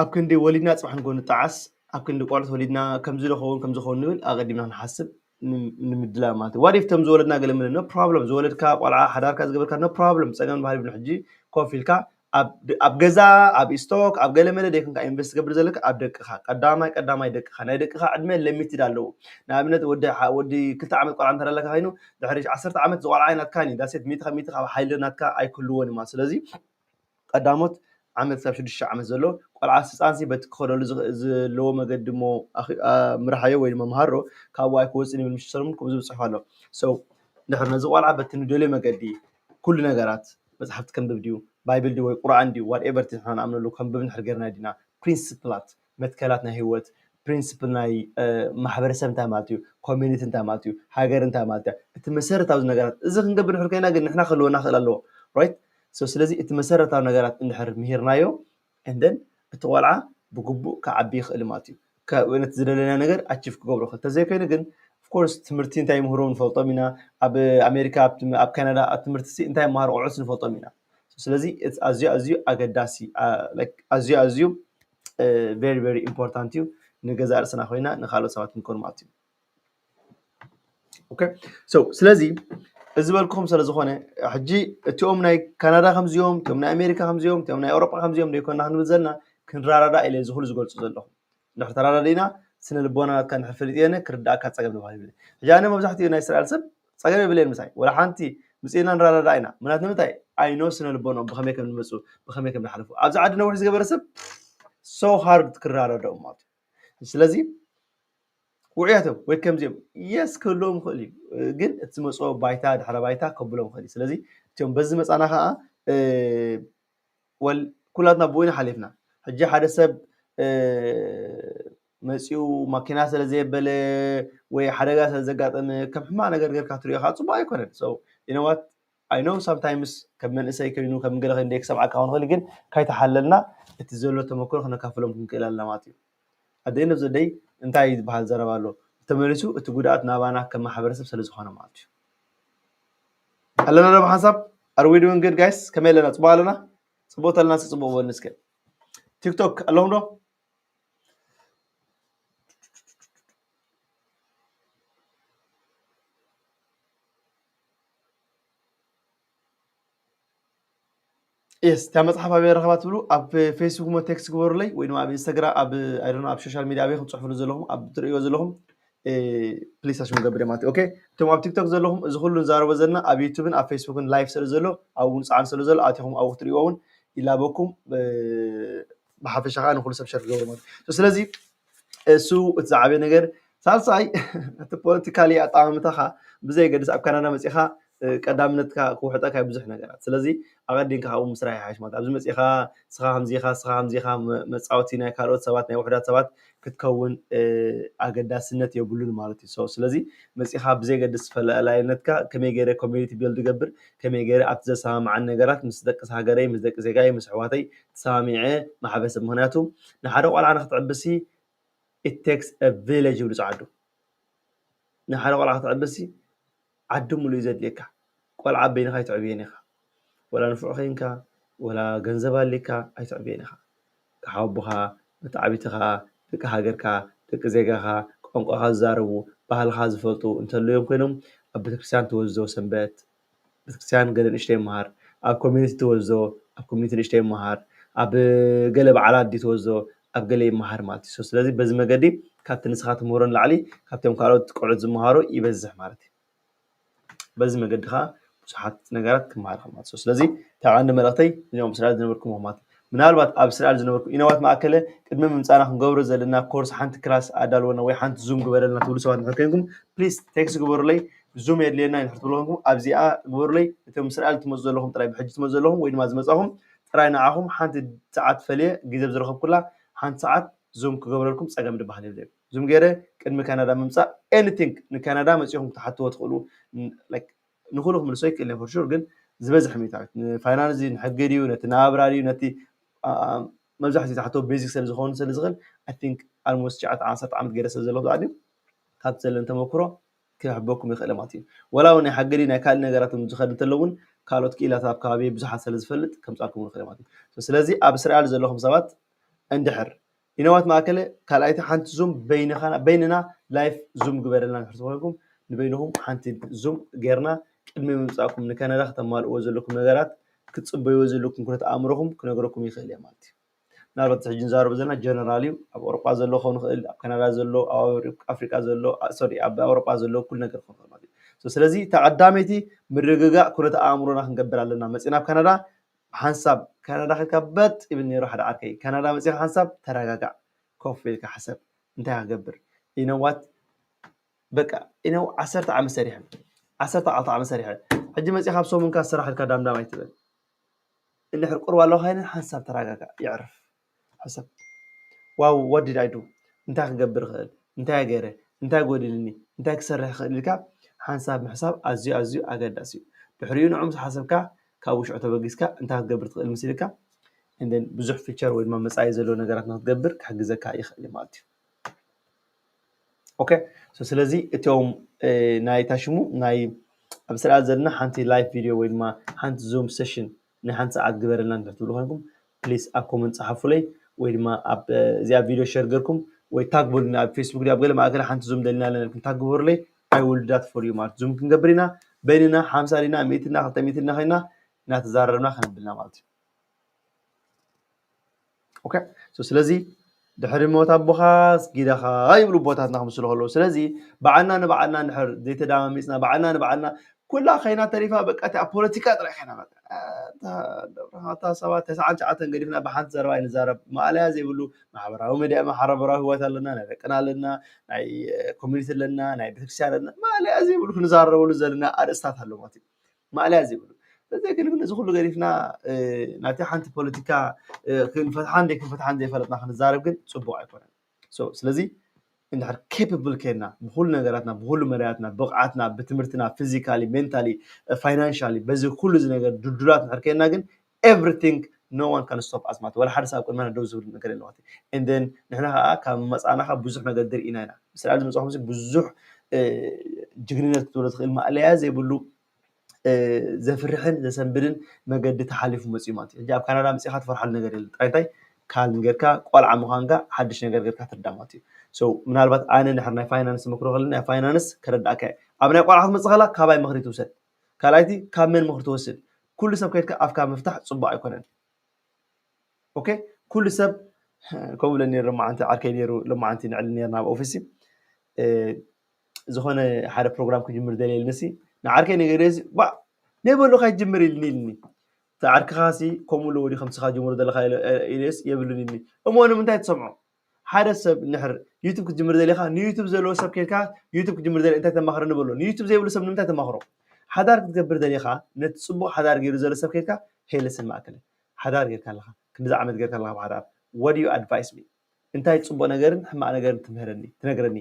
ኣብ ክንዲ ወሊድና ፅባሕ ንጎ ንጣዓስ ኣብ ክንዲ ቆልዑት ወሊድና ከምዚ ዝኸውን ከምዚ ኸውን ንብል ኣቀዲምና ክንሓስብ ንምድላው ማለት እዩ ዋዲፍ ቶም ዝወለድና ገለ ምለ no problem ዝወለድካ ቆልዓ ሓዳርካ ዝገበርካ no problem ፀገም ባህል ብን ሕጂ ኮፍ ኢልካ ኣብ ገዛ ኣብ ስቶክ ኣብ ገለ መለ ደይኮንካ ኢንቨስት ትገብር ዘለካ ኣብ ደቅኻ ቀዳማይ ቀዳማይ ደቅኻ ናይ ደቅኻ ዕድመ ለሚትድ ኣለዎ ንኣብነት ወዲ ወዲ ክልተ ዓመት ቆልዓ እንተለካ ኮይኑ ድሕሪ ዓሰርተ ዓመት ዝቆልዓ ናትካ ዳሴት ሚትኻ ሚትኻ ኣብ ሓይሊ ናትካ ኣይክልዎን ማለት ስለዚ ቀዳሞት ዓመት ክሳብ ሽዱሽተ ዓመት ዘሎ ቆልዓ ህፃንሲ በቲ ክኸደሉ ዘለዎ መገዲ ሞ ምርሓዮ ወይ ድማ መሃሮ ካብኡ ኣይክወፅን ይብል ምሽሰሎም ከምዚ ብፅሑፍ ኣሎ ድሕር ነዚ ቆልዓ በቲ ንደልዮ መገዲ ኩሉ ነገራት መፅሓፍቲ ከንብብ ድዩ ባይብል ድዩ ወይ ቁርኣን ድዩ ዋትኤቨር እቲ ንሕና ንኣምነሉ ከንብብ ንሕር ገርና ዲና ፕሪንስፕላት መትከላት ናይ ህይወት ፕሪንስፕል ናይ ማሕበረሰብ እንታይ ማለት እዩ ኮሚኒቲ እንታይ ማለት እዩ ሃገር እንታይ ማለት እዩ እቲ መሰረታዊ ነገራት እዚ ክንገብር ንሕር ኮይና ግን ንሕና ክህልወና ክእል ኣለዎ ራይት ስለዚ እቲ መሰረታዊ ነገራት እንድሕር ምሂርናዮ እንደን እቲ ቆልዓ ብግቡእ ክዓቢ ይኽእል ማለት እዩ ነቲ ዝደለና ነገር ኣቺቭ ክገብሮ ክእል ተዘይኮይኑ ግን ኦፍኮርስ ትምህርቲ እንታይ ምህሮ ንፈልጦም ኢና ኣብ ኣሜሪካ ኣብ ካናዳ ኣብ ትምህርቲ እንታይ መሃር ቆዑስ ንፈልጦም ኢና ስለዚ ኣዝዩ ኣዝዩ ኣገዳሲ ኣዝዩ ኣዝዩ very very important እዩ ንገዛ ርእስና ኮይና ንካልኦት ሰባት ንኮን ማለት እዩ ስለዚ እዚ በልኩኹም ስለ ዝኾነ ሕጂ እቲኦም ናይ ካናዳ ከምዚኦም እቲኦም ናይ ኣሜሪካ ከምዚኦም እቲኦም ናይ ኣውሮጳ ከምዚኦም ዘይኮና ክንብል ዘለና ክንራዳዳ ኢለ እዚ ኩሉ ዝገልፁ ዘለኹ እንድሕር ተራዳዲእና ስነ ልቦና ናትካ እንድሕር ፈሊጥየነ ክርዳእካ ፀገም ንባህል ይብለ ሕጂ ኣነ መብዛሕትኡ ናይ እስራኤል ሰብ ፀገም የብለየን ምሳይ ወላ ሓንቲ ምፅእና ንራዳዳ ኢና ምናት ንምንታይ ኣይኖ ስነ ልቦኖም ብከመይ ከም ዝመፁ ብከመይ ከም ዝሓለፉ ኣብዚ ዓዲ ነዊሕ ዝገበረ ሰብ so hard ክራዳደኦም ማለት እዩ ስለዚ ውዕያቶም ወይ ከምዚኦም የስ ክህልዎም ይኽእል እዩ ግን እቲ ዝመፅኦ ባይታ ድሕረ ባይታ ከብሎም ይኽእል እዩ ስለዚ እቲኦም በዚ መፃና ከዓ ወል ኩላትና ብኡ ኢና ሓሊፍና ሕጂ ሓደ ሰብ መፂኡ ማኪና ስለ ዘየበለ ወይ ሓደጋ ስለ ዘጋጠመ ከም ሕማቕ ነገር ጌርካ ትሪኦ ከዓ ፅቡቅ ኣይኮነን። So you know what, I know sometimes ከም መንእሰይ ኮይኑ ከም ገለ ኮይኑ ደይ ክሰምዓካ ክኸውን ይኽእል እዩ፣ ግን ካይተሓለልና እቲ ዘሎ ተመክሮ ክነካፍሎም ክንክእል ኣለና ማለት እዩ። ኣደይ ነብዘደይ እንታይ ዝበሃል ዘረባ ኣሎ? ተመሊሱ እቲ ጉድኣት ናባና ከም ማሕበረሰብ ስለ ዝኾነ ማለት እዩ። ኣለና ዶ ሓንሳብ? Are we doing good, guys? ከመይ ኣለና? ፅቡቅ ኣለና? ፅቡቅ ተለና እስኪ ፅቡቅ በሉኒ እስከ። ቲክቶክ ኣለኹም ዶ? Yes፣ እታ መፅሓፍ ኣበይ ረኸባ ትብሉ? ኣብ ፌስቡክ ሞ ቴክስት ግበሩለይ፣ ወይ ድማ ኣብ ኢንስታግራም፣ ኣብ፣ I don't know፣ ኣብ ሶሻል ሚድያ ኣበይ ክትፅሕፉሉ ዘለኹም፣ ኣብ ትርእይዎ ዘለኹም፣ ፕሊስ ኣሽሙ ገብር ማለት እዩ። ኦኬ፣ እቶም ኣብ ቲክቶክ ዘለኹም፣ እዚ ኩሉ ንዛረቦ ዘለና ኣብ ዩቱብን ኣብ ፌስቡክን ላይቭ ስለ ዘሎ፣ ኣብኡ ንፃዕን ስለ ዘሎ፣ ኣቲኹም ኣብኡ ክትርእይዎ እውን ይላበኩም። እ፣ ብሓፈሻ ከዓ ንኩሉ ሰብ ሸር ክገብሩ ማለት እዩ። ስለዚ እሱ እቲ ዝዓበየ ነገር። ሳልሳይ፣ እቲ ፖለቲካሊ ኣጠማምታኻ ብዘየገድስ ኣብ ካናዳ መፂኻ፣ እ፣ ቀዳምነትካ ክውሕጠካ እዩ ብዙሕ ነገራት። ስለዚ ኣቐዲምካ ካብኡ ምስራሕ ይሓይሽ ማለት እዩ። ኣብዚ መፂኻ ስኻ ከምዚኻ፣ ስኻ ከምዚኻ፣ መ-፣ መፃወቲ ናይ ካልኦት ሰባት፣ ናይ ውሑዳት ሰባት ክትከውን፣ እ፣ ኣገዳስነት የብሉን ማለት እዩ። So ስለዚ መፂኻ ብዘየገድስ ፈላላይነትካ ከመይ ገይረ ኮሚኒቲ ቢልድ ገብር፣ ከመይ ገይረ ኣብቲ ዘሰማምዓን ነገራት ምስ ደቂ ሃገረይ፣ ምስ ደቂ ዜጋይ፣ ምስ ኣሕዋተይ ተሰማሚዐ ማሕበረሰብ። ምኽንያቱ ንሓደ ቆልዓ ንክትዕብሲ it takes a village ይብሉ ፃዓዱ። ንሓደ ቆልዓ ክትዕብሲ ዓዲ ሙሉእ እዩ ዘድልየካ። ቆልዓ በይንኻ ኣይትዕብዮን ኢኻ። ወላ ንፉዕ ኸይንካ፣ ወላ ገንዘብ ኣሊካ ኣይትዕብዮን ኢኻ። ሓወቦኻ፣ መተዓቢትኻ፣ ደቂ ሃገርካ፣ ደቂ ዜጋኻ፣ ቋንቋኻ ዝዛረቡ፣ ባህልኻ ዝፈልጡ እንተለዮም ኮይኖም ኣብ ቤተክርስትያን ትወስዶ ሰንበት፣ ቤተክርስትያን ገለ ንእሽተይ ይመሃር፣ ኣብ ኮሚኒቲ ትወስዶ፣ ኣብ ኮሚኒቲ ንእሽተይ ይመሃር፣ ኣብ ገለ በዓላት ድዩ ትወስዶ፣ ኣብ ገለ ይመሃር ማለት እዩ። So ስለዚ በዚ መገዲ ካብቲ ንስኻ ትምህሮ ንላዕሊ ካብቶም ካልኦት ቆልዑት ዝመሃሩ ይበዝሕ ማለት እዩ። በዚ መገዲ ከዓ ብዙሓት ነገራት ክመሃር ይኽእል ማለት እዩ። ስለዚ እታ ቀንዲ መልእኽተይ እዚኦም ኣብ እስራኤል ዝነበርኩም ኢኹም ማለት እዩ። ምናልባት ኣብ እስራኤል ዝነበርኩም፣ you know what፣ ማእከለ፣ ቅድሚ ምምፃና ክንገብሮ ዘለና ኮርስ ሓንቲ ክላስ ኣዳልወና ወይ ሓንቲ ዙም ግበረልና ትብሉ ሰባት እንድሕር ኮይንኩም፣ ፕሊስ ቴክስት ግበሩለይ። ዙም የድልየና እንድሕር ትብሉ ኮይንኩም ኣብዚኣ ግበሩለይ። እቶም እስራኤል ትመፁ ዘለኹም ጥራይ፣ ብሕጂ ትመፁ ዘለኹም ወይ ድማ ዝመፃኹም ጥራይ ንዓኹም ሓንቲ ሰዓት ፈልየ ግዜ ዝረኸብኩላ ሓንቲ ሰዓት ዙም ክገብረልኩም ፀገም ድበሃል የብለይን። ዙም ገይረ ቅድሚ ካናዳ ምምፃእ ኤኒቲንግ ንካናዳ መፂኹም ክትሓትዎ ትኽእሉ። ን-፣ ላይክ፣ ንኹሉ ክምልሶ ይክእል እየ ፎር ሹር፣ ግን ዝበዝሕ ሚእታዊት ንፋይናንስ ድዩ፣ ንሕጊ ድዩ፣ ነቲ ናብራ ድዩ፣ ነቲ፣ አ፣ አ፣ መብዛሕትኡ ዝሓቶ ቤዚክ ስለ ዝኾኑ ስለ ዝኽእል፣ I think almost ትሽዓተ ዓሰርተ ዓመት ገይረ ስለ ዘለኹ ብዛዕባ ካብቲ ዘለኒ ተመክሮ ክሕበኩም ይኽእል ማለት እዩ። ወላ እውን ናይ ሓቂ ድዩ ናይ ካልእ ነገራት እውን ዝኸድ እንተሎ እውን ካልኦት ክኢላታት ኣብ ከባቢ ብዙሓት ስለ ዝፈልጥ ከምፃልኩም ይኽእል ማለት እዩ። ስለዚ ኣብ እስራኤል ዘለኹም ሰባት እንድሕር you know what ማእከለ፣ ካልኣይቲ ሓንቲ ዙም በይንኻ፣ በይንና ላይፍ ዙም ግበረልና እንድሕር ዝኾንኩም ንበይንኹም ሓንቲ ዙም ጌርና ቅድሚ ምምፃእኩም ንካናዳ ከተማልእዎ ዘለኩም ነገራት ክትፅበይዎ ዘለኩም ኩነት ኣእምሮኹም ክነግረኩም ይኽእል እየ ማለት እዩ። ምናልባት ሕጂ ንዛረቡ ዘለና ጀነራል እዩ። ኣብ ኣውሮጳ ዘሎ ክኸውን ይኽእል፣ ኣብ ካናዳ ዘሎ፣ ኣብ ኣፍሪቃ ዘሎ፣ አ፣ ሶሪ፣ ኣብ ኣውሮጳ ዘሎ ኩሉ ነገር ክኸውን ይኽእል ማለት እዩ። So ስለዚ እታ ቀዳመይቲ ምርግጋእ ኩነት ኣእምሮና ክንገብር ኣለና። መፂና ኣብ ካናዳ ሓንሳብ ካናዳ ከድካ በጥ ይብል ነይሩ ሓደ ዓርከይ። ካናዳ መፂኻ ሓንሳብ ተረጋጋዕ፣ ኮፍ ኢልካ ሕሰብ፣ እንታይ ክገብር? You know what? በቃ፣ you know፣ ዓሰርተ ዓመት ሰሪሐ፣ ዓሰርተ ክልተ ዓመት ሰሪሐ፣ ሕጂ መፂኻ ኣብ ሰሙንካ ስራሕ ኢልካ ዳምዳም ኣይትበል። እንድሕር ቁርብ ኣለኻ፣ ሓንሳብ ተረጋጋዕ፣ የዕርፍ፣ ሕሰብ። ዋው፣ what did I do? እንታይ ክገብር እኽእል? እንታይ ገይረ? እንታይ ጎዲልኒ? እንታይ ክሰርሕ እኽእል? ኢልካ ሓንሳብ ምሕሳብ ኣዝዩ፣ ኣዝዩ ኣገዳሲ እዩ። ድሕሪኡ ንዑ ምስ ሓሰብካ፣ ካብ ውሽዑ ተበጊስካ እንታይ ክትገብር ትኽእል መሲልካ፣ and then ብዙሕ ፊቸር ወይ ድማ መጻኢ ዘለዎ ነገራት ንክትገብር ክሕግዘካ ይኽእል እዩ ማለት እዩ። ኦኬ፣ so ስለዚ እቶም፣ እ፣ ናይ ታሽሙ ናይ ኣብ ስርዓት ዘለና ሓንቲ ላይቭ ቪድዮ ወይ ድማ ሓንቲ ዙም ሴሽን ናይ ሓንቲ ሰዓት ግበረልና እንድሕር ትብሉ ኮይንኩም፣ ፕሊስ ኣብ ኮመንት ጸሓፉለይ ወይ ድማ ኣብ፣ እ፣ እዚኣ ቪድዮ ሸር ገርኩም ወይ ታግ በሉኒ ኣብ ፌስቡክ ድዩ ኣብ ገለ ማእከል ሓንቲ ዙም ደሊና ኣለና ኢልኩም ታግ ግበሩለይ። I will do that for you ማለት ዙም ክንገብር ኢና። በይንና ሓምሳ ዲና፣ ሚእቲ ዲና፣ ክልተ ሚእቲ ዲና ኮይና እናተዛረብና ከነብልና ማለት እዩ። ኦኬ፣ so ስለዚ ድሕሪ ሞት ኣቦኻ ስጊዳኻ ይብሉ ኣቦታትና ክምስሉ ከለዉ። ስለዚ ባዕልና ንባዕልና እንድሕር ዘይተዳማሚፅና፣ ባዕልና ንባዕልና ኩላ ከይና ተሪፋ፣ በቃ እታ ኣብ ፖለቲካ ጥራይ ከይና፣ በቃ እታ፣ እታ ሰባት ተስዓን ትሽዓተን ገዲፍና ብሓንቲ ዘረባ ኣይንዛረብ። ማእለያ ዘይብሉ ማሕበራዊ ሚድያ፣ ማሕበራዊ ህይወት ኣለና፣ ናይ ደቅና ኣለና፣ ናይ ኮሚኒቲ ኣለና፣ ናይ ቤተክርስትያን ኣለና። ማእለያ ዘይብሉ ክንዛረበሉ ዘለና ኣርእስታት ኣሎ ማለት እዩ። ማእለያ ዘይብሉ። ስለዚ ግን፣ ግን እዚ ኩሉ ገዲፍና፣ እ፣ ናብቲ ሓንቲ ፖለቲካ፣ እ፣ ክንፈትሓን ዘይክንፈትሓን ዘይፈለጥና ክንዛረብ ግን ጽቡቕ ኣይኮነን። ስለዚ እንድሕር capable ከና ብኩሉ ነገራትና ብኩሉ መዳያትና ብቕዓትና ብትምህርትና physically mentally financially በዚ ኩሉ እዚ ነገር ድልዱላት እንድሕር ከና ግን everything no one can stop us ማለት ወላ ሓደ ሰብ ቅድመና ደው ዝብል ነገር የለዋት and then ንሕና ከዓ ካብ መፃእና ከዓ ብዙሕ ነገር ድርኢና ኢና ስራኤል ዝመፅኹም ብዙሕ ጅግንነት ክትብሎ ትኽእል ማእለያ ዘይብሉ ዘፍርሕን ዘሰንብድን መገዲ ተሓሊፉ መፅኡ ማለት እዩ። ኣብ ካናዳ መፅእኻ ትፈርሓሉ ነገር የለ ጥራይ እንታይ ካልም ጌርካ ቆልዓ ምዃንካ ሓድሽ ነገር ጌርካ ትርዳ ማለት እዩ። ምናልባት ኣነ ድሕር ናይ ፋይናንስ ምክሮ ከለ ናይ ፋይናንስ ከረዳእካ ኣብ ናይ ቆልዓ ክትመፅእ ከላ ካባይ ምክሪ ትውሰድ። ካልኣይቲ ካብ መን ምክሪ ትወስድ? ኩሉ ሰብ ከድካ ኣፍካ ምፍታሕ ፅቡቅ ኣይኮነን። ኦኬ ኩሉ ሰብ ከምኡ ብለ ነሩ ሎማዓንቲ ዓርከይ ነሩ ሎማዓንቲ ንዕሊ ነርና ኣብ ኦፊስ ዝኾነ ሓደ ፕሮግራም ክጅምር ደልየ ኢልኒ ሲ ንዓርከይ ነገር ሲ ባ ነይ በሉ ካይትጅምር ኢልኒ ኢልኒ እቲ ዓርክኻ ሲ ከምኡ ኣለዎ ድዩ ከምስኻ ጅምሩ ዘለኻ ኢለስ የብሉን ኢልኒ እሞ ንምንታይ ትሰምዖ ሓደ ሰብ ንሕር ዩቱብ ክትጅምር ደሊኻ ንዩቱብ ዘለዎ ሰብ ከድካ ዩቱብ ክትጅምር ደሊ እንታይ ተማኽረኒ በሎ ንዩቱብ ዘይብሉ ሰብ ንምንታይ ተማኽሮ ሓዳር ክትገብር ደሊኻ ነቲ ፅቡቅ ሓዳር ገይሩ ዘሎ ሰብ ከድካ ሄለስን ማእከለ ሓዳር ጌርካ ኣለኻ ክንድዚ ዓመት ጌርካ ኣለኻ ብሓዳር what do you advise me እንታይ ፅቡቅ ነገርን ሕማቅ ነገርን ትምህረኒ ትነግረኒ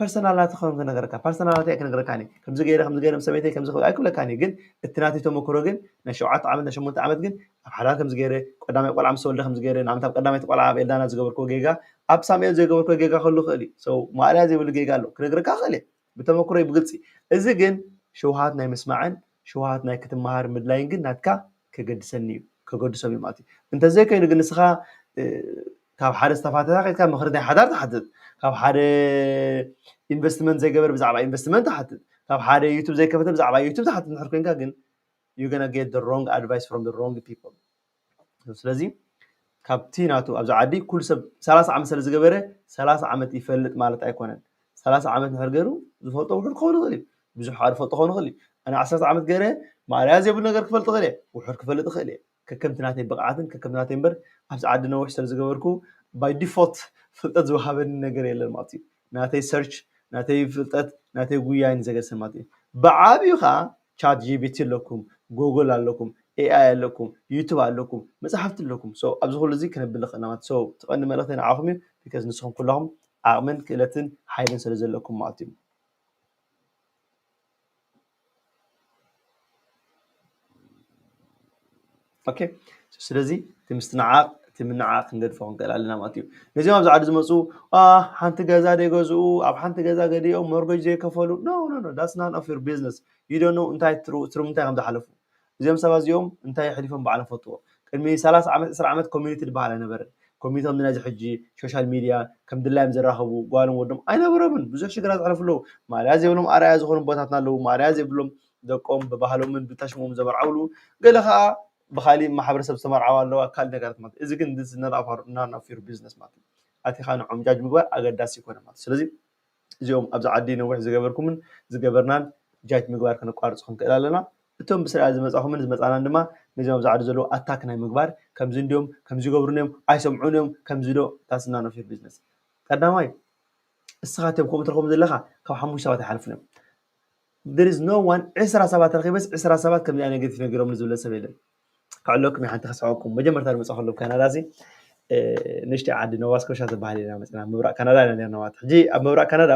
personality ኾን ክነግረካ personality ኣይክነግረካኒ ከምዚ ገይረ ከምዚ ገይረ ምስ ሰበይተይ ከምዚ ክብል ኣይክብለካኒ ግን እቲ ናተይ ተመክሮ ግን ናይ ሸውዓተ ዓመት ናይ ሸሞንተ ዓመት ግን ኣብ ሓዳር ከምዚ ገይረ ቀዳማይ ቆልዓ ምስ ተወልደ ከምዚ ገይረ ንኣብነት ኣብ ቀዳማይቲ ቆልዓ ኣብ ኤልዳና ዝገበርክዎ ጌጋ ኣብ ሳሙኤል ዘይገበርክዎ ጌጋ ክህሉ ይኽእል እዩ ማእለያ ዘይብሉ ጌጋ ኣሎ ክነግረካ ክእል እየ ብተመክሮይ ብግልፂ እዚ ግን ሽውሃት ናይ ምስማዕን ሽውሃት ናይ ክትመሃር ምድላይን ግን ናትካ ከገድሰኒ እዩ ከገድሶም እዩ ማለት እዩ እንተዘይኮይኑ ግን ንስኻ ካብ ሓደ ዝተፋተታ ከድካ ምኽሪ ናይ ሓዳር ትሓትት ካብ ሓደ ኢንቨስትመንት ዘይገበር ብዛዕባ ኢንቨስትመንት ትሓትት ካብ ሓደ ዩቱብ ዘይከፈተ ብዛዕባ ዩቱብ ትሓትት እንድሕር ኮይንካ ግን you gonna get the wrong advice from the wrong people ስለዚ ካብቲ ናቱ ኣብዚ ዓዲ ኩሉ ሰብ ሰላሳ ዓመት ስለ ዝገበረ ሰላሳ ዓመት ይፈልጥ ማለት ኣይኮነን ሰላሳ ዓመት እንድሕር ገይሩ ዝፈልጦ ውሑድ ክኸውን ይኽእል እዩ ብዙሕ ከዓ ዝፈልጦ ክኸውን ይኽእል እዩ ኣነ ዓሰርተ ዓመት ገይረ ማእለያ ዘይብሉ ነገር ክፈልጥ ይኽእል እየ ውሑድ ክፈልጥ ይኽእል እየ ከከምቲ ናተይ ብቕዓትን ከከምቲ ናተይ እምበር ኣብዚ ዓዲ ነዊሕ ስለ ዝገበርኩ by default ፍልጠት ዝወሃበኒ ነገር የለን ማለት እዩ ናተይ ሰርች ናተይ ፍልጠት ናተይ ጉያ ንዘገሰ ማለት እዩ ብዓብዩ ከዓ ቻት ጂቢቲ ኣለኩም ጎግል ኣለኩም ኤኣይ ኣለኩም ዩቱብ ኣለኩም መፅሓፍቲ ኣለኩም ኣብዚ ኩሉ እዚ ክነብል ንኽእል ማለት ትቐንዲ መልእክተይ ንዓኹም እዩ ቢካዝ ንስኹም ኩላኹም ዓቕምን ክእለትን ሓይልን ስለ ዘለኩም ማለት እዩ ኦኬ ስለዚ እቲ ምስትንዓቕ እቲ ምንዓቕ ክንገድፎ ክንክእል ኣለና ማለት እዩ ነዚኦም ኣብዚ ዓዲ ዝመፁ ሓንቲ ገዛ ዘይገዝኡ ኣብ ሓንቲ ገዛ ገዲኦም ሞርጎጅ ዘይከፈሉ no no no that's none of your business you don't know እንታይ ትሩ እንታይ ከም ዝሓለፉ እዚኦም ሰባት እዚኦም እንታይ የሕሊፎም ባዕሎም ፈልጥዎ ቅድሚ ሰላሳ ዓመት ዕስራ ዓመት ኮሚኒቲ ዝበሃል ኣይነበረን ኮሚኒቲ ከምዚ ናይዚ ሕጂ ሶሻል ሚድያ ከም ድላዮም ዘራኸቡ ጓሎም ወዶም ኣይነበሮምን ብዙሕ ሽግራት ዘሕለፉ ኣለዉ ማርያ ዘይብሎም ኣርኣያ ዝኾኑ ቦታትና ኣለዉ ማርያ ዘይብሎም ደቆም ብባህሎምን ብታሽሞም ዘመርዓውሉ ገለ ከዓ ብካሊእ ማሕበረሰብ ዝተመርዓዋ ኣለዋ ካልእ ነገራት ማለት እዚ ግን ዝነራፋሩ እናናፊሩ ቢዝነስ ማለት ኣቲኻ ንዖም ጃጅ ምግባር ኣገዳሲ ይኮነ ማለት ስለዚ እዚኦም ኣብዚ ዓዲ ነዊሕ ዝገበርኩምን ዝገበርናን ጃጅ ምግባር ከነቋርጾ ክንክእል ኣለና። እቶም ብስርዓት ዝመጻኹምን ዝመጻናን ድማ ነዚኦም ኣብዚ ዓዲ ዘለዉ ኣታክ ናይ ምግባር ከምዚ እንድዮም ከምዚ ይገብሩን እዮም ኣይሰምዑን እዮም ከምዚ ዶ that's none of your business። ቀዳማይ እስኻ እቶም ከምኡ ትረኽቦም ዘለኻ ካብ ሓሙሽተ ሰባት ኣይሓልፉን እዮም። There is no one ዕስራ ሰባት ረኺበስ ዕስራ ሰባት ከምዚኣ ኔጌቲቭ ነጊሮምኒ ዝብለ ሰብ የለን። ከዕለኩም እየ ሓንቲ ከስሕቀኩም። መጀመርታ ዝመፃ ከለኹ ካናዳ ሲ ንእሽተይ ዓዲ ኖቫ ስኮሻ ትበሃል ኢና መፅና ምብራቅ ካናዳ ኢና ነርና ማለት ሕጂ ኣብ ምብራቅ ካናዳ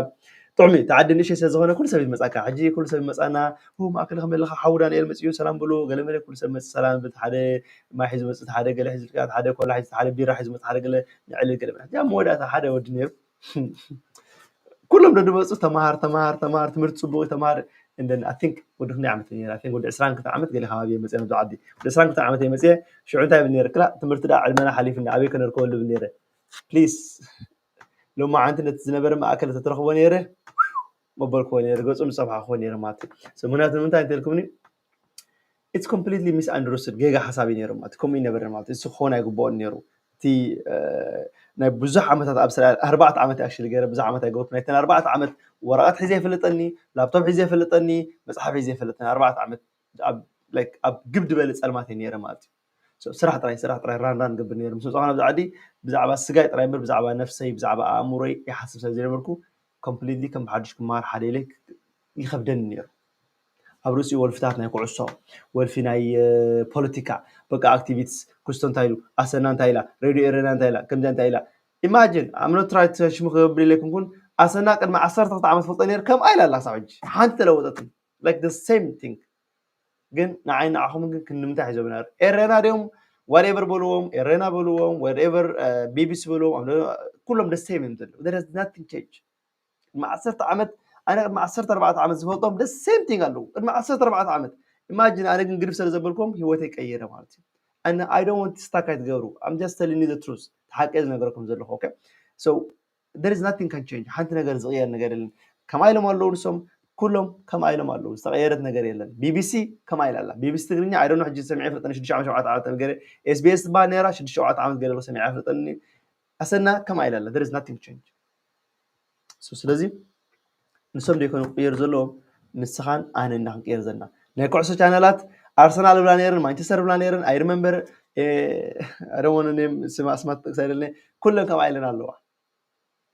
ጥዑም እዩ። እቲ ዓዲ ንእሽተይ ስለ ዝኾነ ኩሉ ሰብ ይመፃካ። ሕጂ ኩሉ ሰብ ይመፃና ኡ ማእከል ከመይ ኣለኻ ሓው ዳንኤል መፅኡ ሰላም ብሉ ገለ መለ ኩሉ ሰብ መፅ ሰላም ብል ሓደ ማይ ሒዙ መፅ ሓደ ገለ ሒዙ ሓደ ኮላ ሒዙ ሓደ ቢራ ሒዙ መፅ ሓደ ገለ ንዕልል ገለ ኣብ መወዳእታ ሓደ ወዲ ነይሩ ኩሎም ዶ ድመፁ ተማሃር ተማሃር ተማሃር ትምህርቲ ፅቡቅ ተማሃር እንደን I think ወዲ ክንደይ ዓመት ነይረ I think ወዲ ዕስራን ክልተ ዓመት ገለ ከባቢ እየ መፅየ ናብዚ ዓዲ ወዲ ዕስራን ክልተ ዓመት እየ መፅየ ሽዑ እንታይ ብል ነይረ ክላ ትምህርቲ ዳ ዕድመና ሓሊፍና ኣበይ ከነርከበሉ ብል ነይረ please ሎማዓንቲ ነቲ ዝነበረ ማእከል ተትረኽቦ ነይረ መበልክዎ ነይረ ገፁ ንፀብሓኽዎ ነይረ ማለት እዩ ምክንያቱ ንምንታይ እንተልኩምኒ it's completely misunderstood ጌጋ ሓሳብ እዩ ነይሩ ማለት ከምኡ ይነበረ ማለት እሱ ክኸውን ኣይግበኦን ነይሩ እቲ ናይ ብዙሕ ዓመታት ኣብ ስራ ኣርባዕተ ዓመት ኣክሽሊ ገይረ ብዙሕ ዓመት ኣይገበርኩ ናይተን ኣርባዕተ ዓመት ወረቐት ሒዘ ይፈልጠኒ ላፕቶፕ ሒዘ ይፈልጠኒ መፅሓፍ ሒዘ ይፈልጠኒ ኣርባዕተ ዓመት ኣብ ግብ ድበሊ ፀልማት እየ ነይረ ማለት እዩ ስራሕ ጥራይ ስራሕ ጥራይ ራን ራን ገብር ነይረ ምስ መፅኹ ናብዚ ዓዲ ብዛዕባ ስጋይ ጥራይ እምበር ብዛዕባ ነፍሰይ ብዛዕባ ኣእምሮይ ይሓስብ ሰብ ዘይነበርኩ ኮምፕሊትሊ ከም ብሓዱሽ ክመሃር ሓደ ኢለ ይኸብደኒ ነይሩ ኣብ ርእሲኡ ወልፍታት ናይ ኩዕሶ ወልፊ ናይ ፖለቲካ በቃ ኣክቲቪትስ ክስቶ እንታይ ኢሉ ኣሰና እንታይ ኢላ ሬድዮ ኤረና እንታይ ኢላ ከምዚኣ እንታይ ኢላ Imagine, I'm not trying to ሽሙ ክገብር ኢለ ኣይኮንኩን። ኣሰና ቅድሚ ዓሰርተ ክልተ ዓመት ፈልጦ ነይር፣ ከምኣ ኢላ ኣላ ክሳብ ሕጂ። ሓንቲ ተለወጠትን። Like the same thing። ግን ንዓይ ንዓኹም ግን ክንምንታይ ሒዞምና? ኤረና ድዮም? Whatever በልዎም፣ ኤረና በልዎም፣ whatever፣ ቢቢሲ በልዎም፣ ኩሎም the same እዮም ዘለዉ። There is nothing change። ቅድሚ ዓሰርተ ዓመት፣ ኣነ ቅድሚ ዓሰርተ ኣርባዕተ ዓመት ዝፈልጦም the same thing ኣለዉ። ቅድሚ ዓሰርተ ኣርባዕተ ዓመት። Imagine፣ ኣነ ግን ግድፍ ስለ ዘበልኩም ህይወተይ ቀይረ ማለት እዩ። And I don't want to stuck ኣይትገብሩ። I'm just telling you the truth። እቲ ሓቂ ዝነገረኩም ዘለኹ። Okay? So, there is nothing can change። ሓንቲ ነገር ዝቕየር ነገር የለን። ከምኣ ኢሎም ኣለዉ ንሶም፣ ኩሎም ከምኣ ኢሎም ኣለዉ። ዝተቐየረት ነገር የለን። ቢቢሲ ከምኣ ኢላ ኣላ። ቢቢሲ ትግርኛ፣ I don't know፣ ሕጂ ሰሚዐ ኣይፈልጥን፣ ሽዱሽተ ዓመት፣ ሸውዓተ ዓመት ገለ። ኤስቢኤስ ትበሃል ነይራ፣ ሽዱሽተ ሸውዓተ ዓመት ገለ ሰሚዐ ኣይፈልጥን። ኣሰና ከምኣ ኢላ ኣላ። There is nothing change። So፣ ስለዚ ንሶም ደይኮኑ ክቕየሩ ዘለዎም፣ ንስኻን ኣነ እና ክንቅየር ዘለና። ናይ ኩዕሶ ቻነላት ኣርሰናል ብላ ነይረን፣ ማንቸስተር ብላ ነይረን፣ I remember፣ I don't want to name ስማ-፣ ስማት ጥቅስ ኣይደለኒ፣ ኩለን ከምኣ ኢለን ኣለዋ።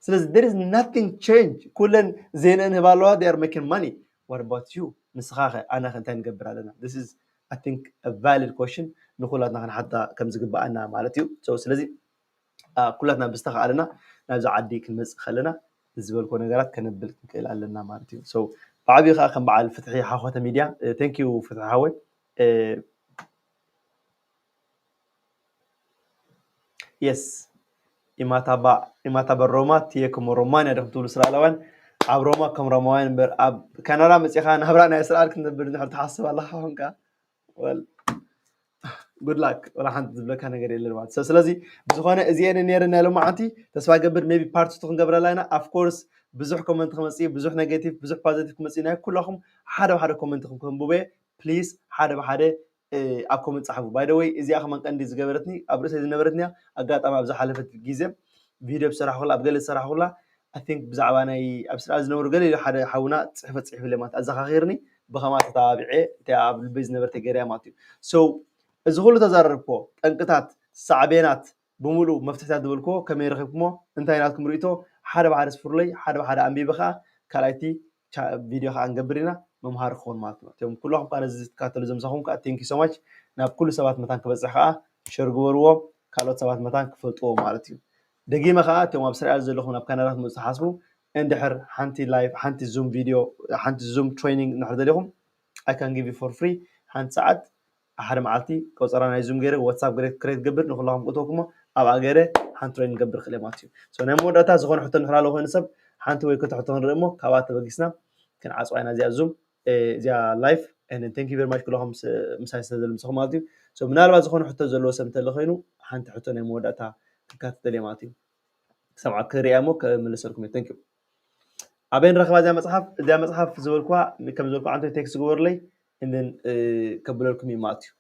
ስለዚ there is nothing change። ኩለን ዜንአን ህባ ኣለዋ፣ they are making money። What about you? ንስኻ ኸ፣ ኣነ ኸ እንታይ ንገብር ኣለና? This is, I think, a valid question ንኩላትና ክንሓታ ከም ዝግብኣና ማለት እዩ። So፣ ስለዚ፣ አ፣ ኩላትና ብዝተኻእለና ናብዚ ዓዲ ክንመጽእ ከለና ዝበልኮ ነገራት ከነብል ክንክእል ኣለና ማለት እዩ። So፣ ብዓብዩ ከዓ ከም በዓል ፍትሒ ሓኾተ ሚድያ፣ እ፣ thank you ፍትሒ ሓወይ። እ፣ የስ፣ ኢማታባ፣ ኢማታባ ሮማ ትየ ከም ሮማንያ ዶ ክትብሉ እስራኤላውያን? ኣብ ሮማ ከም ሮማውያን እምበር ኣብ ካናዳ መጺኻ ናብራ ናይ እስራኤል ክንነብር እንድሕር ትሓስብ ኣለኻ ኾንካ? Well፣ good luck። ወላ ሓንቲ ዝብለካ ነገር የለን ማለት። So፣ ስለዚ ብዝኾነ እዚኤን ነይረን ናይ ሎማዓንቲ። ተስፋ ገብር maybe part two ክንገብረላ ኢና። Of course፣ ብዙሕ ኮመንት ክመጽእ እዩ፣ ብዙሕ ኔጌቲቭ፣ ብዙሕ ፖዚቲቭ ክመጽእ እዩ። ናይ ኩላኹም ሓደ ብሓደ ኮመንት ክንከንብቦ እየ። ፕሊዝ፣ ሓደ ብሓደ፣ እ፣ ኣብ ኮመንት ጸሓፉ። By the way፣ እዚኣ ከማን ቀንዲ ዝገበረትኒ፣ ኣብ ርእሰይ ዝነበረትኒ እያ። ኣጋጣሚ ኣብ ዝሓለፈት ግዜ ቪድዮ ዝሰራሕኩላ፣ ኣብ ገለ ዝሰራሕኩላ፣ I think ብዛዕባ ናይ ኣብ እስራኤል ዝነበሩ ገለ ኢሉ ሓደ ሓውና ጽሕፈት ጽሒፉለይ ማለት ኣዘኻኺርኒ፣ ብኸማ ተተባቢዐ፣ እታ ኣብ ልበይ ዝነበረት ገይረያ ማለት እዩ። So፣ እዚ ኩሉ ተዛረብክዎ፣ ጠንቅታት፣ ሳዕቤናት፣ ብምሉእ መፍትሕታት ዝበልክዎ ከመይ ረኺብኩሞ? እንታይ ናትኩም ርእይቶ? ሓደ ብሓደ ስፍሩለይ፣ ሓደ ብሓደ ኣንቢበ ኸኣ ካልኣይቲ ቻ-፣ ቪድዮ ኸኣ ንገብር ኢና፣ መምሃሪ ክኸውን ማለት እዩ። እቶም ኩለኹም ከኣ ነዚ ትከታተሉ ዘምሳኹም ከኣ thank you so much። ናብ ኩሉ ሰባት መታን ክበጽሕ ከኣ ሸር ግበርዎ፣ ካልኦት ሰባት መታን ክፈልጥዎ ማለት እዩ። ደጊመ ኸኣ እቶም ኣብ እስራኤል ዘለኹም ናብ ካናዳ ክትመጹ ትሓስቡ፣ እንድሕር ሓንቲ ላይቭ፣ ሓንቲ ዙም ቪድዮ፣ ሓንቲ ዙም ትሬኒንግ እንድሕር ደሊኹም፣ I can give you for free ሓንቲ ሰዓት ሓደ መዓልቲ ቆጸራ ናይ ዙም ገይረ፣ ዋትሳፕ ገይረ ክሬት ገብር፣ ንኹላኹም ክእትወኩሞ ኣብኣ ገይረ ሓንቲ ትሬኒንግ ገብር ክእል ማለት እዩ። So፣ ናይ መወዳእታ ዝኾነ ሕቶ እንድሕር ኣሎ ኮይኑ ሰብ ሓንቲ ወይ ክልተ ሕቶ ክንርኢ እሞ ካብኣ ተበጊስና ክንዓጽዋ ኢና እዚኣ ዙም፣ እ፣ እዚኣ ላይፍ። And thank you very much ኩለኹም ስ-፣ ምሳይ ስለ ዘለምሰኹም ማለት እዩ። So፣ ምናልባት ዝኾነ ሕቶ ዘለዎ ሰብ እንተሎ ኮይኑ ሓንቲ ሕቶ ናይ መወዳእታ ክካተተል እየ ማለት እዩ። ክሰምዓ ክሪኣ እሞ ክምልሰልኩም እየ። Thank you። ኣበይ ንረኽባ እዚኣ መጽሓፍ? እዚኣ መጽሓፍ ዝበልኩዋ፣ ከም ዝበልኩ ዓንቶ ቴክስት ግበሩለይ፣ and then፣ እ፣ ከብለልኩም እዩ ማለት እዩ።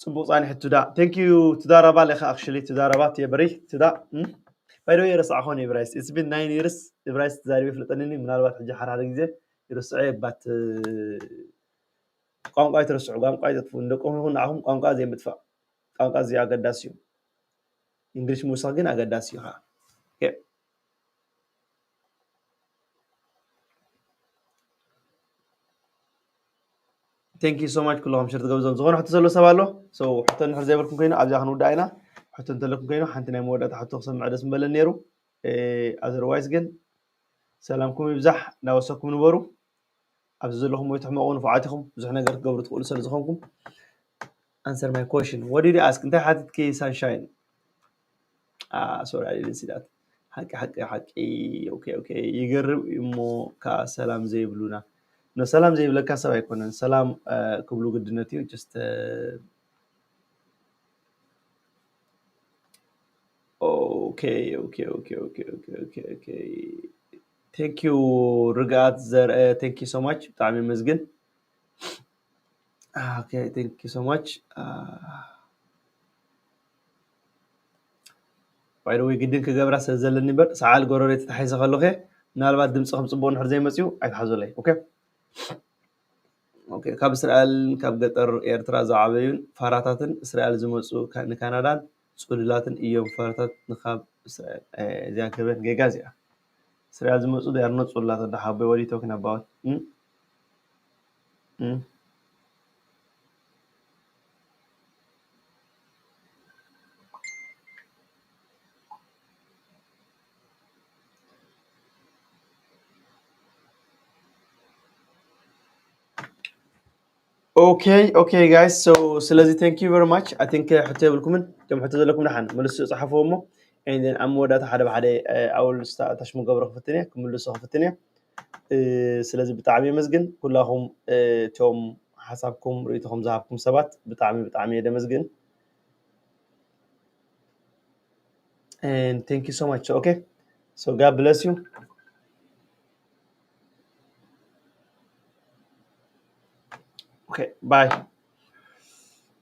ጽቡቕ ጻኒሑ ቱዳ። Thank you ቱዳ ረባ ለኻ፣ actually ቱዳ ረባ ትየ በሪ ቱዳ። እም? By the way ረሳዕኾን ኢብራይስጥ። It's been nine years ኢብራይስጥ ተዛሪበ ይፍለጠኒ። ምናልባት ሕጂ ሓደ ሓደ ግዜ ይርስዖ እየ፣ but፣ እ፣ ቋንቋ ኣይትርስዑ፣ ቋንቋ ኣይተጥፍኡ። ንደቅኹም ይኹን ንዓኹም ቋንቋ ዘይምጥፋእ። ቋንቋ እዚ ኣገዳሲ እዩ። እንግሊሽ ምውሳኽ ግን ኣገዳሲ እዩ ኸዓ። ኦኬ። Thank you so much ኩልኹም ሽር ትገብዞም። ዝኾነ ሕቶ ዘሎ ሰብ ኣሎ? So፣ ሕቶ እንድሕር ዘይብልኩም ኮይኑ ኣብዚኣ ክንውዳእ ኢና። ሕቶ እንተለኩም ኮይኑ ሓንቲ ናይ መወዳእታ ሕቶ ክሰምዕ ደስ ምበለን ነይሩ። እ፣ otherwise ግን ሰላምኩም ይብዛሕ፣ እናወሰኩም ንበሩ። ኣብዚ ዘለኹም ወይ ትሕመቑ ንፉዓት ኢኹም፣ ብዙሕ ነገር ክትገብሩ ትኽእሉ ስለ ዝኾንኩም። Answer my question። What did you ask? እንታይ ሓቲትኪ ሳንሻይን? Ah, sorry, I didn't see that። ሓቂ፣ ሓቂ፣ ሓቂ። ኦኬ፣ ኦኬ። ይገርም እዩ እሞ ከኣ ሰላም ዘይብሉና። ኖ፣ ሰላም ዘይብለካ ሰብ ኣይኮነን። ሰላም፣ እ፣ ክብሉ ግድነት እዩ። Just፣ እ፣ ኦኬ፣ ኦኬ፣ ኦኬ። Thank you ርግኣት ዘርአ፣ thank you so much። ብጣዕሚ የመስግን። ኦኬ፣ thank you so much። By the way ግድን ክገብራ ስለ ዘለኒ እምበር፣ ሰዓል ጎረሬ ተታሒዘ ከለኹ እየ። ምናልባት ድምፂ ከም ፅቡቕ እንድሕር ዘይመፅዩ ኣይትሓዙለይ። ኦኬ? ኦኬ፣ ካብ እስራኤልን ካብ ገጠር ኤርትራ ዝዓበዩን ፋራታትን እስራኤል ዝመጹ ካ-፣ ንካናዳን ጽሉላትን እዮም። ፋራታት ንካብ እስራኤል፣ እ፣ እዚኣ ክህበን ጌጋ እዚኣ። እስራኤል ዝመጹ they are not ጽሉላት ወዲ ሓቦይ፣ what are you talking about? እም? እም? Okay, okay, guys. So ስለዚ thank you very much. I think ሕቶ የብልኩምን። እቶም ሕቶ ዘለኩም ደሓን መልሱ ጸሓፍዎ እሞ፣ and then ኣብ መወዳእታ ሓደ ብሓደ ኣውል ታሽሙ ገብረ ክፍትን እየ፣ ክምልሶ ክፍትን እየ። ስለዚ ብጣዕሚ የመስግን ኩላኹም፣ እቶም ሓሳብኩም ርእይቶኹም ዝሃብኩም ሰባት ብጣዕሚ ብጣዕሚ እየ ደመስግን። And thank you so much. Okay, so God bless you. Okay, bye.